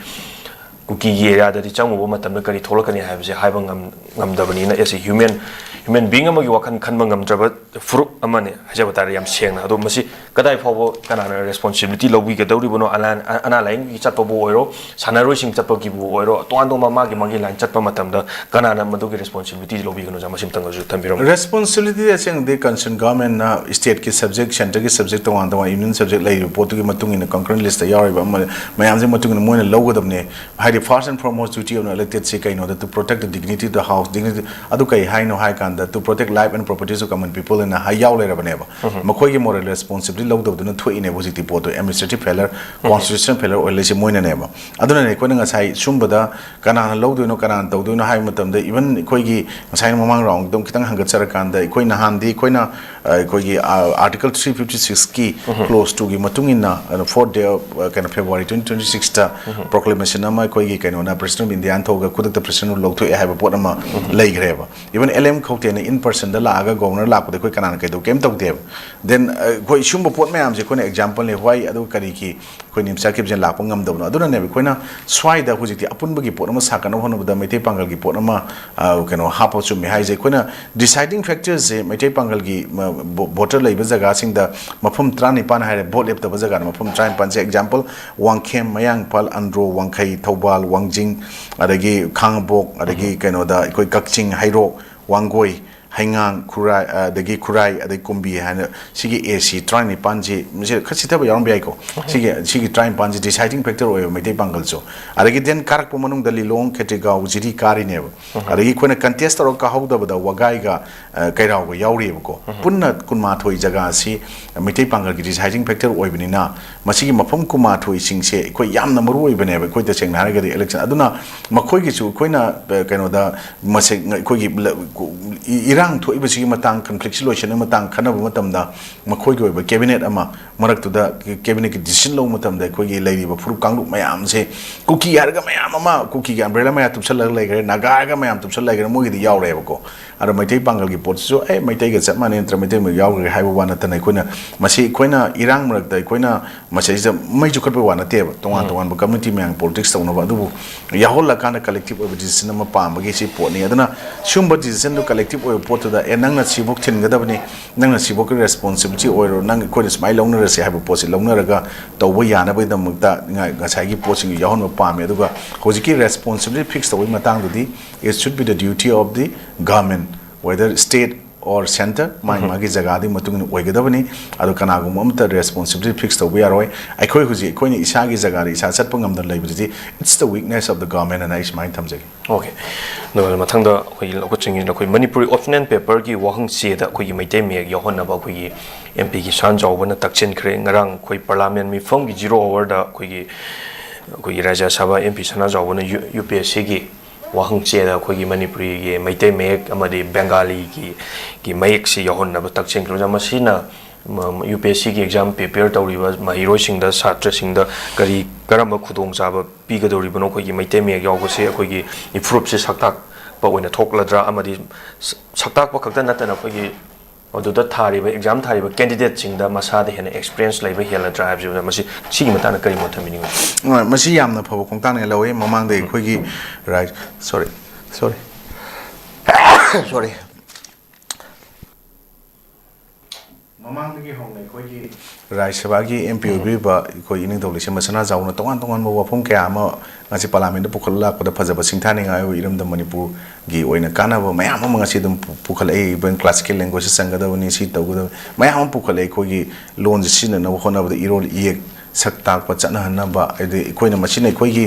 ꯀꯨꯀꯤꯒꯤ ꯑꯦꯔꯤꯌꯥꯗꯗꯤ ꯆꯪꯉꯨꯕ ꯃꯇꯝꯗ ꯀꯔꯤ ꯊꯣꯛꯂꯛꯀꯅꯤ ꯍꯥꯏꯕꯁꯦ ꯍꯥꯏꯕ ꯉꯝ-, ꯉꯝꯗꯕꯅꯤꯅ, as a human, human being ꯑꯃꯒꯤ ꯋꯥꯈꯜ ꯈꯟꯕ ꯉꯝꯗ꯭ꯔꯕ ꯐꯨꯔꯨꯞ ꯑꯃꯅꯤ ꯍꯥꯏꯖꯕ ꯇꯥꯔꯦ, ꯌꯥꯝ ꯁꯦꯡꯅ꯫ ꯑꯗꯣ ꯃꯁꯤ ꯀꯗꯥꯏ ꯐꯥꯎꯕ ꯀꯅꯥꯅ responsibility ꯂꯧꯕꯤꯒꯗꯧꯔꯤꯕꯅꯣ? ꯑꯅꯥ-, ꯑꯅꯥ ꯂꯥꯏꯌꯦꯡꯒꯤ ꯆꯠꯄꯕꯨ ꯑꯣꯏꯔꯣ, ꯁꯥꯟꯅꯔꯣꯏꯁꯤꯡ ꯆꯠꯄꯒꯤꯕꯨ ꯑꯣꯏꯔꯣ, ꯇꯣꯉꯥꯟ ꯇꯣꯉꯥꯟꯕ ꯃꯥꯒꯤ ꯃꯥꯒꯤ ꯂꯥꯏꯟ ꯆꯠꯄ ꯃꯇꯝꯗ ꯀꯅꯥꯅ ꯃꯗꯨꯒꯤ responsibility ꯂꯧꯕꯤꯒꯅꯣ? ꯃꯁꯤꯝꯇꯪꯒꯁꯨ ꯊꯝꯕꯤꯔꯝꯃꯨ꯫ Responsibility ꯑꯁꯦꯡꯕꯗꯤ concerned government ꯅ state ꯀꯤ subject, centre ꯒꯤ subject, ꯇꯣꯉꯥꯟ ꯇꯣꯉꯥꯟ union subject ꯂꯩꯔꯤꯕ ꯄꯣꯠꯇꯨꯒꯤ ꯃꯇꯨꯡ ꯏꯟꯅ concurrent list ꯇ ꯌꯥꯎꯔꯤꯕ ꯑꯃ, ꯃꯌꯥꯝꯁꯤꯒꯤ ꯃꯇꯨꯡ ꯏꯟꯅ ꯃꯣꯏꯅ ꯂꯧꯒꯗꯕꯅꯤ꯫ ꯍꯥꯏꯗꯤ, first and foremost duty of elected ꯁꯤ ꯀꯩꯅꯣꯗ, to protect the dignity of the house, dignity, ꯑꯗꯨ ꯀꯩ ꯍꯥꯏꯅꯣ ꯍꯥꯏ ꯀꯥꯟꯗ, to protect life and properties of common people ꯍꯥꯏꯅ ꯍꯥꯏ ꯌꯥꯎ ꯂꯩꯔꯕꯅꯦꯕ꯫ ꯃꯈꯣꯏꯒꯤ moral responsibility ꯂꯧꯗꯕꯗꯨꯅ ꯊꯣꯛꯏꯅꯦꯕ ꯍꯧꯖꯤꯛꯇꯤ ꯄꯣꯠꯇꯣ꯫ Administrative failure, constitutional failure ꯑꯣꯏꯍꯜꯂꯤꯁꯦ ꯃꯣꯏꯅꯅꯦꯕ꯫ ꯑꯗꯨꯅꯅꯦ ꯑꯩꯈꯣꯏꯅ ꯉꯁꯥꯏ ꯁꯨꯝꯕꯗ ꯀꯅꯥꯅ ꯂꯧꯗꯣꯏꯅꯣ, ꯀꯅꯥꯅ ꯇꯧꯗꯣꯏꯅꯣ ꯍꯥꯏꯕ ꯃꯇꯝꯗ, even ꯑꯩꯈꯣꯏꯒꯤ ꯉꯁꯥꯏ ꯃꯃꯥꯡ round ꯗ ꯑꯃꯨꯛ ꯈꯤꯇꯪ ꯍꯪꯒꯠꯆꯔꯀꯥꯟꯗ, ꯑꯩꯈꯣꯏ ꯅꯍꯥꯟꯗꯤ ꯑꯩꯈꯣꯏꯅ, ꯑ, ꯑꯩꯈꯣꯏꯒꯤ, ꯑ, Article three fifty six ꯀꯤ clause two ꯒꯤ ꯃꯇꯨꯡ ꯏꯟꯅ, ꯑ, fourth day of, ꯑ, ꯀꯩꯅꯣ, February twenty twenty six ꯇ proclamation ꯑꯃ ꯑꯩꯈꯣꯏ ꯑꯩꯈꯣꯏꯒꯤ ꯀꯩꯅꯣꯅ President of India ꯊꯣꯛꯑꯒ ꯈꯨꯗꯛꯇ President ꯂꯧꯊꯣꯛꯑꯦ ꯍꯥꯏꯕ ꯄꯣꯠ ꯑꯃ ꯂꯩꯈ꯭ꯔꯦꯕ꯫ Even L M ꯈꯧꯇꯦꯅ in personꯗ ꯂꯥꯛꯑꯒ Governor ꯂꯥꯛꯄꯗ ꯑꯩꯈꯣꯏ ꯀꯅꯥꯅ ꯀꯩꯗꯧ, ꯀꯩꯝ ꯇꯧꯗꯦꯕ꯫ Then ꯑꯩꯈꯣꯏ ꯁꯤꯒꯨꯝꯕ ꯄꯣꯠ ꯃꯌꯥꯝꯁꯦ ꯑꯩꯈꯣꯏꯅ exampleꯅꯦ꯫ Why ꯑꯗꯨ ꯀꯔꯤꯒꯤ ꯑꯩꯈꯣꯏ ꯅꯤꯝꯁꯥ ꯀꯤꯞꯖꯦꯟ ꯂꯥꯛꯄ ꯉꯝꯗꯕꯅꯣ? ꯑꯗꯨꯅꯅꯦꯕ ꯑꯩꯈꯣꯏꯅ ꯁ꯭ꯋꯥꯏꯗ ꯍꯧꯖꯤꯛꯇꯤ ꯑꯄꯨꯟꯕꯒꯤ ꯄꯣꯠ ꯑꯃ ꯁꯥꯒꯠꯅꯕ ꯍꯣꯠꯅꯕꯗ ꯃꯩꯇꯩ ꯄꯥꯡꯒꯜꯒꯤ ꯄꯣꯠ ꯑꯃ, ꯑ, ꯀꯩꯅꯣ ꯍꯥꯞꯄ ꯆꯨꯝꯃꯦ ꯍꯥꯏꯁꯦ꯫ ꯑꯩꯈꯣꯏꯅ deciding factorsꯁꯦ ꯃꯩꯇꯩ ꯄꯥꯡꯒꯜꯒꯤ ꯃ-, ꯕꯣ-, voter ꯂꯩꯕ ꯖꯒꯥꯁꯤꯡꯗ ꯃꯐꯝ ꯇꯔꯥꯅꯤꯄꯥꯟ ꯍꯥꯏꯔꯦ, vote ꯂꯦꯞꯇꯕ ꯖꯒꯥꯗ ꯃꯐꯝ ꯇꯔꯥꯅꯤꯄꯥꯟꯁꯦ꯫ Example, ꯋꯥꯡꯈꯦꯝ, ꯃꯌꯥꯡ ꯏꯝꯐꯥꯜ, ꯑꯟꯗ꯭ꯔꯣ, ꯋꯥꯡꯈꯩ, ꯊꯧꯕꯥꯜ, ꯋꯥꯡꯖꯤꯡ, ꯑꯗꯒꯤ ꯈꯥꯡꯉꯕꯣꯛ, ꯑꯗꯒꯤ ꯀꯩꯅꯣꯗ ꯑꯩꯈꯣꯏ ꯀꯛꯆꯤꯡ, ꯍꯩꯔꯣꯛ, ꯋꯥꯡꯒꯣꯏ, ꯍꯩꯉꯥꯡ, ꯈꯨꯔꯥꯏ, ꯑꯗꯒꯤ ꯈꯨꯔꯥꯏ, ꯑꯗꯩ ꯀꯨꯝꯕꯤ ꯍꯥꯏꯅ ꯁꯤꯒꯤ A C ꯇꯔꯥꯅꯤꯄꯥꯟꯁꯤ, ꯃꯁꯤ ꯈꯔ ꯁꯤꯊꯕ ꯌꯥꯎꯔꯝꯕ ꯌꯥꯏꯀꯣ꯫ ꯁꯤꯒꯤ, ꯁꯤꯒꯤ ꯇꯔꯥꯅꯤꯄꯥꯟꯁꯤ deciding factor ꯑꯣꯏꯌꯦꯕ ꯃꯩꯇꯩ ꯄꯥꯡꯒꯜꯁꯨ꯫ ꯑꯗꯒꯤ then ꯀꯥꯔꯛꯄ ꯃꯅꯨꯡꯗ ꯂꯤꯂꯣꯡ, ꯈꯦꯇ꯭ꯔꯤꯒꯥꯎ, ꯖꯤꯔꯤ ꯀꯥꯔꯤꯅꯦꯕ꯫ ꯑꯗꯒꯤ ꯑꯩꯈꯣꯏꯅ contest ꯇꯧꯔꯒ ꯀꯥꯍꯧꯗꯕꯗ ꯋꯥꯒꯥꯏꯒ, ꯑ, ꯀꯩꯔꯥꯎꯒ ꯌꯥꯎꯔꯤꯑꯕꯀꯣ꯫ ꯄꯨꯟꯅ ꯀꯨꯟꯃꯥꯊꯣꯏ ꯖꯒꯥꯁꯤ ꯃꯩꯇꯩ ꯄꯥꯡꯒꯜꯒꯤ deciding factor ꯑꯣꯏꯕꯅꯤꯅ ꯃꯁꯤꯒꯤ ꯃꯐꯝ ꯀꯨꯟꯃꯥꯊꯣꯏꯁꯤꯡꯁꯦ ꯑꯩꯈꯣꯏ ꯌꯥꯝꯅ ꯃꯔꯨ ꯑꯣꯏꯕꯅꯦꯕ꯫ ꯑꯩꯈꯣꯏ ꯇꯁꯦꯡꯅ ꯍꯥꯏꯔꯒꯗꯤ election ꯑꯗꯨꯅ ꯃꯈꯣꯏꯒꯤꯁꯨ ꯑꯩꯈꯣꯏꯅ, ꯑ, ꯀꯩꯅꯣꯗ ꯃꯁꯦ ꯑꯩꯈꯣꯏꯒꯤ ꯂ-, ꯏ-, ꯏꯔꯥꯡ ꯊꯣꯛꯏꯕꯁꯤꯒꯤ ꯃꯇꯥꯡ, conflictꯁꯤ ꯂꯣꯏꯁꯤꯟꯅꯕ ꯃꯇꯥꯡ ꯈꯟꯅꯕ ꯃꯇꯝꯗ ꯃꯈꯣꯏꯒꯤ ꯑꯣꯏꯕ cabinet ꯑꯃ ꯃꯔꯛꯇꯨꯗ cabinetꯀꯤ decision ꯂꯧꯕ ꯃꯇꯝꯗ ꯑꯩꯈꯣꯏꯒꯤ ꯂꯩꯔꯤꯕ ꯐꯨꯔꯨꯞ ꯀꯥꯡꯂꯨꯞ ꯃꯌꯥꯝꯁꯦ, ꯀꯨꯀꯤ ꯍꯥꯏꯔꯒ ꯃꯌꯥꯝ ꯑꯃ ꯀꯨꯀꯤꯒꯤ umbrella ꯃꯌꯥ ꯇꯨꯞꯁꯜꯂꯒ ꯂꯩꯈ꯭ꯔꯦ, ꯅꯥꯒꯥ ꯍꯥꯏꯔꯒ ꯃꯌꯥꯝ ꯇꯨꯞꯁꯜꯂꯒ ꯂꯩꯈ꯭ꯔꯦ, ꯃꯣꯏꯒꯤꯗꯤ ꯌꯥꯎꯔꯦꯕꯀꯣ꯫ ꯑꯗꯣ ꯃꯩꯇꯩ ꯄꯥꯡꯒꯜꯒꯤ ꯄꯣꯠꯁꯤꯁꯨ ꯑꯦ ꯃꯩꯇꯩꯒ ꯆꯞ ꯃꯥꯟꯅꯩ ꯅꯠꯇ꯭ꯔ ꯃꯩꯇꯩ ꯃꯌꯥꯝ ꯌꯥꯎꯈ꯭ꯔꯦ ꯍꯥꯏꯕ ꯋꯥ ꯅꯠꯇꯅ ꯑꯩꯈꯣꯏꯅ ꯃꯁꯤ ꯑꯩꯈꯣꯏꯅ ꯏꯔꯥꯡ ꯃꯔꯛꯇ ꯑꯩꯈꯣꯏꯅ ꯃꯁꯤꯗꯩꯁꯤꯗ ꯃꯩ ꯆꯨꯈꯠꯄꯩ ꯋꯥ ꯅꯠꯇꯦꯕ, ꯇꯣꯉꯥꯟ ꯇꯣꯉꯥꯟꯕ community ꯃꯌꯥꯝ politics ꯇꯧꯅꯕ ꯑꯗꯨꯕꯨ ꯌꯥꯎꯍꯜꯂꯀꯥꯟꯗ collective ꯑꯣꯏꯕ decision ꯑꯃ ꯄꯥꯝꯕꯒꯤ ꯁꯤ ꯄꯣꯠꯅꯤ꯫ ꯑꯗꯨꯅ ꯁꯤꯒꯨꯝꯕ decisionꯗꯨ collective ꯑꯣꯏꯕ ꯄꯣꯠꯇꯨꯗ ꯑꯦ ꯅꯪꯅ ꯁꯤꯐꯧ ꯊꯤꯟꯒꯗꯕꯅꯤ, ꯅꯪꯅ ꯁꯤꯐꯧꯒꯤ responsibility ꯑꯣꯏꯔꯣ, ꯅꯪ ꯑꯩꯈꯣꯏꯅ ꯁꯨꯃꯥꯏꯅ ꯂꯧꯅꯔꯁꯦ ꯍꯥꯏꯕ ꯄꯣꯠꯁꯤ ꯂꯧꯅꯔꯒ ꯇꯧꯕ ꯌꯥꯅꯕꯒꯤꯗꯃꯛꯇ ꯉ-, ꯉꯁꯥꯏꯒꯤ ꯄꯣꯠꯁꯤꯡꯗꯨ ꯌꯥꯎꯍꯟꯕ ꯄꯥꯝꯃꯦ꯫ ꯑꯗꯨꯒ ꯍꯧꯖꯤꯛꯀꯤ responsibility fix ꯇꯧꯕꯒꯤ ꯃꯇꯥꯡꯗꯨꯗꯤ it should be the duty of the government, whether state or centre, ꯃꯥꯒꯤ ꯃꯥꯒꯤ ꯖꯒꯥꯗꯨꯒꯤ ꯃꯇꯨꯡ ꯏꯟꯅ ꯑꯣꯏꯒꯗꯕꯅꯤ꯫ ꯑꯗꯣ ꯀꯅꯥꯒꯨꯝꯕ ꯑꯃꯠꯇ responsibility fix ꯇꯧꯕ ꯌꯥꯔꯣꯏ꯫ ꯑꯩꯈꯣꯏ ꯍꯧꯖꯤꯛ ꯑꯩꯈꯣꯏꯅ ꯏꯁꯥꯒꯤ ꯖꯒꯥꯗ ꯏꯁꯥ ꯆꯠꯄ ꯉꯝꯗꯅ ꯂꯩꯕꯁꯤꯗꯤ it's the weakness of the government ꯑꯅ ꯑꯩ ꯁꯨꯃꯥꯏꯅ ꯊꯝꯖꯒꯦ꯫ Okay꯫ ꯑꯗꯨꯒ ꯃꯊꯪꯗ ꯑꯩꯈꯣꯏꯒꯤ ꯂꯧꯈꯠꯆꯅꯤꯡꯉꯤꯁꯤꯅ ꯑꯩꯈꯣꯏ ꯃꯅꯤꯄꯨꯔꯤ optional paperꯒꯤ ꯋꯥꯍꯪ ꯆꯦꯗ ꯑꯩꯈꯣꯏꯒꯤ ꯃꯩꯇꯩ ꯃꯌꯦꯛ ꯌꯥꯎꯍꯟꯅꯕ ꯑꯩꯈꯣꯏꯒꯤ MP ꯀꯤꯁꯥꯟ ꯆꯥꯎꯕꯅ ꯇꯛꯁꯤꯟꯈ꯭ꯔꯦ꯫ ꯉꯔꯥꯡ ꯑꯩꯈꯣꯏ parliament ꯃꯤꯐꯝꯒꯤ zero hourꯗ ꯑꯩꯈꯣꯏꯒꯤ, ꯑꯩꯈꯣꯏꯒꯤ ꯔꯥꯖ꯭ꯌ ꯁꯚꯥ MP ꯁꯅꯥꯖꯥꯎꯕꯅ ꯌꯨ-, UPSCꯒꯤ ꯋꯥꯍꯪ ꯆꯦꯗ ꯑꯩꯈꯣꯏꯒꯤ ꯃꯅꯤꯄꯨꯔꯤꯒꯤ ꯃꯩꯇꯩ ꯃꯌꯦꯛ ꯑꯃꯗꯤ ꯕꯦꯡꯒꯥꯂꯤꯒꯤ, ꯒꯤ ꯃꯌꯦꯛꯁꯤ ꯌꯥꯎꯍꯟꯅꯕ ꯇꯛꯁꯤꯟꯈ꯭ꯔꯕꯅꯤꯅ ꯃꯁꯤꯅ ꯌꯨ ꯄꯤ ꯑꯦꯁ ꯁꯤꯒꯤ ꯑꯦꯛꯖꯥꯝ ꯄ꯭ꯔꯤꯄꯦꯌꯔ ꯇꯧꯔꯤꯕ ꯃꯍꯩꯔꯣꯏꯁꯤꯡꯗ, ꯁꯥꯇ꯭ꯔꯁꯤꯡꯗ ꯀꯔꯤ, ꯀꯔꯝꯕ ꯈꯨꯗꯣꯡꯆꯥꯕ ꯄꯤꯒꯗꯧꯔꯤꯕꯅꯣ? ꯑꯩꯈꯣꯏꯒꯤ ꯃꯩꯇꯩ ꯃꯌꯦꯛ ꯌꯥꯎꯕꯁꯦ ꯑꯩꯈꯣꯏꯒꯤ ꯏꯐꯨꯔꯨꯞꯁꯦ ꯁꯛꯇꯥꯛꯄ ꯑꯣꯏꯅ ꯊꯣꯛꯂꯗ꯭ꯔꯥ? ꯑꯃꯗꯤ ꯁ-, ꯁꯛꯇꯥꯛꯄ ꯈꯛꯇ ꯅꯠꯇꯅ ꯑꯩꯈꯣꯏꯒꯤ ꯑꯗꯨꯗ ꯊꯥꯔꯤꯕ, ꯑꯦꯛꯖꯥꯝ ꯊꯥꯔꯤꯕ ꯀꯦꯟꯗꯤꯗꯦꯠꯁꯤꯡꯗ ꯃꯁꯥꯗ ꯍꯦꯟꯅ ꯑꯦꯛꯁꯄꯤꯔꯤꯌꯦꯟꯁ ꯂꯩꯕ ꯍꯦꯜꯂꯗ꯭ꯔꯥ ꯍꯥꯏꯕꯁꯤꯗ, ꯃꯁꯤ, ꯁꯤꯒꯤ ꯃꯇꯥꯡꯗ ꯀꯔꯤ ꯃꯣꯠ ꯊꯝꯕꯤꯅꯤꯡꯕ? ꯑ, ꯃꯁꯤ ꯌꯥꯝꯅ ꯐꯕ ꯈꯣꯡꯊꯥꯡꯅꯦ ꯂꯧꯋꯤ꯫ ꯃꯃꯥꯡꯗ ꯑꯩꯈꯣꯏꯒꯤ ꯔꯥꯏ-, ꯁꯣꯔꯤ, ꯁꯣꯔꯤ꯫ ꯁꯣꯔꯤ꯫ ꯃꯃꯥꯡꯗꯒꯤ ꯍꯧꯅ ꯑꯩꯈꯣꯏꯒꯤ ꯔꯥꯖ꯭ꯌ ꯁꯚꯥꯒꯤ ꯑꯦꯝ ꯄꯤ ꯑꯣꯏꯕꯤꯔꯤꯕ ꯑꯩꯈꯣꯏ ꯏꯅꯤꯡꯊꯧ ꯂꯩꯁꯦꯝꯕ ꯁꯅꯥꯖꯥꯎꯅ ꯇꯣꯉꯥꯟ ꯇꯣꯉꯥꯟꯕ ꯋꯥꯐꯝ ꯀꯌꯥ ꯑꯃ ꯉꯁꯤ ꯄꯥꯔꯂꯤꯌꯥꯃꯦꯟꯗ ꯄꯨꯈꯠꯂ ꯂꯥꯛꯄꯗ ꯐꯖꯕ ꯁꯤꯡꯊꯥꯅꯤꯡꯉꯥꯏ ꯑꯣꯏ꯫ ꯏꯔꯝꯗꯝ ꯃꯅꯤꯄꯨꯔꯒꯤ ꯑꯣꯏꯅ ꯀꯥꯟꯅꯕ ꯃꯌꯥꯝ ꯑꯃ ꯉꯁꯤ ꯑꯗꯨꯝ ꯄꯨ-, ꯄꯨꯈꯠꯂꯛꯏ꯫ Even classical language ꯆꯪꯒꯗꯕꯅꯤ, ꯁꯤ ꯇꯧꯒꯗꯕꯅꯤ, ꯃꯌꯥꯝ ꯑꯃ ꯄꯨꯈꯠꯂꯛꯏ꯫ ꯑꯩꯈꯣꯏꯒꯤ ꯂꯣꯟꯁꯦ ꯁꯤꯖꯤꯟꯅꯅꯕ ꯍꯣꯠꯅꯕꯗ ꯏꯔꯣꯜ ꯏꯌꯦꯛ ꯁꯛ ꯇꯥꯛꯄ, ꯆꯠꯅꯍꯟꯅꯕ, ꯍꯥꯏꯗꯤ ꯑꯩꯈꯣꯏꯅ ꯃꯁꯤꯅ ꯑꯩꯈꯣꯏꯒꯤ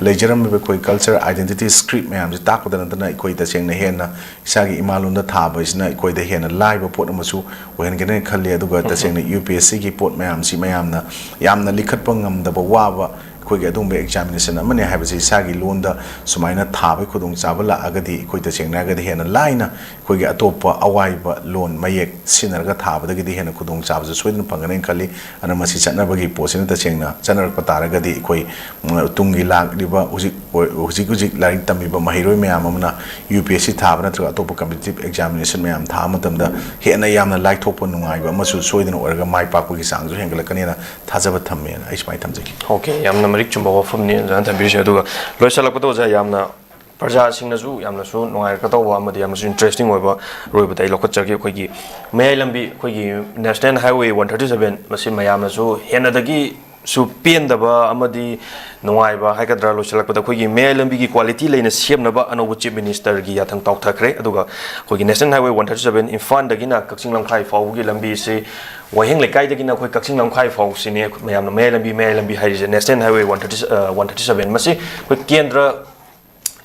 ꯂꯩꯖꯔꯝꯃꯤꯕ ꯑꯩꯈꯣꯏ culture, identity, script ꯃꯌꯥꯝꯁꯦ ꯇꯥꯛꯄꯗ ꯅꯠꯇꯅ ꯑꯩꯈꯣꯏ ꯇꯁꯦꯡꯅ ꯍꯦꯟꯅ ꯏꯁꯥꯒꯤ ꯏꯃꯥ ꯂꯣꯟꯗ ꯊꯥꯕ ꯍꯥꯏꯁꯤꯅ ꯑꯩꯈꯣꯏꯗ ꯍꯦꯟꯅ ꯂꯥꯏꯕ ꯄꯣꯠ ꯑꯃꯁꯨ ꯑꯣꯏꯍꯟꯒꯅꯤ ꯈꯜꯂꯤ꯫ ꯑꯗꯨꯒ ꯎꯝ꯫ ꯇꯁꯦꯡꯅ ꯌꯨ ꯄꯤ ꯑꯦꯁ ꯁꯤꯒꯤ ꯄꯣꯠ ꯃꯌꯥꯝꯁꯤ ꯃꯌꯥꯝꯅ ꯌꯥꯝꯅ ꯂꯤꯈꯠꯄ ꯉꯝꯗꯕ, ꯋꯥꯕ ꯑꯩꯈꯣꯏꯒꯤ ꯑꯗꯨꯒꯨꯝꯕ examination ꯑꯃꯅꯤ ꯍꯥꯏꯕꯁꯤ ꯏꯁꯥꯒꯤ ꯂꯣꯟꯗ ꯁꯨꯃꯥꯏꯅ ꯊꯥꯕꯒꯤ ꯈꯨꯗꯣꯡꯆꯥꯕ ꯂꯥꯛꯑꯒꯗꯤ ꯑꯩꯈꯣꯏ ꯇꯁꯦꯡꯅ ꯍꯥꯏꯔꯒꯗꯤ ꯍꯦꯟꯅ ꯂꯥꯏꯅ ꯑꯩꯈꯣꯏꯒꯤ ꯑꯇꯣꯞꯄ ꯑꯋꯥꯏꯕ ꯂꯣꯟ ꯃꯌꯦꯛ ꯁꯤꯖꯤꯟꯅꯔꯒ ꯊꯥꯕꯗꯒꯤꯗꯤ ꯍꯦꯟꯅ ꯈꯨꯗꯣꯡꯆꯥꯕꯁꯨ ꯁꯣꯏꯗꯅ ꯐꯪꯒꯅꯤ ꯈꯜꯂꯤ꯫ ꯑꯗꯨꯅ ꯃꯁꯤ ꯆꯠꯅꯕꯒꯤ ꯄꯣꯠꯁꯤꯅ ꯇꯁꯦꯡꯅ ꯆꯠꯅꯔꯛꯄ ꯇꯥꯔꯒꯗꯤ ꯑꯩꯈꯣꯏ, ꯎꯝ, ꯇꯨꯡꯒꯤ ꯂꯥꯛꯂꯤꯕ ꯍꯧꯖꯤꯛ ꯑꯣꯏ-, ꯍꯧꯖꯤꯛ ꯍꯧꯖꯤꯛ ꯂꯥꯏꯔꯤꯛ ꯇꯝꯃꯤꯕ ꯃꯍꯩꯔꯣꯏ ꯃꯌꯥꯝ ꯑꯃꯅ ꯌꯨ ꯄꯤ ꯑꯦꯁ ꯁꯤ ꯊꯥꯕ ꯅꯠꯇ꯭ꯔꯒ ꯑꯇꯣꯞꯄ competitive examination ꯃꯌꯥꯝ ꯊꯥꯕ ꯃꯇꯝꯗ ꯍꯦꯟꯅ ꯌꯥꯝꯅ ꯂꯥꯏꯊꯣꯛꯄ ꯅꯨꯡꯉꯥꯏꯕ ꯑꯃꯁꯨ ꯁꯣꯏꯗꯅ ꯑꯣꯏꯔꯒ ꯃꯥꯏ ꯄꯥꯛꯄꯒꯤ ꯆꯥꯡꯁꯨ ꯍꯦꯟꯒꯠꯂꯛꯀꯅꯤꯅ ꯊꯥꯖꯕ ꯊꯝꯃꯦꯅ ꯑꯩ ꯁꯨꯃꯥꯏꯅ ꯊꯝꯖꯒꯦ꯫ ꯑꯣꯀꯦ, ꯌꯥꯝꯅ ꯃꯔꯤꯛ ꯆꯨꯝꯕ ꯋꯥꯐꯝꯅꯤ ꯑꯣꯖꯥꯅ ꯊꯝꯕꯤꯔꯤꯁꯦ꯫ ꯑꯗꯨꯒ ꯂꯣꯏꯁꯤꯜꯂꯛꯄꯗ ꯑꯣꯖꯥ, ꯌꯥꯝꯅ ꯄ꯭ꯔꯖꯥꯁꯤꯡꯅꯁꯨ ꯌꯥꯝꯅꯁꯨ ꯅꯨꯡꯉꯥꯏꯔꯛꯀꯗꯧꯕ ꯑꯃꯗꯤ ꯌꯥꯝꯅꯁꯨ interesting ꯑꯣꯏꯕ ꯑꯔꯣꯏꯕꯗ ꯑꯩ ꯂꯧꯈꯠꯆꯒꯦ꯫ ꯑꯩꯈꯣꯏꯒꯤ ꯃꯌꯥꯏ ꯂꯝꯕꯤ, ꯑꯩꯈꯣꯏꯒꯤ National Highway one thirty seven, ꯃꯁꯤ ꯃꯌꯥꯝꯅꯁꯨ ꯍꯦꯟꯅꯗꯒꯤꯁꯨ ꯄꯦꯟꯗꯕ ꯑꯃꯗꯤ ꯅꯨꯡꯉꯥꯏꯕ ꯍꯥꯏꯒꯗ꯭ꯔꯥ, ꯂꯣꯏꯁꯤꯜꯂꯛꯄꯗ ꯑꯩꯈꯣꯏꯒꯤ ꯃꯌꯥꯏ ꯂꯝꯕꯤꯒꯤ quality ꯂꯩꯅ ꯁꯦꯝꯅꯕ ꯑꯅꯧꯕ Chief Minister ꯒꯤ ꯌꯥꯊꯪ ꯄꯥꯎꯊꯈ꯭ꯔꯦ꯫ ꯑꯗꯨꯒ ꯑꯩꯈꯣꯏꯒꯤ National Highway one thirty seven ꯏꯝꯐꯥꯜꯗꯒꯤꯅ ꯀꯛꯆꯤꯡ ꯂꯝꯈꯥꯏ ꯐꯥꯎꯕꯒꯤ ꯂꯝꯕꯤꯁꯤ ꯋꯥꯍꯦꯡ ꯂꯩꯀꯥꯏꯗꯒꯤꯅ ꯑꯩꯈꯣꯏ ꯀꯛꯆꯤꯡ ꯂꯝꯈꯥꯏ ꯐꯥꯎꯁꯤꯅꯦ ꯃꯌꯥꯝꯅ ꯃꯌꯥꯏ ꯂꯝꯕꯤ, ꯃꯌꯥꯏ ꯂꯝꯕꯤ ꯍꯥꯏꯔꯤꯁꯦ, National Highway one thirty, ꯑ, one thirty seven꯫ ꯃꯁꯤ ꯑꯩꯈꯣꯏ ꯀꯦꯟꯗ꯭ꯔ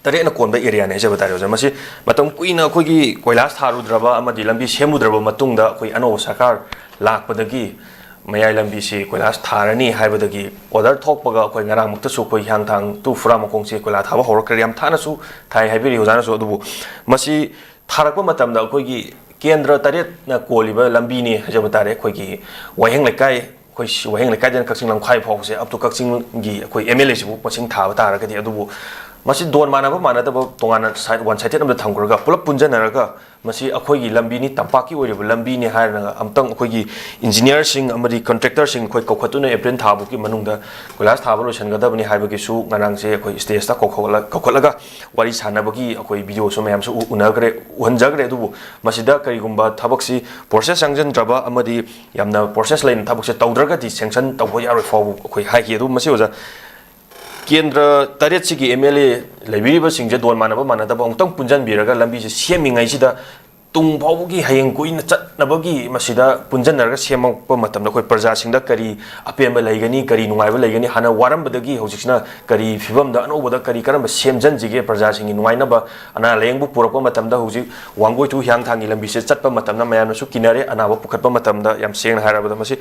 ꯇꯔꯦꯠꯅ ꯀꯣꯟꯕ ꯑꯦꯔꯤꯌꯥꯅꯦ ꯍꯥꯏꯖꯕ ꯇꯥꯔꯦ ꯑꯣꯖꯥ꯫ ꯃꯁꯤ ꯃꯇꯝ ꯀꯨꯏꯅ ꯑꯩꯈꯣꯏꯒꯤ ꯀꯣꯏꯂꯥꯁ ꯊꯥꯔꯨꯗ꯭ꯔꯕ ꯑꯃꯗꯤ ꯂꯝꯕꯤ ꯁꯦꯝꯃꯨꯗ꯭ꯔꯕ ꯃꯇꯨꯡꯗ ꯑꯩꯈꯣꯏ ꯑꯅꯧꯕ ꯁꯔꯀꯥꯔ ꯂꯥꯛꯄꯗꯒꯤ ꯃꯌꯥꯏ ꯂꯝꯕꯤꯁꯤ ꯀꯣꯏꯂꯥꯁ ꯊꯥꯔꯅꯤ ꯍꯥꯏꯕꯗꯒꯤ ꯑꯣꯔꯗꯔ ꯊꯣꯛꯄꯒ ꯑꯩꯈꯣꯏ ꯉꯔꯥꯡꯃꯛꯇꯁꯨ ꯑꯩꯈꯣꯏ ꯍꯤꯌꯥꯡꯊꯥꯡ to ꯐꯨꯔꯥꯃꯈꯣꯡꯁꯤ ꯀꯣꯏꯂꯥ ꯊꯥꯕ ꯍꯧꯔꯛꯈ꯭ꯔꯦ꯫ ꯌꯥꯝ ꯊꯥꯅꯁꯨ ꯊꯥꯏ ꯍꯥꯏꯕꯤꯔꯤ ꯑꯣꯖꯥꯅꯁꯨ꯫ ꯑꯗꯨꯕꯨ ꯃꯁꯤ ꯊꯥꯔꯛꯄ ꯃꯇꯝꯗ ꯑꯩꯈꯣꯏꯒꯤ ꯀꯦꯟꯗ꯭ꯔ ꯇꯔꯦꯠꯅ ꯀꯣꯜꯂꯤꯕ ꯂꯝꯕꯤꯅꯤ ꯍꯥꯏꯖꯕ ꯇꯥꯔꯦ꯫ ꯑꯩꯈꯣꯏꯒꯤ ꯋꯥꯍꯦꯡ ꯂꯩꯀꯥꯏ, ꯑꯩꯈꯣꯏ ꯁꯤ ꯋꯥꯍꯦꯡ ꯂꯩꯀꯥꯏꯗꯩꯅ ꯀꯛꯆꯤꯡ ꯂꯝꯈꯥꯏ ꯐꯥꯎꯕꯁꯦ, up to ꯀꯛꯆꯤꯡꯒꯤ ꯑꯩꯈꯣꯏ M L A ꯁꯤꯕꯨ ꯃꯁꯤꯡ ꯊꯥꯕ ꯇꯥꯔꯒꯗꯤ꯫ ꯑꯗꯨꯕꯨ ꯃꯁꯤ ꯗꯣꯟ ꯃꯥꯟꯅꯕ ꯃꯥꯟꯅꯗꯕ ꯇꯣꯉꯥꯟꯅ side, one sided ꯑꯃꯗ ꯊꯝꯈ꯭ꯔꯒ, ꯄꯨꯂꯞ ꯄꯨꯟꯁꯤꯟꯅꯔꯒ ꯃꯁꯤ ꯑꯩꯈꯣꯏꯒꯤ ꯂꯝꯕꯤꯅꯤ, ꯇꯝꯄꯥꯛꯀꯤ ꯑꯣꯏꯔꯤꯕ ꯂꯝꯕꯤꯅꯤ ꯍꯥꯏꯔꯒ ꯑꯝꯇꯪ ꯑꯩꯈꯣꯏꯒꯤ engineer ꯁꯤꯡ ꯑꯃꯗꯤ contractor ꯁꯤꯡ ꯑꯩꯈꯣꯏ ꯀꯧꯈꯠꯇꯨꯅ April ꯊꯥ ꯐꯥꯎꯒꯤ ꯃꯅꯨꯡꯗ ꯀꯣꯏꯂꯥꯁ ꯊꯥꯕ ꯂꯣꯏꯁꯤꯟꯒꯗꯕꯅꯤ ꯍꯥꯏꯕꯒꯤꯁꯨ ꯉꯔꯥꯡꯁꯦ ꯑꯩꯈꯣꯏ stage ꯇ ꯀꯧꯈꯠꯂ-, ꯀꯧꯈꯠꯂꯒ ꯋꯥꯔꯤ ꯁꯥꯟꯅꯕꯒꯤ ꯑꯩꯈꯣꯏ video ꯁꯨ ꯃꯌꯥꯝꯁꯨ ꯎ-, ꯎꯅꯈ꯭ꯔꯦ, ꯎꯍꯟꯖꯈ꯭ꯔꯦ꯫ ꯑꯗꯨꯕꯨ ꯃꯁꯤꯗ ꯀꯔꯤꯒꯨꯝꯕ ꯊꯕꯛꯁꯤ process ꯆꯪꯁꯤꯟꯗ꯭ꯔꯕ ꯑꯃꯗꯤ ꯌꯥꯝꯅ process ꯂꯩꯅ ꯊꯕꯛꯁꯦ ꯇꯧꯗ꯭ꯔꯒꯗꯤ sanction ꯇꯧꯕ ꯌꯥꯔꯣꯏ ꯐꯥꯎꯕ ꯑꯩꯈꯣꯏ ꯍꯥꯏꯈꯤ꯫ ꯑꯗꯨꯕꯨ ꯃꯁꯤ ꯑꯣꯖꯥ, ꯀꯦꯟꯗ꯭ꯔ ꯇꯔꯦꯠꯁꯤꯒꯤ M L A ꯂꯩꯕꯤꯔꯤꯕꯁꯤꯡꯁꯦ ꯗꯣꯟ ꯃꯥꯟꯅꯕ ꯃꯥꯟꯅꯗꯕ ꯑꯃꯨꯛꯇꯪ ꯄꯨꯟꯁꯤꯟꯕꯤꯔꯒ ꯂꯝꯕꯤꯁꯦ ꯁꯦꯝꯃꯤꯉꯩꯁꯤꯗ ꯇꯨꯡ ꯐꯥꯎꯕꯒꯤ, ꯍꯌꯦꯡ ꯀꯨꯏꯅ ꯆꯠꯅꯕꯒꯤ ꯃꯁꯤꯗ ꯄꯨꯟꯁꯤꯟꯅꯔꯒ ꯁꯦꯝꯃꯛꯄ ꯃꯇꯝꯗ ꯑꯩꯈꯣꯏ ꯄ꯭ꯔꯖꯥꯁꯤꯡꯗ ꯀꯔꯤ ꯑꯄꯦꯟꯕ ꯂꯩꯒꯅꯤ, ꯀꯔꯤ ꯅꯨꯡꯉꯥꯏꯕ ꯂꯩꯒꯅꯤ, ꯍꯥꯟꯅ ꯋꯥꯔꯝꯕꯗꯒꯤ ꯍꯧꯖꯤꯛꯁꯤꯅ ꯀꯔꯤ ꯐꯤꯕꯝꯗ, ꯑꯅꯧꯕꯗ ꯀꯔꯤ, ꯀꯔꯝꯕ ꯁꯦꯝꯖꯤꯟꯁꯤꯒꯦ, ꯄ꯭ꯔꯖꯥꯁꯤꯡꯒꯤ ꯅꯨꯡꯉꯥꯏꯅꯕ, ꯑꯅꯥ ꯂꯥꯌꯦꯡꯕꯨ ꯄꯨꯔꯛꯄ ꯃꯇꯝꯗ ꯍꯧꯖꯤꯛ ꯋꯥꯡꯒꯣꯏ to ꯍꯤꯌꯥꯡꯊꯥꯡꯒꯤ ꯂꯝꯕꯤꯁꯦ ꯆꯠꯄ ꯃꯇꯝꯗ ꯃꯌꯥꯝꯅꯁꯨ ꯀꯤꯅꯔꯦ, ꯑꯅꯥꯕ ꯄꯨꯈꯠꯄ ꯃꯇꯝꯗ꯫ ꯌꯥꯝ ꯁꯦꯡꯅ ꯍꯥꯏꯔꯕꯗ ꯃꯁꯤ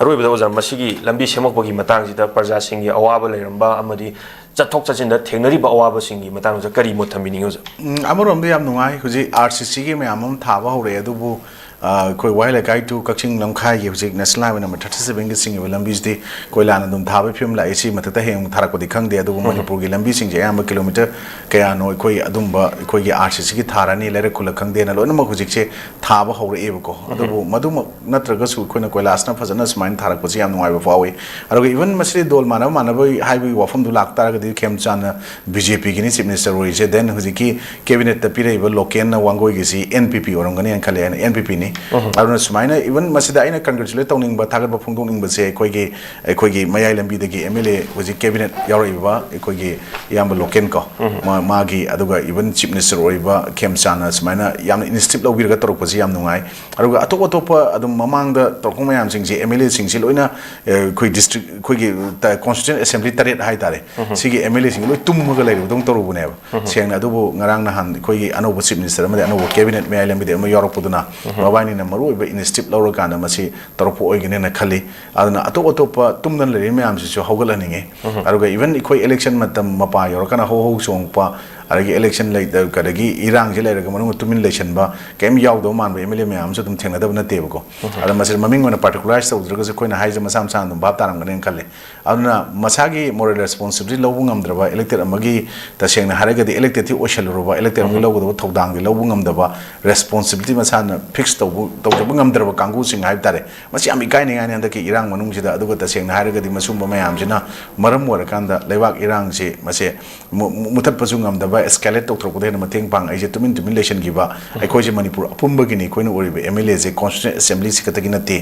ꯑꯔꯣꯏꯕꯗ ꯑꯣꯖꯥ, ꯃꯁꯤꯒꯤ ꯂꯝꯕꯤ ꯁꯦꯝꯃꯛꯄꯒꯤ ꯃꯇꯥꯡꯁꯤꯗ ꯄ꯭ꯔꯖꯥꯁꯤꯡꯒꯤ ꯑꯋꯥꯕ ꯂꯩꯔꯝꯕ ꯑꯃꯗꯤ ꯆꯠꯊꯣꯛ ꯆꯠꯁꯤꯟꯗ ꯊꯦꯡꯅꯔꯤꯕ ꯑꯋꯥꯕꯁꯤꯡꯒꯤ ꯃꯇꯥꯡꯗ ꯀꯔꯤ ꯃꯣꯠ ꯊꯝꯕꯤꯅꯤꯡꯉꯤ ꯑꯣꯖꯥ? ꯎꯝ, ꯑꯃꯔꯣꯝꯗ ꯌꯥꯝ ꯅꯨꯡꯉꯥꯏ꯫ ꯍꯧꯖꯤꯛ R C C ꯒꯤ ꯃꯌꯥꯝ ꯑꯃ ꯊꯥꯕ ꯍꯧꯔꯛꯑꯦ, ꯑꯗꯨꯕꯨ, ꯑ, ꯑꯩꯈꯣꯏ ꯋꯥꯍꯦꯡ ꯂꯩꯀꯥꯏ to ꯀꯛꯆꯤꯡ ꯂꯝꯈꯥꯏꯒꯤ ꯍꯧꯖꯤꯛ National Highway number thirty seven ꯒꯤ ꯆꯤꯡꯉꯤꯕ ꯂꯝꯕꯤꯁꯤꯗꯤ ꯀꯣꯏꯂꯥꯅ ꯑꯗꯨꯝ ꯊꯥꯕꯒꯤ ꯐꯤꯕꯝ ꯂꯥꯛꯑꯦ꯫ ꯁꯤ ꯃꯊꯛꯇ ꯍꯌꯦꯡ ꯊꯥꯔꯛꯄꯗꯤ ꯈꯪꯗꯦ, ꯑꯗꯨꯕꯨ ꯎꯝ꯫ ꯃꯅꯤꯄꯨꯔꯒꯤ ꯂꯝꯕꯤꯁꯤꯡꯁꯦ ꯑꯌꯥꯝꯕ kilometre ꯀꯌꯥꯅꯣ ꯑꯩꯈꯣꯏ ꯑꯗꯨꯝꯕ ꯑꯩꯈꯣꯏꯒꯤ R C C ꯒꯤ ꯊꯥꯔꯅꯤ, ꯂꯩꯔꯛ ꯈꯨꯜꯂꯛ ꯈꯪꯗꯦꯅ ꯂꯣꯏꯅꯃꯛ ꯍꯧꯖꯤꯛꯁꯦ ꯊꯥꯕ ꯍꯧꯔꯛꯑꯦꯕꯀꯣ꯫ ꯎꯝ꯫ ꯑꯗꯨꯕꯨ ꯃꯗꯨꯃꯛ ꯅꯠꯇ꯭ꯔꯒꯁꯨ ꯑꯩꯈꯣꯏꯅ ꯀꯣꯏꯂꯥꯁꯅ ꯐꯖꯅ ꯁꯨꯃꯥꯏꯅ ꯊꯥꯔꯛꯄꯁꯤ ꯌꯥꯝ ꯅꯨꯡꯉꯥꯏꯕ ꯐꯥꯎꯏ꯫ ꯑꯗꯨꯒ even ꯃꯁꯤꯗꯤ ꯗꯣꯜ ꯃꯥꯟꯅꯕ ꯃꯥꯟꯅꯕ ꯍꯥꯏꯕꯒꯤ ꯋꯥꯐꯝꯗꯨ ꯂꯥꯛꯇꯥꯔꯒꯗꯤ ꯈꯦꯝꯆꯥꯟꯅ B J P Guinea Chief Minister ꯑꯣꯏꯔꯤꯁꯦ, then ꯍꯧꯖꯤꯛꯀꯤ cabinet ꯇ ꯄꯤꯔꯛꯏꯕ local ꯅ ꯋꯥꯡꯒꯣꯏꯒꯤꯁꯤ N P P ꯑꯣꯏꯔꯝꯒꯅꯤꯅ ꯈꯜꯂꯦ, ꯑꯩꯅ N P P ꯅꯤ꯫ ꯎꯝ꯫ ꯑꯗꯨꯅ ꯁꯨꯃꯥꯏꯅ even ꯃꯁꯤꯗ ꯑꯩꯅ congratulate ꯇꯧꯅꯤꯡꯕ, ꯊꯥꯒꯠꯄ ꯐꯣꯡꯗꯣꯛꯅꯤꯡꯕꯁꯦ ꯑꯩꯈꯣꯏꯒꯤ, ꯑꯩꯈꯣꯏꯒꯤ ꯃꯌꯥꯏ ꯂꯝꯕꯤꯗꯒꯤ M L A ꯍꯧꯖꯤꯛ cabinet ꯌꯥꯎꯔꯛꯏꯕ ꯑꯩꯈꯣꯏꯒꯤ ꯏꯌꯥꯝꯕ ꯂꯣꯀꯦꯟ ꯀꯣ, ꯎꯝ꯫ ꯃꯥ-, ꯃꯥꯒꯤ, ꯑꯗꯨꯒ even Chief Minister ꯑꯣꯏꯔꯤꯕ ꯈꯦꯝꯆꯥꯟꯅ ꯁꯨꯃꯥꯏꯅ ꯌꯥꯝꯅ initiative ꯂꯧꯕꯤꯔꯒ ꯇꯧꯔꯛꯄꯁꯤ ꯌꯥꯝ ꯅꯨꯡꯉꯥꯏ꯫ ꯑꯗꯨꯒ ꯑꯇꯣꯞ ꯑꯇꯣꯞꯄ ꯑꯗꯨꯝ ꯃꯃꯥꯡꯗ ꯇꯧꯔꯛꯄ ꯃꯌꯥꯝꯁꯤꯡꯁꯦ, M L A ꯁꯤꯡꯁꯦ ꯂꯣꯏꯅ, ꯑꯦ, ꯑꯩꯈꯣꯏ district, ꯑꯩꯈꯣꯏꯒꯤ ꯇ-, constituent assembly ꯇꯔꯦꯠ ꯍꯥꯏꯇꯥꯔꯦ, ꯎꯝ꯫ ꯁꯤꯒꯤ M L A ꯁꯤꯡꯁꯦ ꯂꯣꯏ ꯇꯨꯝꯃꯒ ꯂꯩꯔꯨꯕꯗꯧꯅ ꯇꯧꯔꯨꯕꯅꯦꯕ꯫ ꯎꯝ꯫ ꯁꯦꯡꯅ, ꯑꯗꯨꯕꯨ ꯉꯔꯥꯡ ꯅꯍꯥꯟ ꯑꯩꯈꯣꯏꯒꯤ ꯑꯅꯧꯕ Chief Minister ꯑꯃꯗꯤ ꯑꯅꯧꯕ cabinet ꯃꯌꯥꯏ ꯂꯝꯕꯤꯗ ꯑꯃ ꯌꯥꯎꯔꯛꯄꯗꯨꯅ ꯎꯝ꯫ ꯏꯕꯥꯅꯤꯅ ꯃꯔꯨꯑꯣꯏꯕ ꯏꯅꯤꯁꯤꯌꯦꯇꯤꯚ ꯂꯧꯔꯀꯥꯟꯗ ꯃꯁꯤ ꯇꯧꯔꯛꯄ ꯑꯣꯏꯒꯅꯦꯅ ꯈꯜꯂꯤ꯫ ꯑꯗꯨꯅ ꯑꯇꯣꯞ ꯑꯇꯣꯞꯄ ꯇꯨꯝꯗꯅ ꯂꯩꯔꯤꯕ ꯃꯌꯥꯝꯁꯤꯁꯨ ꯍꯧꯒꯠꯍꯟꯅꯤꯡꯉꯤ꯫ ꯑꯗꯨꯒ ꯏꯚꯟ ꯑꯩꯈꯣꯏ ꯏꯂꯦꯛꯁꯟ ꯃꯇꯝ ꯃꯄꯥ ꯌꯧꯔꯀꯥꯟꯗ ꯍꯧ ꯍꯧ ꯆꯣꯡꯉꯛꯄ, ꯑꯗꯒꯤ ꯏꯂꯦꯛꯁꯟ ꯂꯩ-, ꯑꯗꯒꯤ ꯏꯔꯥꯡꯁꯤ ꯂꯩꯔꯒ ꯃꯅꯨꯡꯗ ꯇꯨꯃꯤꯟ ꯂꯩꯁꯟꯕ, ꯀꯩꯝ ꯌꯥꯎꯗꯕ ꯃꯥꯟꯕ ꯑꯦꯝ ꯑꯦꯜ ꯑꯦ ꯃꯌꯥꯝ ꯑꯃꯁꯨ ꯑꯗꯨꯝ ꯊꯦꯡꯅꯗꯕ ꯅꯠꯇꯦꯕꯀꯣ꯫ ꯑꯗꯣ ꯃꯁꯤꯗ ꯃꯃꯤꯡ ꯑꯣꯏꯅ ꯄꯥꯔꯇꯤꯀꯨꯂꯔꯥꯏꯁ ꯇꯧꯗ꯭ꯔꯒꯁꯨ ꯑꯩꯈꯣꯏꯅ ꯍꯥꯏꯁꯦ ꯃꯁꯥ ꯃꯁꯥꯅ ꯑꯗꯨꯝ ꯚꯥꯞ ꯇꯥꯔꯝꯒꯅꯦꯅ ꯈꯜꯂꯦ꯫ ꯑꯗꯨꯅ ꯃꯁꯥꯒꯤ ꯃꯣꯔꯦꯜ ꯔꯦꯁꯄꯣꯟꯁꯤꯕꯤꯂꯤꯇꯤ ꯂꯧꯕ ꯉꯝꯗ꯭ꯔꯕ ꯏꯂꯦꯛꯇꯦꯗ ꯑꯃꯒꯤ, ꯇꯁꯦꯡꯅ ꯍꯥꯏꯔꯒꯗꯤ ꯏꯂꯦꯛꯇꯦꯗꯇꯤ ꯑꯣꯏꯁꯜꯂꯨꯔꯕ, ꯏꯂꯦꯛꯇꯦꯗ ꯑꯃꯒꯤ ꯂꯧꯒꯗꯕ ꯊꯧꯗꯥꯡꯗꯤ ꯂꯧꯕ ꯉꯝꯗꯕ, ꯔꯦꯁꯄꯣꯟꯁꯤꯕꯤꯂꯤꯇꯤ ꯃꯁꯥꯅ ꯐꯤꯛꯁ ꯇꯧꯕ, ꯇꯧꯖꯕ ꯉꯝꯗ꯭ꯔꯕ ꯀꯥꯡꯕꯨꯁꯤꯡ ꯍꯥꯏꯕ ꯇꯥꯔꯦ꯫ ꯃꯁꯤ ꯌꯥꯝ ꯏꯀꯥꯏꯅꯤꯡꯉꯥꯏꯅꯤ ꯍꯟꯗꯛꯀꯤ ꯏꯔꯥꯡ ꯃꯅꯨꯡꯁꯤꯗ꯫ ꯑꯗꯨꯒ ꯇꯁꯦꯡꯅ ꯍꯥꯏꯔꯒꯗꯤ ꯃꯁꯤꯒꯨꯝꯕ ꯃꯌꯥꯝꯁꯤꯅ ꯃꯔꯝ ꯑꯣꯏꯔꯀꯥꯟꯗ ꯂꯩꯕꯥꯛ ꯏꯔꯥꯡꯁꯤ ꯃꯁꯦ ꯃꯨ-, ꯃꯨ-, ꯃꯨꯊꯠꯄꯁꯨ ꯉꯝꯗꯕ, ꯑꯦꯁꯀꯦꯂꯦꯠ ꯇꯧꯊꯣꯔꯛꯄꯗ ꯍꯦꯟꯅ ꯃꯇꯦꯡ ꯄꯥꯡꯉꯛꯏꯁꯦ꯫ ꯇꯨꯃꯤꯟ ꯇꯨꯃꯤꯟ ꯂꯩꯁꯟꯈꯤꯕ ꯑꯩꯈꯣꯏꯁꯦ ꯃꯅꯤꯄꯨꯔ ꯑꯄꯨꯝꯕꯒꯤꯅꯤ꯫ ꯑꯩꯈꯣꯏꯅ ꯑꯣꯏꯔꯤꯕ ꯑꯦꯝ ꯑꯦꯜ ꯑꯦꯁꯦ ꯀꯣꯟꯁꯇꯤꯇ꯭ꯌꯨꯁꯟ ꯑꯦꯁꯦꯝꯕ꯭ꯂꯤꯁꯤ ꯈꯛꯇꯒꯤ ꯅꯠꯇꯦ,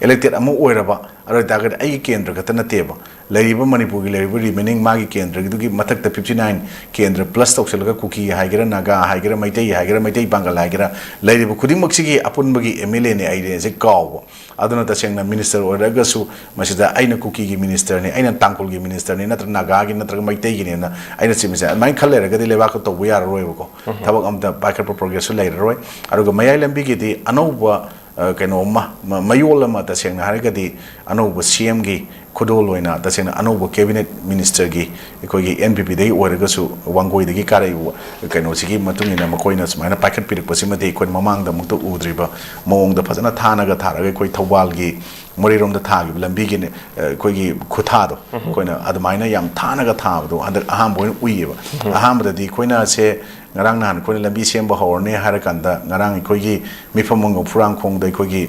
ꯏꯂꯦꯛꯇꯦꯗ ꯑꯃ ꯑꯣꯏꯔꯕ, ꯑꯗꯨ ꯑꯣꯏꯇꯥꯔꯒꯗꯤ ꯑꯩꯒꯤ ꯀꯦꯟꯗ꯭ꯔ ꯈꯛꯇ ꯅꯠꯇꯦꯕ, ꯂꯩꯔꯤꯕ ꯃꯅꯤꯄꯨꯔꯒꯤ ꯂꯩꯔꯤꯕ ꯔꯤꯃꯦꯅꯤꯡ ꯃꯥꯒꯤ ꯀꯦꯟꯗ꯭ꯔꯒꯤꯗꯨꯒꯤ ꯃꯊꯛꯇ ꯐꯤꯐꯇꯤ ꯅꯥꯏꯟ ꯀꯦꯟꯗ꯭ꯔ ꯄ꯭ꯂꯁ ꯇꯧꯁꯤꯜꯂꯒ ꯀꯨꯀꯤ ꯍꯥꯏꯒꯦꯔꯥ, ꯅꯥꯒꯥ ꯍꯥꯏꯒꯦꯔꯥ, ꯃꯩꯇꯩ ꯍꯥꯏꯒꯦꯔꯥ, ꯃꯩꯇꯩ ꯄꯥꯡꯒꯜ ꯍꯥꯏꯒꯦꯔꯥ, ꯂꯩꯔꯤꯕ ꯈꯨꯗꯤꯡꯃꯛꯁꯤꯒꯤ ꯑꯄꯨꯟꯕꯒꯤ ꯑꯦꯝ ꯑꯦꯜ ꯑꯦꯅꯦ ꯑꯩꯅꯦꯁꯦ ꯀꯥꯎꯕ꯫ ꯑꯗꯨꯅ ꯇꯁꯦꯡꯅ ꯃꯤꯅꯤꯁꯇꯔ ꯑꯣꯏꯔꯒꯁꯨ ꯃꯁꯤꯗ ꯑꯩꯅ ꯀꯨꯀꯤꯒꯤ ꯃꯤꯅꯤꯁꯇꯔꯅꯤ, ꯑꯩꯅ ꯇꯥꯡꯈꯨꯜꯒꯤ ꯃꯤꯅꯤꯁꯇꯔꯅꯤ, ꯅꯠꯇ꯭ꯔꯒ ꯅꯥꯒꯥꯒꯤ, ꯅꯠꯇ꯭ꯔꯒ ꯃꯩꯇꯩꯒꯤꯅꯦꯅ ꯑꯩꯅ ꯆꯤꯡꯕꯁꯦ, ꯑꯗꯨꯃꯥꯏꯅ ꯈꯜ ꯂꯩꯔꯒꯗꯤ ꯂꯩꯕꯥꯛꯇ ꯇꯧꯕ ꯌꯥꯔꯔꯣꯏꯕꯀꯣ꯫ ꯊꯕꯛ ꯑꯝꯇ ꯄꯥꯏꯈꯠꯄ ꯄ꯭ꯔꯣꯒ꯭ꯔꯦꯁꯁꯨ ꯂꯩꯔꯔꯣꯏ꯫ ꯑꯗꯨꯒ ꯃꯌꯥꯏ ꯂꯝꯕꯤꯒꯤꯗꯤ ꯑꯅꯧꯕ, ꯑ, ꯀꯩꯅꯣ ꯑꯃ, ꯃ-, ꯃꯌꯣꯜ ꯑꯃ, ꯇꯁꯦꯡꯅ ꯍꯥꯏꯔꯒꯗꯤ ꯑꯅꯧꯕ ꯁꯤ ꯑꯦꯝꯒꯤ ꯈꯨꯗꯣꯜ ꯑꯣꯏꯅ ꯇꯁꯦꯡꯅ ꯑꯅꯧꯕ ꯀꯦꯕꯤꯅꯦꯠ ꯃꯤꯅꯤꯁꯇꯔꯒꯤ, ꯑꯩꯈꯣꯏꯒꯤ ꯑꯦꯟ ꯄꯤ ꯄꯤꯗꯒꯤ ꯑꯣꯏꯔꯒꯁꯨ, ꯋꯥꯡꯒꯣꯏꯗꯒꯤ ꯀꯥꯔꯛꯏꯕ ꯀꯩꯅꯣꯁꯤꯒꯤ ꯃꯇꯨꯡ ꯏꯟꯅ ꯃꯈꯣꯏꯅ ꯁꯨꯃꯥꯏꯅ ꯄꯥꯏꯈꯠꯄꯤꯔꯛꯄꯁꯤꯃꯗꯤ ꯑꯩꯈꯣꯏꯅ ꯃꯃꯥꯡꯗ ꯑꯃꯨꯛꯇ ꯎꯗ꯭ꯔꯤꯕ ꯃꯑꯣꯡꯗ ꯐꯖꯅ ꯊꯥꯅꯒ ꯊꯥꯔꯒ ꯑꯩꯈꯣꯏ ꯊꯧꯕꯥꯜꯒꯤ ꯃꯣꯔꯦꯔꯣꯝꯗ ꯊꯥꯈꯤꯕ ꯂꯝꯕꯤꯒꯤꯅꯦ, ꯑ, ꯑꯩꯈꯣꯏꯒꯤ ꯈꯨꯊꯥꯗꯣ, ꯑꯩꯈꯣꯏꯅ ꯑꯗꯨꯃꯥꯏꯅ ꯌꯥꯝ ꯊꯥꯅꯒ ꯊꯥꯕꯗꯣ ꯍꯟꯗꯛ ꯑꯍꯥꯟꯕ ꯑꯣꯏꯅ ꯎꯏꯌꯦꯕ꯫ ꯑꯍꯥꯟꯕꯗꯗꯤ ꯑꯩꯈꯣꯏꯅ ꯁꯦ ꯉꯔꯥꯡ ꯅꯍꯥꯟ ꯑꯩꯈꯣꯏꯅ ꯂꯝꯕꯤ ꯁꯦꯝꯕ ꯍꯧꯔꯅꯤ ꯍꯥꯏꯔꯀꯥꯟꯗ, ꯉꯔꯥꯡ ꯑꯩꯈꯣꯏꯒꯤ ꯃꯤꯐꯝ ꯑꯃꯒ ꯐꯨꯔꯥꯡꯈꯣꯡꯗ ꯑꯩꯈꯣꯏꯒꯤ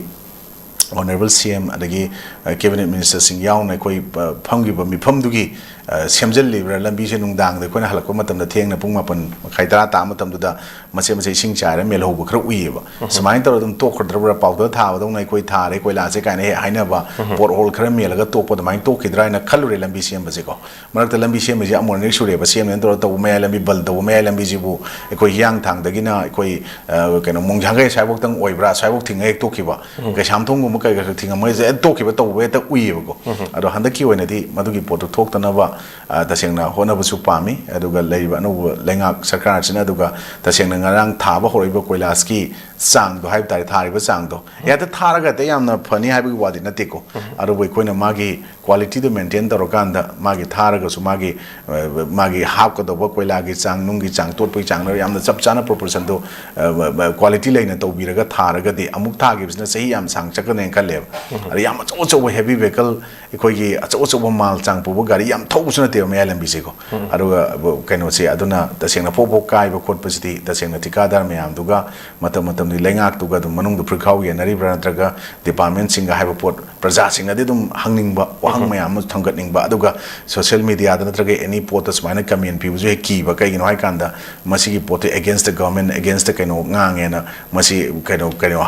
ꯑꯣꯅꯔꯦꯕꯜ ꯁꯤ ꯑꯦꯝ ꯑꯗꯒꯤ, ꯑ, ꯀꯦꯕꯤꯅꯦꯠ ꯃꯤꯅꯤꯁꯇꯔꯁꯤꯡ ꯌꯥꯎꯅ ꯑꯩꯈꯣꯏ, ꯑ, ꯐꯝꯈꯤꯕ ꯃꯤꯐꯝꯗꯨꯒꯤ, ꯑ, ꯁꯦꯝꯖꯤꯜꯂꯤꯕ꯭ꯔꯥ ꯂꯝꯕꯤꯁꯦ? ꯅꯨꯡꯗꯥꯡꯗ ꯑꯩꯈꯣꯏꯅ ꯍꯜꯂꯛꯄ ꯃꯇꯝꯗ ꯊꯦꯡꯅ ꯄꯨꯡ ꯃꯥꯄꯟ ꯃꯈꯥꯏ, ꯇꯔꯥ ꯇꯥꯕ ꯃꯇꯝꯗꯨꯗ ꯃꯆꯦꯠ ꯃꯆꯦꯠ ꯏꯁꯤꯡ ꯆꯥꯏꯔ ꯃꯦꯜꯍꯧꯕ ꯈꯔ ꯎꯏꯌꯦꯕ꯫ ꯁꯨꯃꯥꯏꯅ ꯇꯧꯔ ꯑꯗꯨꯝ ꯇꯣꯛꯈ꯭ꯔꯗ꯭ꯔꯕ꯭ꯔꯥ, ꯄꯥꯎꯗꯔ ꯊꯥꯕꯗꯧꯅ ꯑꯩꯈꯣꯏ ꯊꯥꯔꯦ ꯀꯣꯏꯂꯥꯁꯦ ꯀꯥꯏꯅ ꯍꯦꯛ ꯍꯥꯏꯅꯕ, ꯄꯣꯠ ꯍꯣꯜ ꯈꯔ ꯃꯦꯜꯂꯒ ꯇꯣꯛꯄ ꯑꯗꯨꯃꯥꯏꯅ ꯇꯣꯛꯈꯤꯗ꯭ꯔꯥ ꯍꯥꯏꯅ ꯈꯜꯂꯨꯔꯦ ꯂꯝꯕꯤ ꯁꯦꯝꯕꯁꯦꯀꯣ꯫ ꯃꯔꯛꯇ ꯂꯝꯕꯤ ꯁꯦꯝꯕꯁꯦ ꯑꯃꯨꯛ ꯑꯅꯤꯔꯛ ꯁꯨꯔꯦꯕ, ꯁꯦꯝꯃꯦꯅ ꯇꯧꯔꯒ ꯇꯧꯕ, ꯃꯌꯥꯏ ꯂꯝꯕꯤ ꯕꯟ ꯇꯧꯕ, ꯃꯌꯥꯏ ꯂꯝꯕꯤꯁꯤꯕꯨ ꯑꯩꯈꯣꯏ ꯍꯤꯌꯥꯡꯊꯥꯡꯗꯒꯤꯅ ꯑꯩꯈꯣꯏ, ꯑ, ꯀꯩꯅꯣ, ꯃꯣꯡꯖꯥꯡꯒꯩ ꯑꯁ꯭ꯋꯥꯏꯐꯥꯎꯇꯪ ꯑꯣꯏꯕ꯭ꯔꯥ, ꯑꯁ꯭ꯋꯥꯏꯐꯥꯎ ꯊꯤꯡꯉ ꯍꯦꯛ ꯇꯣꯛꯈꯤꯕ, ꯀꯩꯁꯥꯝꯊꯣꯡꯒꯨꯝꯕ ꯀꯩ ꯀꯩ ꯊꯤꯡꯉꯝꯃꯒ ꯍꯦꯛ ꯇꯣꯛꯈꯤꯕ ꯇꯧꯕ ꯍꯦꯛꯇ ꯎꯏꯌꯦꯕꯀꯣ꯫ ꯑꯗꯣ ꯍꯟꯗꯛꯀꯤ ꯑꯣꯏꯅꯗꯤ ꯃꯗꯨꯒꯤ ꯄꯣꯠꯇꯨ ꯊꯣꯛꯇꯅꯕ ꯑ, ꯇꯁꯦꯡꯅ ꯍꯣꯠꯅꯕꯁꯨ ꯄꯥꯝꯃꯤ꯫ ꯑꯗꯨꯒ ꯂꯩꯔꯤꯕ ꯑꯅꯧꯕ ꯂꯩꯉꯥꯛ ꯁꯔꯀꯥꯔꯁꯤꯅ, ꯑꯗꯨꯒ ꯇꯁꯦꯡꯅ ꯉꯔꯥꯡ ꯊꯥꯕ ꯍꯧꯔꯛꯏꯕ ꯀꯣꯏꯂꯥꯁꯀꯤ ꯆꯥꯡꯗꯣ ꯍꯥꯏꯕ ꯇꯥꯔꯦ, ꯊꯥꯔꯤꯕ ꯆꯥꯡꯗꯣ ꯍꯦꯛꯇ ꯊꯥꯔꯒ ꯍꯦꯛꯇ ꯌꯥꯝꯅ ꯐꯅꯤ ꯍꯥꯏꯕꯒꯤ ꯋꯥꯗꯤ ꯅꯠꯇꯦꯀꯣ꯫ ꯑꯗꯨꯕꯨ ꯑꯩꯈꯣꯏꯅ ꯃꯥꯒꯤ quality ꯗꯨ maintain ꯇꯧꯔꯀꯥꯟꯗ, ꯃꯥꯒꯤ ꯊꯥꯔꯒꯁꯨ ꯃꯥꯒꯤ, ꯑ, ꯃꯥꯒꯤ ꯍꯥꯞꯀꯗꯧꯕ ꯀꯣꯏꯂꯥꯒꯤ ꯆꯥꯡ, ꯅꯨꯡꯒꯤ ꯆꯥꯡ, ꯇꯣꯠꯄꯒꯤ ꯆꯥꯡꯗ ꯌꯥꯝꯅ ꯆꯞ ꯆꯥꯅ proportion ꯗꯣ, ꯑ, quality ꯂꯩꯅ ꯇꯧꯕꯤꯔꯒ ꯊꯥꯔꯒꯗꯤ, ꯑꯃꯨꯛ ꯊꯥꯈꯤꯕꯁꯤꯅ ꯆꯍꯤ ꯌꯥꯝ ꯁꯥꯡ ꯆꯠꯀꯅꯦꯅ ꯈꯜꯂꯦꯕ꯫ ꯑꯗ ꯌꯥꯝ ꯑꯆꯧ ꯑꯆꯧꯕ heavy vehicle, ꯑꯩꯈꯣꯏꯒꯤ ꯑꯆꯧ ꯑꯆꯧꯕ ꯃꯥꯜ ꯆꯥꯡ ꯄꯨꯕ ꯒꯥꯔꯤ ꯌꯥꯝ ꯊꯧꯕꯁꯨ ꯅꯠꯇꯦꯕ ꯃꯌꯥꯏ ꯂꯝꯕꯤꯁꯦꯀꯣ꯫ ꯑꯗꯨꯒ ꯀꯩꯅꯣꯁꯦ, ꯑꯗꯨꯅ ꯇꯁꯦꯡꯅ ꯄꯣꯛ ꯄꯣꯛ ꯀꯥꯏꯕ ꯈꯣꯠꯄꯁꯤꯗꯤ ꯇꯁꯦꯡꯅ ꯊꯤꯀꯥꯗꯥꯔ ꯃꯌꯥꯝꯗꯨꯒ ꯃꯇꯝ ꯃꯇꯝꯗꯨꯒꯤ ꯂꯩꯉꯥꯛꯇꯨꯒ ꯑꯗꯨꯝ ꯃꯅꯨꯡꯗ ꯐꯨꯔꯤꯠꯈꯥꯎ ꯌꯦꯟꯅꯔꯤꯕ꯭ꯔꯥ, ꯅꯠꯇ꯭ꯔꯒ department ꯁꯤꯡꯒ ꯍꯥꯏꯕ ꯄꯣꯠ, ꯄ꯭ꯔꯖꯥꯁꯤꯡꯅꯗꯤ ꯑꯗꯨꯝ ꯍꯪꯅꯤꯡꯕ ꯋꯥꯍꯪ ꯃꯌꯥꯝ ꯑꯃ ꯊꯥꯡꯒꯠꯅꯤꯡꯕ, ꯑꯗꯨꯒ social media ꯗ ꯅꯠꯇ꯭ꯔꯒ any ꯄꯣꯠꯇ ꯁꯨꯃꯥꯏꯅ comment ꯄꯤꯕꯁꯨ ꯍꯦꯛ ꯀꯤꯕ꯫ ꯀꯩꯒꯤꯅꯣ ꯍꯥꯏꯀꯥꯟꯗ, ꯃꯁꯤꯒꯤ ꯄꯣꯠꯇꯨ against the government, against the ꯀꯩꯅꯣ ꯉꯥꯡꯉꯦꯅ ꯃꯁꯤ ꯀꯩꯅꯣ, ꯀꯩꯅꯣ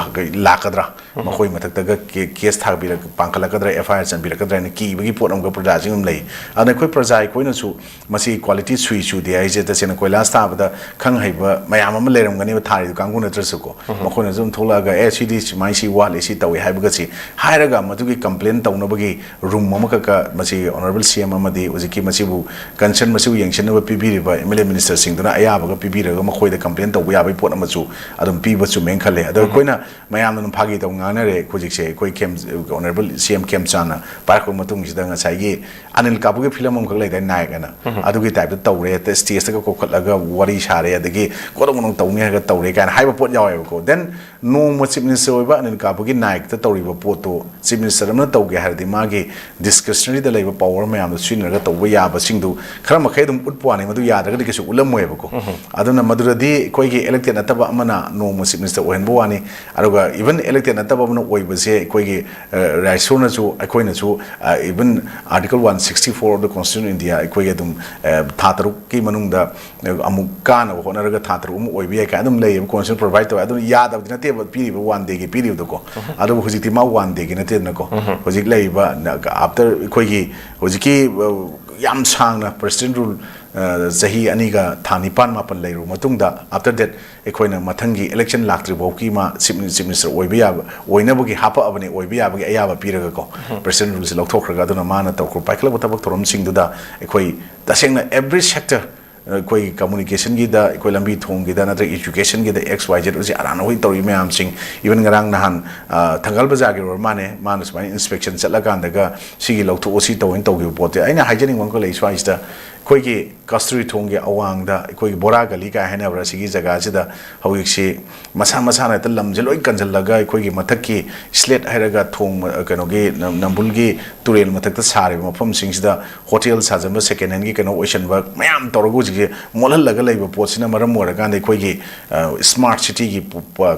ꯂꯥꯛꯀꯗ꯭ꯔꯥ, ꯃꯈꯣꯏ ꯃꯊꯛꯇꯒ ꯀꯦ-, case ꯊꯥꯕꯤꯔꯛ-, ꯄꯥꯡꯈꯠꯂꯛꯀꯗ꯭ꯔꯥ, F I R ꯆꯟꯕꯤꯔꯛꯀꯗ꯭ꯔꯥ ꯍꯥꯏꯅ ꯀꯤꯕꯒꯤ ꯄꯣꯠ ꯑꯃꯒ ꯄ꯭ꯔꯖꯥꯁꯤꯡ ꯑꯗꯨꯝ ꯂꯩ꯫ ꯑꯗꯨꯅ ꯑꯩꯈꯣꯏ ꯄ꯭ꯔꯖꯥ ꯑꯩꯈꯣꯏꯅꯁꯨ ꯃꯁꯤ quality ꯁꯨꯏ ꯁꯨꯗꯦ ꯍꯥꯏꯁꯦ, ꯇꯁꯦꯡꯅ ꯀꯣꯏꯂꯥꯁ ꯊꯥꯕꯗ ꯈꯪ ꯍꯩꯕ ꯃꯌꯥꯝ ꯑꯃ ꯂꯩꯔꯝꯒꯅꯦꯕ, ꯊꯥꯔꯤꯗꯨ ꯀꯥꯡꯕꯨ ꯅꯠꯇ꯭ꯔꯁꯨꯀꯣ꯫ ꯃꯈꯣꯏꯅꯁꯨ ꯑꯗꯨꯝ ꯊꯣꯛꯂꯛꯑꯒ, "ꯑꯦ, ꯁꯤꯗꯤ ꯁꯨꯃꯥꯏꯅ ꯁꯤ ꯋꯥꯠꯂꯤ, ꯁꯤ ꯇꯧꯏ" ꯍꯥꯏꯕꯒꯁꯤ ꯍꯥꯏꯔꯒ, ꯃꯗꯨꯒꯤ complain ꯇꯧꯅꯕꯒꯤ room ꯑꯃꯈꯛꯀ ꯃꯁꯤ honourable C M ꯑꯃꯗꯤ ꯍꯧꯖꯤꯛꯀꯤ ꯃꯁꯤꯕꯨ concern, ꯃꯁꯤꯕꯨ ꯌꯦꯡꯁꯤꯟꯅꯕ ꯄꯤꯕꯤꯔꯤꯕ M L A minister ꯁꯤꯡꯗꯨꯅ ꯑꯌꯥꯕꯒ ꯄꯤꯕꯤꯔꯒ ꯃꯈꯣꯏꯗ complain ꯇꯧꯕ ꯌꯥꯕꯒꯤ ꯄꯣꯠ ꯑꯃꯁꯨ ꯑꯗꯨꯝ ꯄꯤꯕ ꯆꯨꯝꯃꯦꯅ ꯈꯜꯂꯦ꯫ ꯑꯗꯣ ꯑꯩꯈꯣꯏꯅ ꯃꯌꯥꯝꯅ ꯑꯗꯨꯝ ꯐꯥꯒꯤ ꯇꯧ ꯉꯥꯡꯅꯔꯦ ꯍꯧꯖꯤꯛꯁꯦ꯫ ꯑꯩꯈꯣꯏ ꯈꯦꯝ-, honourable C M ꯈꯦꯝꯆꯥꯟꯅ ꯄꯥꯏꯔꯛꯄ ꯃꯇꯨꯡꯁꯤꯗ ꯉꯁꯥꯏꯒꯤ ꯑꯅꯤꯜ ꯀꯥꯄꯨꯔꯒꯤ film ꯑꯃꯈꯛ ꯂꯩꯗꯥꯏ, ꯅꯥꯌꯛ ꯑꯅ, ꯑꯗꯨꯒꯤ type ꯇ ꯇꯧꯔꯦ, ꯍꯦꯛꯇ stage ꯇꯒ ꯀꯧꯈꯠꯂꯒ ꯋꯥꯔꯤ ꯁꯥꯔꯦ, ꯑꯗꯒꯤ ꯀꯣꯗꯧ ꯀꯣꯗꯧ ꯇꯧꯅꯤ ꯍꯥꯏꯔꯒ ꯇꯧꯔꯦ ꯀꯥꯏꯅ ꯍꯥꯏꯕ ꯄꯣꯠ ꯌꯥꯎꯋꯦꯕꯀꯣ꯫ Then ꯅꯣꯡꯃ chief minister ꯑꯣꯏꯕ ꯑꯅꯤꯜ ꯀꯥꯄꯨꯔꯒꯤ ꯅꯥꯌꯛꯇ ꯇꯧꯔꯤꯕ ꯄꯣꯠꯇꯣ chief minister ꯑꯃꯅ ꯇꯧꯒꯦ ꯍꯥꯏꯔꯗꯤ, ꯃꯥꯒꯤ discretionary ꯗ ꯂꯩꯕ power ꯃꯌꯥꯝꯗꯣ ꯁꯤꯖꯤꯟꯅꯔꯒ ꯇꯧꯕ ꯌꯥꯕꯁꯤꯡꯗꯨ ꯈꯔ ꯃꯈꯩ ꯑꯗꯨꯝ ꯎꯠꯄ ꯋꯥꯅꯤ, ꯃꯗꯨ ꯌꯥꯗ꯭ꯔꯒꯗꯤ ꯀꯩꯁꯨ ꯎꯠꯂꯝꯃꯣꯏꯕꯀꯣ꯫ ꯑꯗꯨꯅ ꯃꯗꯨꯗꯗꯤ ꯑꯩꯈꯣꯏꯒꯤ elected ꯅꯠꯇꯕ ꯑꯃꯅ ꯅꯣꯡꯃ chief minister ꯑꯣꯏꯍꯟꯕ ꯋꯥꯅꯤ꯫ ꯑꯗꯨꯒ even elected ꯅꯠꯇꯕ ꯑꯃꯅ ꯑꯣꯏꯕꯁꯦ, ꯑꯩꯈꯣꯏꯒꯤ, ꯑ, ꯔꯥꯏꯁꯣꯅꯁꯨ, ꯑꯩꯈꯣꯏꯅꯁꯨ, ꯑ, even Article one sixty four of the Constitution of India, ꯑꯩꯈꯣꯏꯒꯤ ꯑꯗꯨꯝ, ꯑ, ꯊꯥ ꯇꯔꯨꯛꯀꯤ ꯃꯅꯨꯡꯗ ꯑꯃꯨꯛ ꯀꯥꯅꯕ ꯍꯣꯠꯅꯔꯒ ꯊꯥ ꯇꯔꯨꯛ ꯑꯃ ꯑꯣꯏꯕ ꯌꯥꯏ ꯀꯥꯏꯅ ꯑꯗꯨꯝ ꯂꯩꯌꯦꯕ, constitution provide ꯇꯧꯋꯦ꯫ ꯑꯗꯨꯅ ꯌꯥꯗꯕꯗꯤ ꯅꯠꯇꯦꯕ ꯄꯤꯔꯤꯕ one day ꯒꯤ ꯄꯤꯔꯤꯕꯗꯣꯀꯣ꯫ ꯑꯗꯨꯕꯨ ꯍꯧꯖꯤꯛꯇꯤ ꯃꯥ one day ꯒꯤ ꯅꯠꯇꯦꯗꯅꯀꯣ꯫ ꯍꯧꯖꯤꯛ ꯂꯩꯔꯤꯕ ꯅ-, after ꯑꯩꯈꯣꯏꯒꯤ ꯍꯧꯖꯤꯛꯀꯤ, ꯑ, ꯌꯥꯝ ꯁꯥꯡꯅ president rule ꯆꯍꯤ ꯑꯅꯤꯒ ꯊꯥ ꯅꯤꯄꯥꯟ ꯃꯥꯄꯟ ꯂꯩꯔꯨꯕ ꯃꯇꯨꯡꯗ, after that ꯑꯩꯈꯣꯏꯅ ꯃꯊꯪꯒꯤ election ꯂꯥꯛꯇ꯭ꯔꯤ ꯐꯥꯎꯒꯤ ꯃꯥ chief minister ꯑꯣꯏꯕ ꯌꯥꯕ, ꯑꯣꯏꯅꯕꯒꯤ ꯍꯥꯄꯛꯑꯕꯅꯤ, ꯑꯣꯏꯕ ꯌꯥꯕꯒꯤ ꯑꯌꯥꯕ ꯄꯤꯔꯒꯀꯣ꯫ President rule ꯁꯦ ꯂꯧꯊꯣꯛꯈ꯭ꯔꯒ, ꯑꯗꯨꯅ ꯃꯥꯅ ꯇꯧꯈ꯭ꯔ ꯄꯥꯏꯈꯠꯂꯛꯄ ꯊꯕꯛ ꯊꯧꯔꯝꯁꯤꯡꯗꯨꯗ ꯑꯩꯈꯣꯏ ꯇꯁꯦꯡꯅ every sector, ꯑꯩꯈꯣꯏꯒꯤ communication ꯒꯤꯗ, ꯑꯩꯈꯣꯏ ꯂꯝꯕꯤ ꯊꯣꯡꯒꯤꯗ ꯅꯠꯇ꯭ꯔꯒ education ꯒꯤꯗ, X Y Z ꯍꯧꯖꯤꯛ ꯑꯔꯥꯟ ꯑꯍꯣꯏ ꯇꯧꯔꯤ ꯃꯌꯥꯝꯁꯤꯡ, even ꯉꯔꯥꯡ ꯅꯍꯥꯟ ꯊꯪꯒꯥꯜ ꯕꯖꯥꯔꯒꯤ ꯑꯣꯏꯔ ꯃꯥꯅꯦ, ꯃꯥꯅ ꯁꯨꯃꯥꯏꯅ inspection ꯆꯠꯂꯀꯥꯟꯗꯒ ꯁꯤꯒꯤ ꯂꯧꯊꯣꯛꯑꯣ, ꯁꯤ ꯇꯧꯑꯣꯅ ꯇꯧꯈꯤꯕ ꯄꯣꯠꯇꯤ ꯑꯩꯅ ꯍꯥꯏꯖꯅꯤꯡꯕ ꯑꯃꯈꯛ ꯂꯩ ꯁ꯭ꯋꯥꯏꯁꯤꯗ꯫ ꯑꯩꯈꯣꯏꯒꯤ ꯀꯁꯇꯨꯔꯤ ꯊꯣꯡꯒꯤ ꯑꯋꯥꯡꯗ ꯑꯩꯈꯣꯏꯒꯤ ꯕꯣꯔꯥ ꯒꯂꯤ ꯀꯥꯏ ꯍꯥꯏꯅꯕ꯭ꯔꯥ, ꯁꯤꯒꯤ ꯖꯒꯥꯁꯤꯗ ꯍꯧꯖꯤꯛꯁꯤ ꯃꯁꯥ ꯃꯁꯥꯅ ꯍꯦꯛꯇ ꯂꯝꯁꯦ ꯂꯣꯏ ꯀꯟꯁꯤꯜꯂꯒ, ꯑꯩꯈꯣꯏꯒꯤ ꯃꯊꯛꯀꯤ slate ꯍꯥꯏꯔꯒ ꯊꯣꯡ, ꯀꯩꯅꯣꯒꯤ ꯅꯝꯕꯨꯜꯒꯤ ꯇꯨꯔꯦꯜ ꯃꯊꯛꯇ ꯁꯥꯔꯤꯕ ꯃꯐꯝꯁꯤꯡꯁꯤꯗ ꯍꯣꯇꯦꯜ ꯁꯥꯖꯟꯕ, second hand ꯒꯤ ꯀꯩꯅꯣ ꯑꯣꯏꯁꯟꯕ ꯃꯌꯥꯝ ꯇꯧꯔꯒ ꯍꯧꯖꯤꯛꯁꯦ ꯃꯣꯠꯍꯜꯂꯒ ꯂꯩꯕ ꯄꯣꯠꯁꯤꯅ ꯃꯔꯝ ꯑꯣꯏꯔꯀꯥꯟꯗ ꯑꯩꯈꯣꯏꯒꯤ smart city ꯒꯤ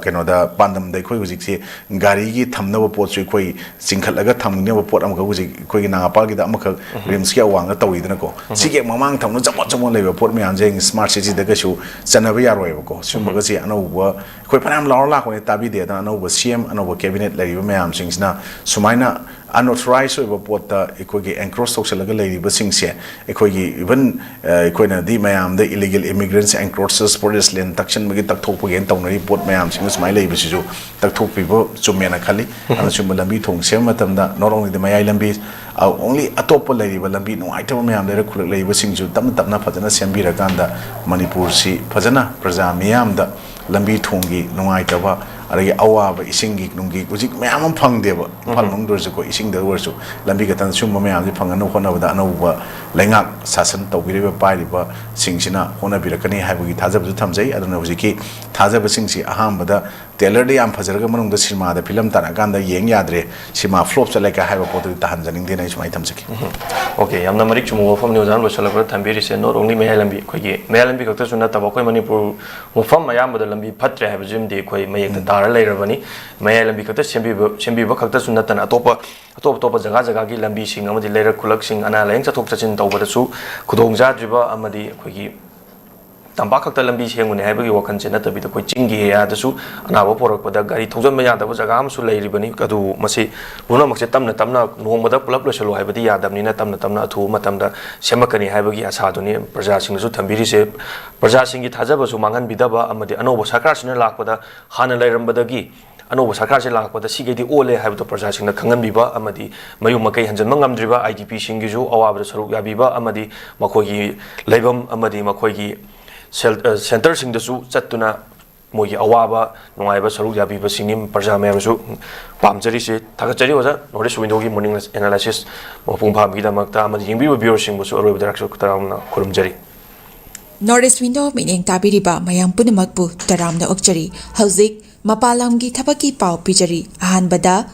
ꯀꯩꯅꯣꯗ, ꯄꯥꯟꯗꯝꯗ ꯑꯩꯈꯣꯏ ꯍꯧꯖꯤꯛꯁꯦ ꯒꯥꯔꯤꯒꯤ ꯊꯝꯅꯕ ꯄꯣꯠꯁꯨ ꯑꯩꯈꯣꯏ ꯆꯤꯡꯈꯠꯂꯒ ꯊꯝꯅꯕ ꯄꯣꯠ ꯑꯃꯈꯛ ꯍꯧꯖꯤꯛ ꯑꯩꯈꯣꯏꯒꯤ ꯅꯥꯒꯥꯄꯥꯜꯒꯤꯗ ꯑꯃꯈꯛ RIMS ꯀꯤ ꯑꯋꯥꯡꯗ ꯇꯧꯔꯤꯗꯅꯀꯣ꯫ ꯁꯤꯒꯤ ꯃꯃꯥꯡ ꯊꯪꯕ ꯆꯃꯣꯠ ꯆꯃꯣꯠ ꯂꯩꯕ ꯄꯣꯠ ꯃꯌꯥꯝꯁꯦ smart city ꯗ ꯀꯩꯁꯨ ꯆꯟꯅꯕ ꯌꯥꯔꯣꯏꯕꯀꯣ꯫ ꯁꯤꯒꯨꯝꯕꯒꯁꯦ ꯑꯅꯧꯕ, ꯑꯩꯈꯣꯏ ꯐꯅꯌꯥꯝ ꯂꯥꯎꯔ ꯂꯥꯛꯄꯅꯦ, ꯇꯥꯕꯤꯗꯦ꯫ ꯑꯗꯨꯅ ꯑꯅꯧꯕ CM, ꯑꯅꯧꯕ cabinet ꯂꯩꯔꯤꯕ ꯃꯌꯥꯝꯁꯤꯡꯁꯤꯅ ꯁꯨꯃꯥꯏꯅ unauthorized ꯑꯣꯏꯕ ꯄꯣꯠꯇ ꯑꯩꯈꯣꯏꯒꯤ encroach ꯇꯧꯁꯜꯂꯒ ꯂꯩꯔꯤꯕꯁꯤꯡꯁꯦ, ꯑꯩꯈꯣꯏꯒꯤ even ꯑꯩꯈꯣꯏꯅꯗꯤ ꯃꯌꯥꯝꯗ illegal immigrants, encroachers, forest land ꯇꯛꯁꯤꯟꯕꯒꯤ, ꯇꯛꯊꯣꯛꯄꯒꯤ ꯍꯥꯏꯅ ꯇꯧꯅꯔꯤꯕ ꯄꯣꯠ ꯃꯌꯥꯝꯁꯤꯡ ꯁꯨꯃꯥꯏꯅ ꯂꯩꯕꯁꯤꯁꯨ ꯇꯛꯊꯣꯛꯄꯤꯕ ꯆꯨꯝꯃꯦꯅ ꯈꯜꯂꯤ꯫ ꯑꯗꯨꯅ ꯁꯤꯒꯨꯝꯕ ꯂꯝꯕꯤ ꯊꯣꯡ ꯁꯦꯝꯕ ꯃꯇꯝꯗ not only the ꯃꯌꯥꯏ ꯂꯝꯕꯤ, only ꯑꯇꯣꯞꯄ ꯂꯩꯔꯤꯕ ꯂꯝꯕꯤ ꯅꯨꯡꯉꯥꯏꯇꯕ ꯃꯌꯥꯝ ꯂꯩꯔꯛ ꯈꯨꯜꯂꯛ ꯂꯩꯔꯤꯕꯁꯤꯡꯁꯨ ꯇꯞꯅ ꯇꯞꯅ ꯐꯖꯅ ꯁꯦꯝꯕꯤꯔꯀꯥꯟꯗ ꯃꯅꯤꯄꯨꯔꯁꯤ ꯐꯖꯅ ꯄ꯭ꯔꯖꯥ ꯃꯤꯌꯥꯝꯗ ꯂꯝꯕꯤ ꯊꯣꯡꯒꯤ ꯅꯨꯡꯉꯥꯏꯇꯕ, ꯑꯗꯒꯤ ꯑꯋꯥꯕ, ꯏꯁꯤꯡꯒꯤ ꯅꯨꯡꯒꯤ ꯍꯧꯖꯤꯛ ꯃꯌꯥꯝ ꯑꯃ ꯐꯪꯗꯦꯕ꯫ ꯏꯝꯐꯥꯜ ꯃꯅꯨꯡꯗ ꯑꯣꯏꯔꯁꯨꯀꯣ, ꯏꯁꯤꯡꯗ ꯑꯣꯏꯔꯁꯨ, ꯂꯝꯕꯤ ꯈꯛꯇꯪ ꯁꯤꯒꯨꯝꯕ ꯃꯌꯥꯝꯁꯤ ꯐꯪꯅꯅꯕ ꯍꯣꯠꯅꯕꯗ ꯑꯅꯧꯕ ꯂꯩꯉꯥꯛ ꯁꯥꯁꯟ ꯇꯧꯕꯤꯔꯤꯕ, ꯄꯥꯏꯔꯤꯕꯁꯤꯡꯁꯤꯅ ꯍꯣꯠꯅꯕꯤꯔꯛꯀꯅꯤ ꯍꯥꯏꯕꯒꯤ ꯊꯥꯖꯕꯁꯨ ꯊꯝꯖꯩ꯫ ꯑꯗꯨꯅ ꯍꯧꯖꯤꯛꯀꯤ ꯊꯥꯖꯕꯁꯤꯡꯁꯤ ꯑꯍꯥꯟꯕꯗ trailer ꯗ ꯌꯥꯝ ꯐꯖꯔꯒ ꯃꯅꯨꯡꯗ ꯁꯤꯅꯦꯃꯥꯗ ꯐꯤꯂꯝ ꯇꯥꯔꯛꯑꯀꯥꯟꯗ ꯌꯦꯡ ꯌꯥꯗ꯭ꯔꯦ, ꯁꯤꯅꯦꯃꯥ flop ꯆꯠꯂꯦ ꯀꯥꯏ ꯍꯥꯏꯕ ꯄꯣꯠꯇꯨꯗꯤ ꯇꯥꯍꯟꯖꯅꯤꯡꯗꯦꯅ ꯑꯩ ꯁꯨꯃꯥꯏꯅ ꯊꯝꯖꯒꯦ꯫ OK, ꯌꯥꯝꯅ ꯃꯔꯤꯛ ꯆꯨꯝꯕ ꯋꯥꯐꯝꯅꯤ ꯑꯣꯖꯥꯅ ꯂꯣꯏꯁꯤꯜꯂꯛꯄꯗ ꯊꯝꯕꯤꯔꯤꯁꯦ꯫ Not only ꯃꯌꯥꯏ ꯂꯝꯕꯤ, ꯑꯩꯈꯣꯏꯒꯤ ꯃꯌꯥꯏ ꯂꯝꯕꯤ ꯈꯛꯇꯁꯨ ꯅꯠꯇꯕ ꯑꯩꯈꯣꯏ ꯃꯅꯤꯄꯨꯔ ꯃꯐꯝ ꯑꯌꯥꯝꯕꯗ ꯂꯝꯕꯤ ꯐꯠꯇ꯭ꯔꯦ ꯍꯥꯏꯕꯁꯤꯃꯗꯤ ꯑꯩꯈꯣꯏ ꯃꯌꯦꯛꯇ ꯇꯥꯔ ꯂꯩꯔꯕꯅꯤ꯫ ꯃꯌꯥꯏ ꯂꯝꯕꯤ ꯈꯛꯇ ꯁꯦꯝꯕꯤꯕ, ꯁꯦꯝꯕꯤꯕ ꯈꯛꯇꯁꯨ ꯅꯠꯇꯅ ꯑꯇꯣꯞꯄ, ꯑꯇꯣꯞ ꯑꯇꯣꯞꯄ ꯖꯒꯥ ꯖꯒꯥꯒꯤ ꯂꯝꯕꯤꯁꯤꯡ ꯑꯃꯗꯤ ꯂꯩꯔꯛ ꯈꯨꯜꯂꯛꯁꯤꯡ, ꯑꯅꯥ ꯂꯥꯏꯌꯦꯡ ꯆꯠꯊꯣꯛ ꯆꯠꯁꯤꯟ ꯇꯧꯕꯗꯁꯨ ꯈꯨꯗꯣꯡ ꯆꯥꯗ꯭ꯔꯤꯕ ꯑꯃꯗꯤ ꯑꯩꯈꯣꯏꯒꯤ ꯇꯝꯄꯥꯛ ꯈꯛꯇ ꯂꯝꯕꯤ ꯁꯦꯝꯒꯅꯤ ꯍꯥꯏꯕꯒꯤ ꯋꯥꯈꯜꯁꯦ ꯅꯠꯇꯕꯤꯗ, ꯑꯩꯈꯣꯏ ꯆꯤꯡꯒꯤ ꯑꯦꯔꯤꯌꯥꯗꯁꯨ ꯑꯅꯥꯕ ꯄꯣꯔꯛꯄꯗ ꯒꯥꯔꯤ ꯊꯧꯖꯤꯟꯕ ꯌꯥꯗꯕ ꯖꯒꯥ ꯑꯃꯁꯨ ꯂꯩꯔꯤꯕꯅꯤ꯫ ꯑꯗꯨ ꯃꯁꯤ ꯄꯨꯝꯅꯃꯛꯁꯦ ꯇꯞꯅ ꯇꯞꯅ, ꯅꯣꯡꯃꯗ ꯄꯨꯂꯞ ꯂꯣꯏꯁꯤꯜꯂꯨ ꯍꯥꯏꯕꯗꯤ ꯌꯥꯗꯕꯅꯤꯅ, ꯇꯞꯅ ꯇꯞꯅ ꯑꯊꯨꯕ ꯃꯇꯝꯗ ꯁꯦꯝꯃꯛꯀꯅꯤ ꯍꯥꯏꯕꯒꯤ ꯑꯁꯥꯗꯨꯅꯤ ꯄ꯭ꯔꯖꯥꯁꯤꯡꯅꯁꯨ ꯊꯝꯕꯤꯔꯤꯁꯦ꯫ ꯄ꯭ꯔꯖꯥꯁꯤꯡꯒꯤ ꯊꯥꯖꯕꯁꯨ ꯃꯥꯡꯍꯟꯕꯤꯗꯕ ꯑꯃꯗꯤ ꯑꯅꯧꯕ ꯁꯔꯀꯥꯔꯁꯤꯅ ꯂꯥꯛꯄꯗ ꯍꯥꯟꯅ ꯂꯩꯔꯝꯕꯗꯒꯤ ꯑꯅꯧꯕ ꯁꯔꯀꯥꯔꯁꯦ ꯂꯥꯛꯄꯗ ꯁꯤꯈꯩꯗꯤ ꯑꯣꯜꯂꯦ ꯍꯥꯏꯕꯗꯣ ꯄ꯭ꯔꯖꯥꯁꯤꯡꯗ ꯈꯪꯍꯟꯕꯤꯕ ꯑꯃꯗꯤ ꯃꯌꯨꯝ ꯃꯀꯩ ꯍꯟꯖꯤꯟꯕ ꯉꯝꯗ꯭ꯔꯤꯕ ꯑꯥꯏ ꯗꯤ ꯄꯤꯁꯤꯡꯒꯤꯁꯨ ꯑꯋꯥꯕꯗ ꯁꯔꯨꯛ ꯌꯥꯕꯤꯕ ꯑꯃꯗꯤ ꯃꯈꯣꯏꯒꯤ ꯂꯩꯐꯝ ꯑꯃꯗꯤ ꯃꯈꯣꯏꯒꯤ ꯁꯦꯜ-, ꯑ, ꯁꯦꯟꯇꯔꯁꯤꯡꯗꯁꯨ ꯆꯠꯇꯨꯅ ꯃꯣꯏꯒꯤ ꯑꯋꯥꯕ ꯅꯨꯡꯉꯥꯏꯕ ꯁꯔꯨꯛ ꯌꯥꯕꯤꯕꯁꯤꯡꯅꯤ ꯄ꯭ꯔꯖꯥ ꯃꯌꯥꯝꯅꯁꯨ ꯄꯥꯝꯖꯔꯤꯁꯦ꯫ ꯊꯥꯒꯠꯆꯔꯤ ꯑꯣꯖꯥ꯫ North East Window ꯒꯤ morning analysis ꯃꯄꯨꯡ ꯐꯥꯕꯒꯤꯗꯃꯛꯇ ꯑꯃꯗꯤ ꯌꯦꯡꯕꯤꯕ viewer ꯁꯤꯡꯕꯨꯁꯨ ꯑꯔꯣꯏꯕꯗ ꯍꯔꯥꯎꯅ ꯈꯨꯔꯨꯝꯖꯔꯤ꯫ North East Window ꯃꯤꯠꯌꯦꯡ ꯇꯥꯕꯤꯔꯤꯕ ꯃꯌꯥꯝ ꯄꯨꯝꯅꯃꯛꯄꯨ ꯇꯔꯥꯝꯅ ꯑꯣꯛꯆꯔꯤ꯫ ꯍꯧꯖꯤꯛ ꯃꯄꯥꯟ ꯂꯝꯒꯤ ꯊꯕꯛꯀꯤ ꯄꯥꯎ ꯄꯤꯖꯔꯤ꯫ ꯑꯍꯥꯟꯕꯗ,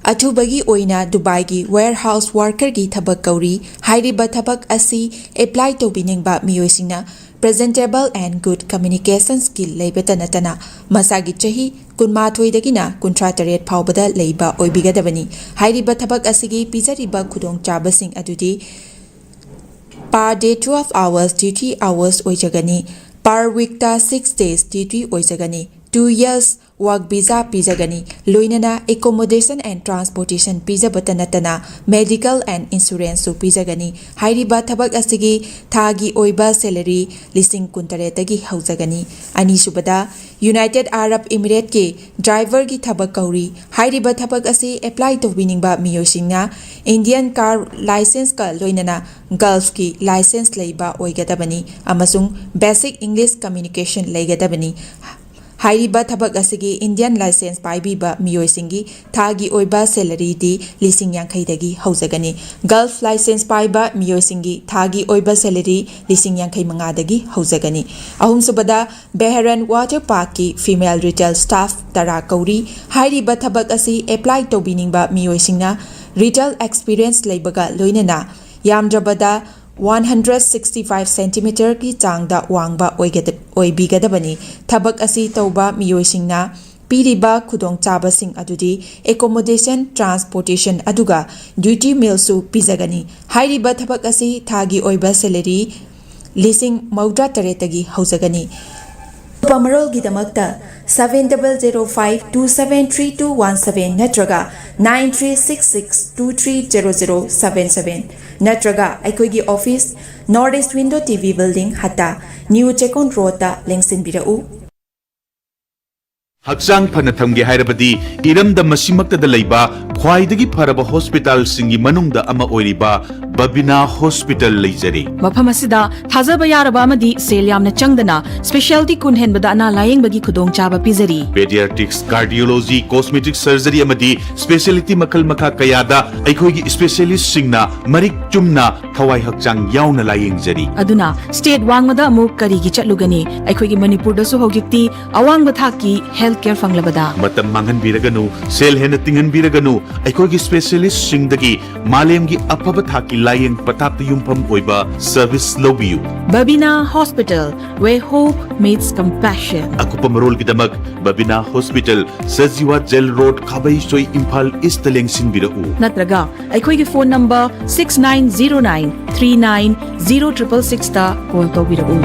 ꯑꯊꯨꯕꯒꯤ ꯑꯣꯏꯅ ꯗꯨꯕꯥꯏꯒꯤ warehouse worker ꯒꯤ ꯊꯕꯛ ꯀꯧꯔꯤ꯫ ꯍꯥꯏꯔꯤꯕ ꯊꯕꯛ ꯑꯁꯤ apply ꯇꯧꯕꯤꯅꯤꯡꯕ ꯃꯤꯑꯣꯏꯁꯤꯡꯅ presentable and good communication skill ꯂꯩꯕꯇ ꯅꯠꯇꯅ ꯃꯁꯥꯒꯤ ꯆꯍꯤ ꯀꯨꯟꯃꯥꯊꯣꯏꯗꯒꯤꯅ ꯀꯨꯟꯊ꯭ꯔꯥ ꯇꯔꯦꯠ ꯐꯥꯎꯕꯗ ꯂꯩꯕ ꯑꯣꯏꯕꯤꯒꯗꯕꯅꯤ꯫ ꯍꯥꯏꯔꯤꯕ ꯊꯕꯛ ꯑꯁꯤꯒꯤ ꯄꯤꯖꯔꯤꯕ ꯈꯨꯗꯣꯡꯆꯥꯕꯁꯤꯡ ꯑꯗꯨꯗꯤ per day twelve hours duty hours ꯑꯣꯏꯖꯒꯅꯤ꯫ Per week ꯇ six days duty ꯑꯣꯏꯖꯒꯅꯤ꯫ Two years work visa ꯄꯤꯖꯒꯅꯤ꯫ ꯂꯣꯏꯅꯅ accommodation and transportation ꯄꯤꯖꯕꯇ ꯅꯠꯇꯅ medical and insurance ꯁꯨ ꯄꯤꯖꯒꯅꯤ꯫ ꯍꯥꯏꯔꯤꯕ ꯊꯕꯛ ꯑꯁꯤꯒꯤ ꯊꯥꯒꯤ ꯑꯣꯏꯕ salary ꯂꯤꯁꯤꯡ ꯀꯨꯟꯇꯔꯦꯠꯇꯒꯤ ꯍꯧꯖꯒꯅꯤ꯫ ꯑꯅꯤꯁꯨꯕꯗ, United Arab Emirates ꯀꯤ driver ꯒꯤ ꯊꯕꯛ ꯀꯧꯔꯤ꯫ ꯍꯥꯏꯔꯤꯕ ꯊꯕꯛ ꯑꯁꯤ apply ꯇꯧꯕꯤꯅꯤꯡꯕ ꯃꯤꯑꯣꯏꯁꯤꯡꯅ Indian car licence ꯀ ꯂꯣꯏꯅꯅ Gulf ꯀꯤ licence ꯂꯩꯕ ꯑꯣꯏꯒꯗꯕꯅꯤ ꯑꯃꯁꯨꯡ basic English communication ꯂꯩꯒꯗꯕꯅꯤ꯫ ꯍꯥꯏꯔꯤꯕ ꯊꯕꯛ ꯑꯁꯤꯒꯤ Indian licence ꯄꯥꯏꯕꯤꯕ ꯃꯤꯑꯣꯏꯁꯤꯡꯒꯤ ꯊꯥꯒꯤ ꯑꯣꯏꯕ salary ꯗꯤ ꯂꯤꯁꯤꯡ ꯌꯥꯡꯈꯩꯗꯒꯤ ꯍꯧꯖꯒꯅꯤ꯫ Gulf licence ꯄꯥꯏꯕ ꯃꯤꯑꯣꯏꯁꯤꯡꯒꯤ ꯊꯥꯒꯤ ꯑꯣꯏꯕ salary ꯂꯤꯁꯤꯡ ꯌꯥꯡꯈꯩ ꯃꯉꯥꯗꯒꯤ ꯍꯧꯖꯒꯅꯤ꯫ ꯑꯍꯨꯝꯁꯨꯕꯗ, Bahrain Water Park ꯀꯤ female retail staff ꯇꯔꯥ ꯀꯧꯔꯤ꯫ ꯍꯥꯏꯔꯤꯕ ꯊꯕꯛ ꯑꯁꯤ apply ꯇꯧꯕꯤꯅꯤꯡꯕ ꯃꯤꯑꯣꯏꯁꯤꯡꯅ retail experience ꯂꯩꯕꯒ ꯂꯣꯏꯅꯅ ꯌꯥꯝꯗ꯭ꯔꯕꯗ one hundred sixty five centimeter ꯒꯤ ꯆꯥꯡꯗ ꯋꯥꯡꯕ ꯑꯣꯏꯒꯗ-, ꯑꯣꯏꯕꯤꯒꯗꯕꯅꯤ꯫ ꯊꯕꯛ ꯑꯁꯤ ꯇꯧꯕ ꯃꯤꯑꯣꯏꯁꯤꯡꯅ ꯄꯤꯔꯤꯕ ꯈꯨꯗꯣꯡꯆꯥꯕꯁꯤꯡ ꯑꯗꯨꯗꯤ accommodation, transportation ꯑꯗꯨꯒ duty meal ꯁꯨ ꯄꯤꯖꯒꯅꯤ꯫ ꯍꯥꯏꯔꯤꯕ ꯊꯕꯛ ꯑꯁꯤ ꯊꯥꯒꯤ ꯑꯣꯏꯕ salary ꯂꯤꯁꯤꯡ ꯃꯧꯗ꯭ꯔꯥ ꯇꯔꯦꯠꯇꯒꯤ ꯍꯧꯖꯒꯅꯤ꯫ ꯑꯀꯨꯞꯄ ꯃꯔꯣꯜꯒꯤꯗꯃꯛꯇ seven double zero five two seven three two one seven ꯅꯠꯇ꯭ꯔꯒ nine three six six two three zero zero seven seven ꯅꯠꯇ꯭ꯔꯒ ꯑꯩꯈꯣꯏꯒꯤ office, North East Window T V Building, ꯍꯠꯇꯥ, New ꯆꯦꯛꯀꯣꯟ ꯔꯣꯗꯇ ꯂꯦꯡꯁꯤꯟꯕꯤꯔꯛꯎ꯫ ꯍꯛꯆꯥꯡ ꯐꯅ ꯊꯝꯒꯦ ꯍꯥꯏꯔꯕꯗꯤ ꯏꯔꯝꯗꯝ ꯑꯁꯤꯃꯛꯇꯗ ꯂꯩꯕ ꯈ꯭ꯋꯥꯏꯗꯒꯤ ꯐꯔꯕ ꯍꯣꯁꯄꯤꯇꯥꯜꯁꯤꯡꯒꯤ ꯃꯅꯨꯡꯗ ꯑꯃ ꯑꯣꯏꯔꯤꯕ ꯕꯕꯤꯅꯥ ꯍꯣꯁꯄꯤꯇꯥꯜ ꯂꯩꯖꯔꯤ꯫ ꯃꯐꯝ ꯑꯁꯤꯗ ꯊꯥꯖꯕ ꯌꯥꯔꯕ ꯑꯃꯗꯤ ꯁꯦꯜ ꯌꯥꯝꯅ ꯆꯪꯗꯅ specialty ꯀꯨꯟ ꯍꯦꯟꯕꯗ ꯑꯅꯥ ꯂꯥꯌꯦꯡꯕꯒꯤ ꯈꯨꯗꯣꯡꯆꯥꯕ ꯄꯤꯖꯔꯤ꯫ Pediatrics, cardiology, cosmetic surgery ꯑꯃꯗꯤ specialty ꯃꯈꯜ ꯃꯈꯥ ꯀꯌꯥꯗ ꯑꯩꯈꯣꯏꯒꯤ specialistꯁꯤꯡꯅ ꯃꯔꯤꯛ ꯆꯨꯝꯅ ꯊꯋꯥꯏ ꯍꯛꯆꯥꯡ ꯌꯥꯎꯅ ꯂꯥꯌꯦꯡꯖꯔꯤ꯫ ꯑꯗꯨꯅ state ꯋꯥꯡꯃꯗ ꯑꯃꯨꯛ ꯀꯔꯤꯒꯤ ꯆꯠꯂꯨꯒꯅꯤ? ꯑꯩꯈꯣꯏꯒꯤ ꯃꯅꯤꯄꯨꯔꯗꯁꯨ ꯍꯧꯖꯤꯛꯇꯤ ꯑꯋꯥꯡꯕ ꯊꯥꯛꯀꯤ health care ꯐꯪꯂꯕꯗ꯫ ꯃꯇꯝ ꯃꯥꯡꯍꯟꯕꯤꯔꯒꯅꯨ, ꯁꯦꯜ ꯍꯦꯟꯅ ꯇꯤꯡꯍꯟꯕꯤꯔꯒꯅꯨ, ꯑꯩꯈꯣꯏꯒꯤ specialistꯁꯤꯡꯗꯒꯤ ꯃꯥꯂꯦꯝꯒꯤ ꯑꯐꯕ ꯊꯥꯛꯀꯤ ꯂꯥꯌꯦꯡ ꯄꯊꯥꯞꯇ ꯌꯨꯝꯐꯝ ꯑꯣꯏꯕ service ꯂꯧꯕꯤꯌꯨ꯫ Babina Hospital, where hope meets compassion. ꯑꯀꯨꯞꯄ ꯃꯔꯣꯜꯒꯤꯗꯃꯛ Babina hospital, Sajiwa jail road, Khabeisoi, Imphal East ꯂꯦꯡꯁꯤꯟꯕꯤꯔꯛꯎ꯫ ꯅꯠꯇ꯭ꯔꯒ ꯑꯩꯈꯣꯏꯒꯤ phone number six nine zero nine three nine zero triple sixꯇ call ꯇꯧꯕꯤꯔꯛꯎ꯫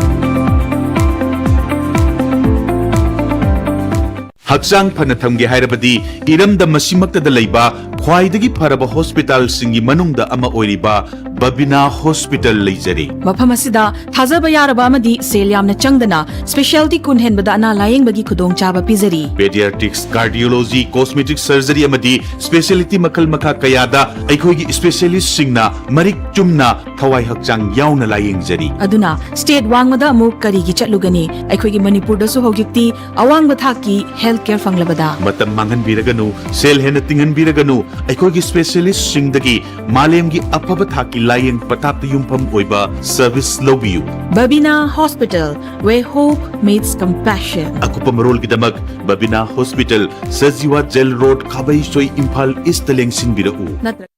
ꯍꯛꯆꯥꯡ ꯐꯅ ꯊꯝꯒꯦ ꯍꯥꯏꯔꯕꯗꯤ ꯏꯔꯝꯗꯝ ꯑꯁꯤꯃꯛꯇꯗ ꯂꯩꯕ ꯈ꯭ꯋꯥꯏꯗꯒꯤ ꯐꯔꯕ ꯍꯣꯁꯄꯤꯇꯥꯜꯁꯤꯡꯒꯤ ꯃꯅꯨꯡꯗ ꯑꯃ ꯑꯣꯏꯔꯤꯕ ꯕꯕꯤꯅꯥ ꯍꯣꯁꯄꯤꯇꯥꯜ ꯂꯩꯖꯔꯤ꯫ ꯃꯐꯝ ꯑꯁꯤꯗ ꯊꯥꯖꯕ ꯌꯥꯔꯕ ꯑꯃꯗꯤ ꯁꯦꯜ ꯌꯥꯝꯅ ꯆꯪꯗꯅ specialty ꯀꯨꯟ ꯍꯦꯟꯕꯗ ꯑꯅꯥ ꯂꯥꯌꯦꯡꯕꯒꯤ ꯈꯨꯗꯣꯡꯆꯥꯕ ꯄꯤꯖꯔꯤ꯫ Pediatrics, cardiology, cosmetic surgery ꯑꯃꯗꯤ specialty ꯃꯈꯜ ꯃꯈꯥ ꯀꯌꯥꯗ ꯑꯩꯈꯣꯏꯒꯤ specialistꯁꯤꯡꯅ ꯃꯔꯤꯛ ꯆꯨꯝꯅ ꯊꯋꯥꯏ ꯍꯛꯆꯥꯡ ꯌꯥꯎꯅ ꯂꯥꯌꯦꯡꯖꯔꯤ꯫ ꯑꯗꯨꯅ state ꯋꯥꯡꯃꯗ ꯑꯃꯨꯛ ꯀꯔꯤꯒꯤ ꯆꯠꯂꯨꯒꯅꯤ? ꯑꯩꯈꯣꯏꯒꯤ ꯃꯅꯤꯄꯨꯔꯗꯁꯨ ꯍꯧꯖꯤꯛꯇꯤ ꯑꯋꯥꯡꯕ ꯊꯥꯛꯀꯤ health care ꯐꯪꯂꯕꯗ꯫ ꯃꯇꯝ ꯃꯥꯡꯍꯟꯕꯤꯔꯒꯅꯨ, ꯁꯦꯜ ꯍꯦꯟꯅ ꯇꯤꯡꯍꯟꯕꯤꯔꯒꯅꯨ, ꯑꯩꯈꯣꯏꯒꯤ specialistꯁꯤꯡꯗꯒꯤ ꯃꯥꯂꯦꯝꯒꯤ ꯑꯐꯕ ꯊꯥꯛꯀꯤ ꯂꯥꯌꯦꯡ ꯄꯊꯥꯞꯇ ꯌꯨꯝꯐꯝ ꯑꯣꯏꯕ service ꯂꯧꯕꯤꯌꯨ꯫ Babina Hospital, where hope meets compassion. ꯑꯀꯨꯞꯄ ꯃꯔꯣꯜꯒꯤꯗꯃꯛ Babina hospital, Sajiwa jail road, Khabeisoi, Imphal East ꯂꯦꯡꯁꯤꯟꯕꯤꯔꯛꯎ꯫ ꯅꯠꯇ꯭ꯔ-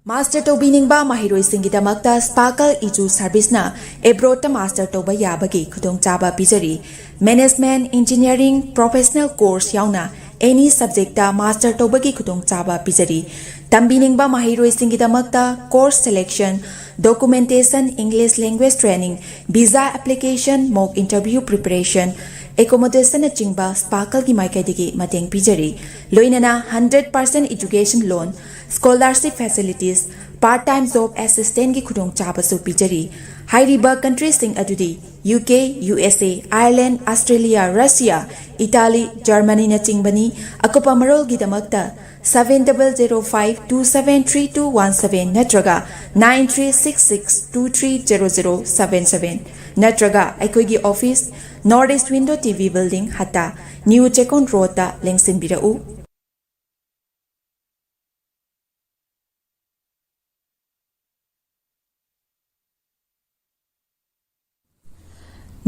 ꯃꯥꯁꯇꯔ ꯇꯧꯕꯤꯅꯤꯡꯕ ꯃꯍꯩꯔꯣꯏꯁꯤꯡꯒꯤꯗꯃꯛꯇ ꯁ꯭ꯄꯥꯔꯀꯜ ꯏꯖꯨ ꯁꯔꯚꯤꯁꯅ ꯑꯦꯕ꯭ꯔꯣꯗꯇ ꯃꯥꯁꯇꯔ ꯇꯧꯕ ꯌꯥꯕꯒꯤ ꯈꯨꯗꯣꯡꯆꯥꯕ ꯄꯤꯖꯔꯤ꯫ ꯃꯦꯅꯦꯖꯃꯦꯟꯠ, ꯏꯟꯖꯤꯅꯤꯌꯥꯔꯤꯡ, ꯄ꯭ꯔꯣꯐꯦꯁꯅꯦꯜ ꯀꯣꯔꯁ ꯌꯥꯎꯅ ꯑꯦꯅꯤ ꯁꯕꯖꯦꯛꯇ ꯃꯥꯁꯇꯔ ꯇꯧꯕꯒꯤ ꯈꯨꯗꯣꯡꯆꯥꯕ ꯄꯤꯖꯔꯤ꯫ ꯇꯝꯕꯤꯅꯤꯡꯕ ꯃꯍꯩꯔꯣꯏꯁꯤꯡꯒꯤꯗꯃꯛꯇ course selection, documentation, English language training, visa application, mock interview preparation, ꯑꯦꯀꯣꯃꯣꯗꯦꯁꯟꯅꯆꯤꯡꯕ ꯁ꯭ꯄꯥꯔꯀꯜꯒꯤ ꯃꯥꯏꯀꯩꯗꯒꯤ ꯃꯇꯦꯡ ꯄꯤꯖꯔꯤ꯫ ꯂꯣꯏꯅꯅ hundred percent education loan, scholarship facilities, part time job ꯑꯦꯁꯤꯁꯇꯦꯟꯠꯀꯤ ꯈꯨꯗꯣꯡꯆꯥꯕꯁꯨ ꯄꯤꯖꯔꯤ꯫ ꯍꯥꯏꯔꯤꯕ ꯀꯟꯇ꯭ꯔꯤꯁꯤꯡ ꯑꯗꯨꯗꯤ ꯌꯨ ꯀꯦ, ꯌꯨ ꯑꯦꯁ ꯑꯦ, ꯑꯥꯌꯔꯂꯦꯟꯗ, ꯑꯁꯇ꯭ꯔꯦꯂꯤꯌꯥ, ꯔꯁꯤꯌꯥ, ꯏꯇꯥꯂꯤ, ꯖꯔꯃꯅꯤꯅꯆꯤꯡꯕꯅꯤ꯫ ꯑꯀꯨꯞꯄ ꯃꯔꯣꯜꯒꯤꯗꯃꯛꯇ seven double zero five two seven three two one seven ꯅꯠꯇ꯭ꯔꯒ nine three six six two three zero zero seven seven ꯅꯠꯇ꯭ꯔꯒ ꯑꯩꯈꯣꯏꯒꯤ office, North East Window T V Building, Hatta, New Checkon ꯔꯣꯗꯇ ꯂꯦꯡꯁꯤꯟꯕꯤꯔꯛꯎ꯫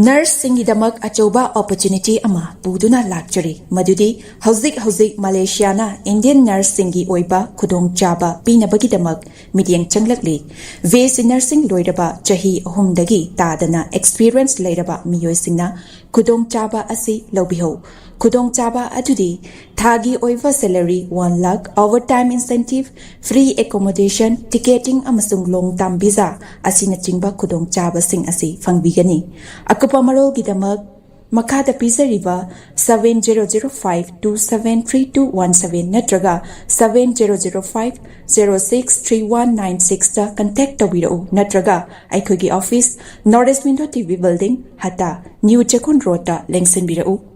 ꯅꯔꯁꯁꯤꯡꯒꯤꯗꯃꯛ ꯑꯆꯧꯕ opportunity ꯑꯃ ꯄꯨꯗꯨꯅ ꯂꯥꯛꯆꯔꯤ, ꯃꯗꯨꯗꯤ ꯍꯧꯖꯤꯛ ꯍꯧꯖꯤꯛ ꯃꯂꯦꯁꯤꯌꯥꯅ ꯏꯟꯗꯤꯌꯟ ꯅꯔꯁꯁꯤꯡꯒꯤ ꯑꯣꯏꯕ ꯈꯨꯗꯣꯡꯆꯥꯕ ꯄꯤꯅꯕꯒꯤꯗꯃꯛ ꯃꯤꯠꯌꯦꯡ ꯆꯪꯂꯛꯂꯤ꯫ ꯕꯤ ꯑꯦꯁ ꯁꯤ ꯅꯔꯁꯤꯡ ꯂꯣꯏꯔꯕ ꯆꯍꯤ ꯑꯍꯨꯝꯗꯒꯤ ꯇꯥꯗꯅ ꯑꯦꯛꯁꯄꯤꯔꯤꯌꯦꯟꯁ ꯂꯩꯔꯕ ꯃꯤꯑꯣꯏꯁꯤꯡꯅ ꯈꯨꯗꯣꯡꯆꯥꯕ ꯑꯁꯤ ꯂꯧꯕꯤꯍꯧ꯫ ꯈꯨꯗꯣꯡꯆꯥꯕ ꯑꯗꯨꯗꯤ ꯊꯥꯒꯤ ꯑꯣꯏꯕ salary one lakh, overtime incentive, free accommodation, ticketing ꯑꯃꯁꯨꯡ long term visa ꯑꯁꯤꯅꯆꯤꯡꯕ ꯈꯨꯗꯣꯡꯆꯥꯕꯁꯤꯡ ꯑꯁꯤ ꯐꯪꯕꯤꯒꯅꯤ꯫ ꯑꯀꯨꯞꯄ ꯃꯔꯣꯜꯒꯤꯗꯃꯛ ꯃꯈꯥꯗ ꯄꯤꯖꯔꯤꯕ seven zero zero five two seven three two one seven ꯅꯠꯇ꯭ꯔꯒ seven zero zero five zero six three one nine sixꯇ ꯀꯟꯇꯦꯛ ꯇꯧꯕꯤꯔꯛꯎ, ꯅꯠꯇ꯭ꯔꯒ ꯑꯩꯈꯣꯏꯒꯤ office, North East Window T V Building, Hatta, New Checkon ꯔꯣꯗꯇ ꯂꯦꯡꯁꯤꯟꯕꯤꯔꯛꯎ꯫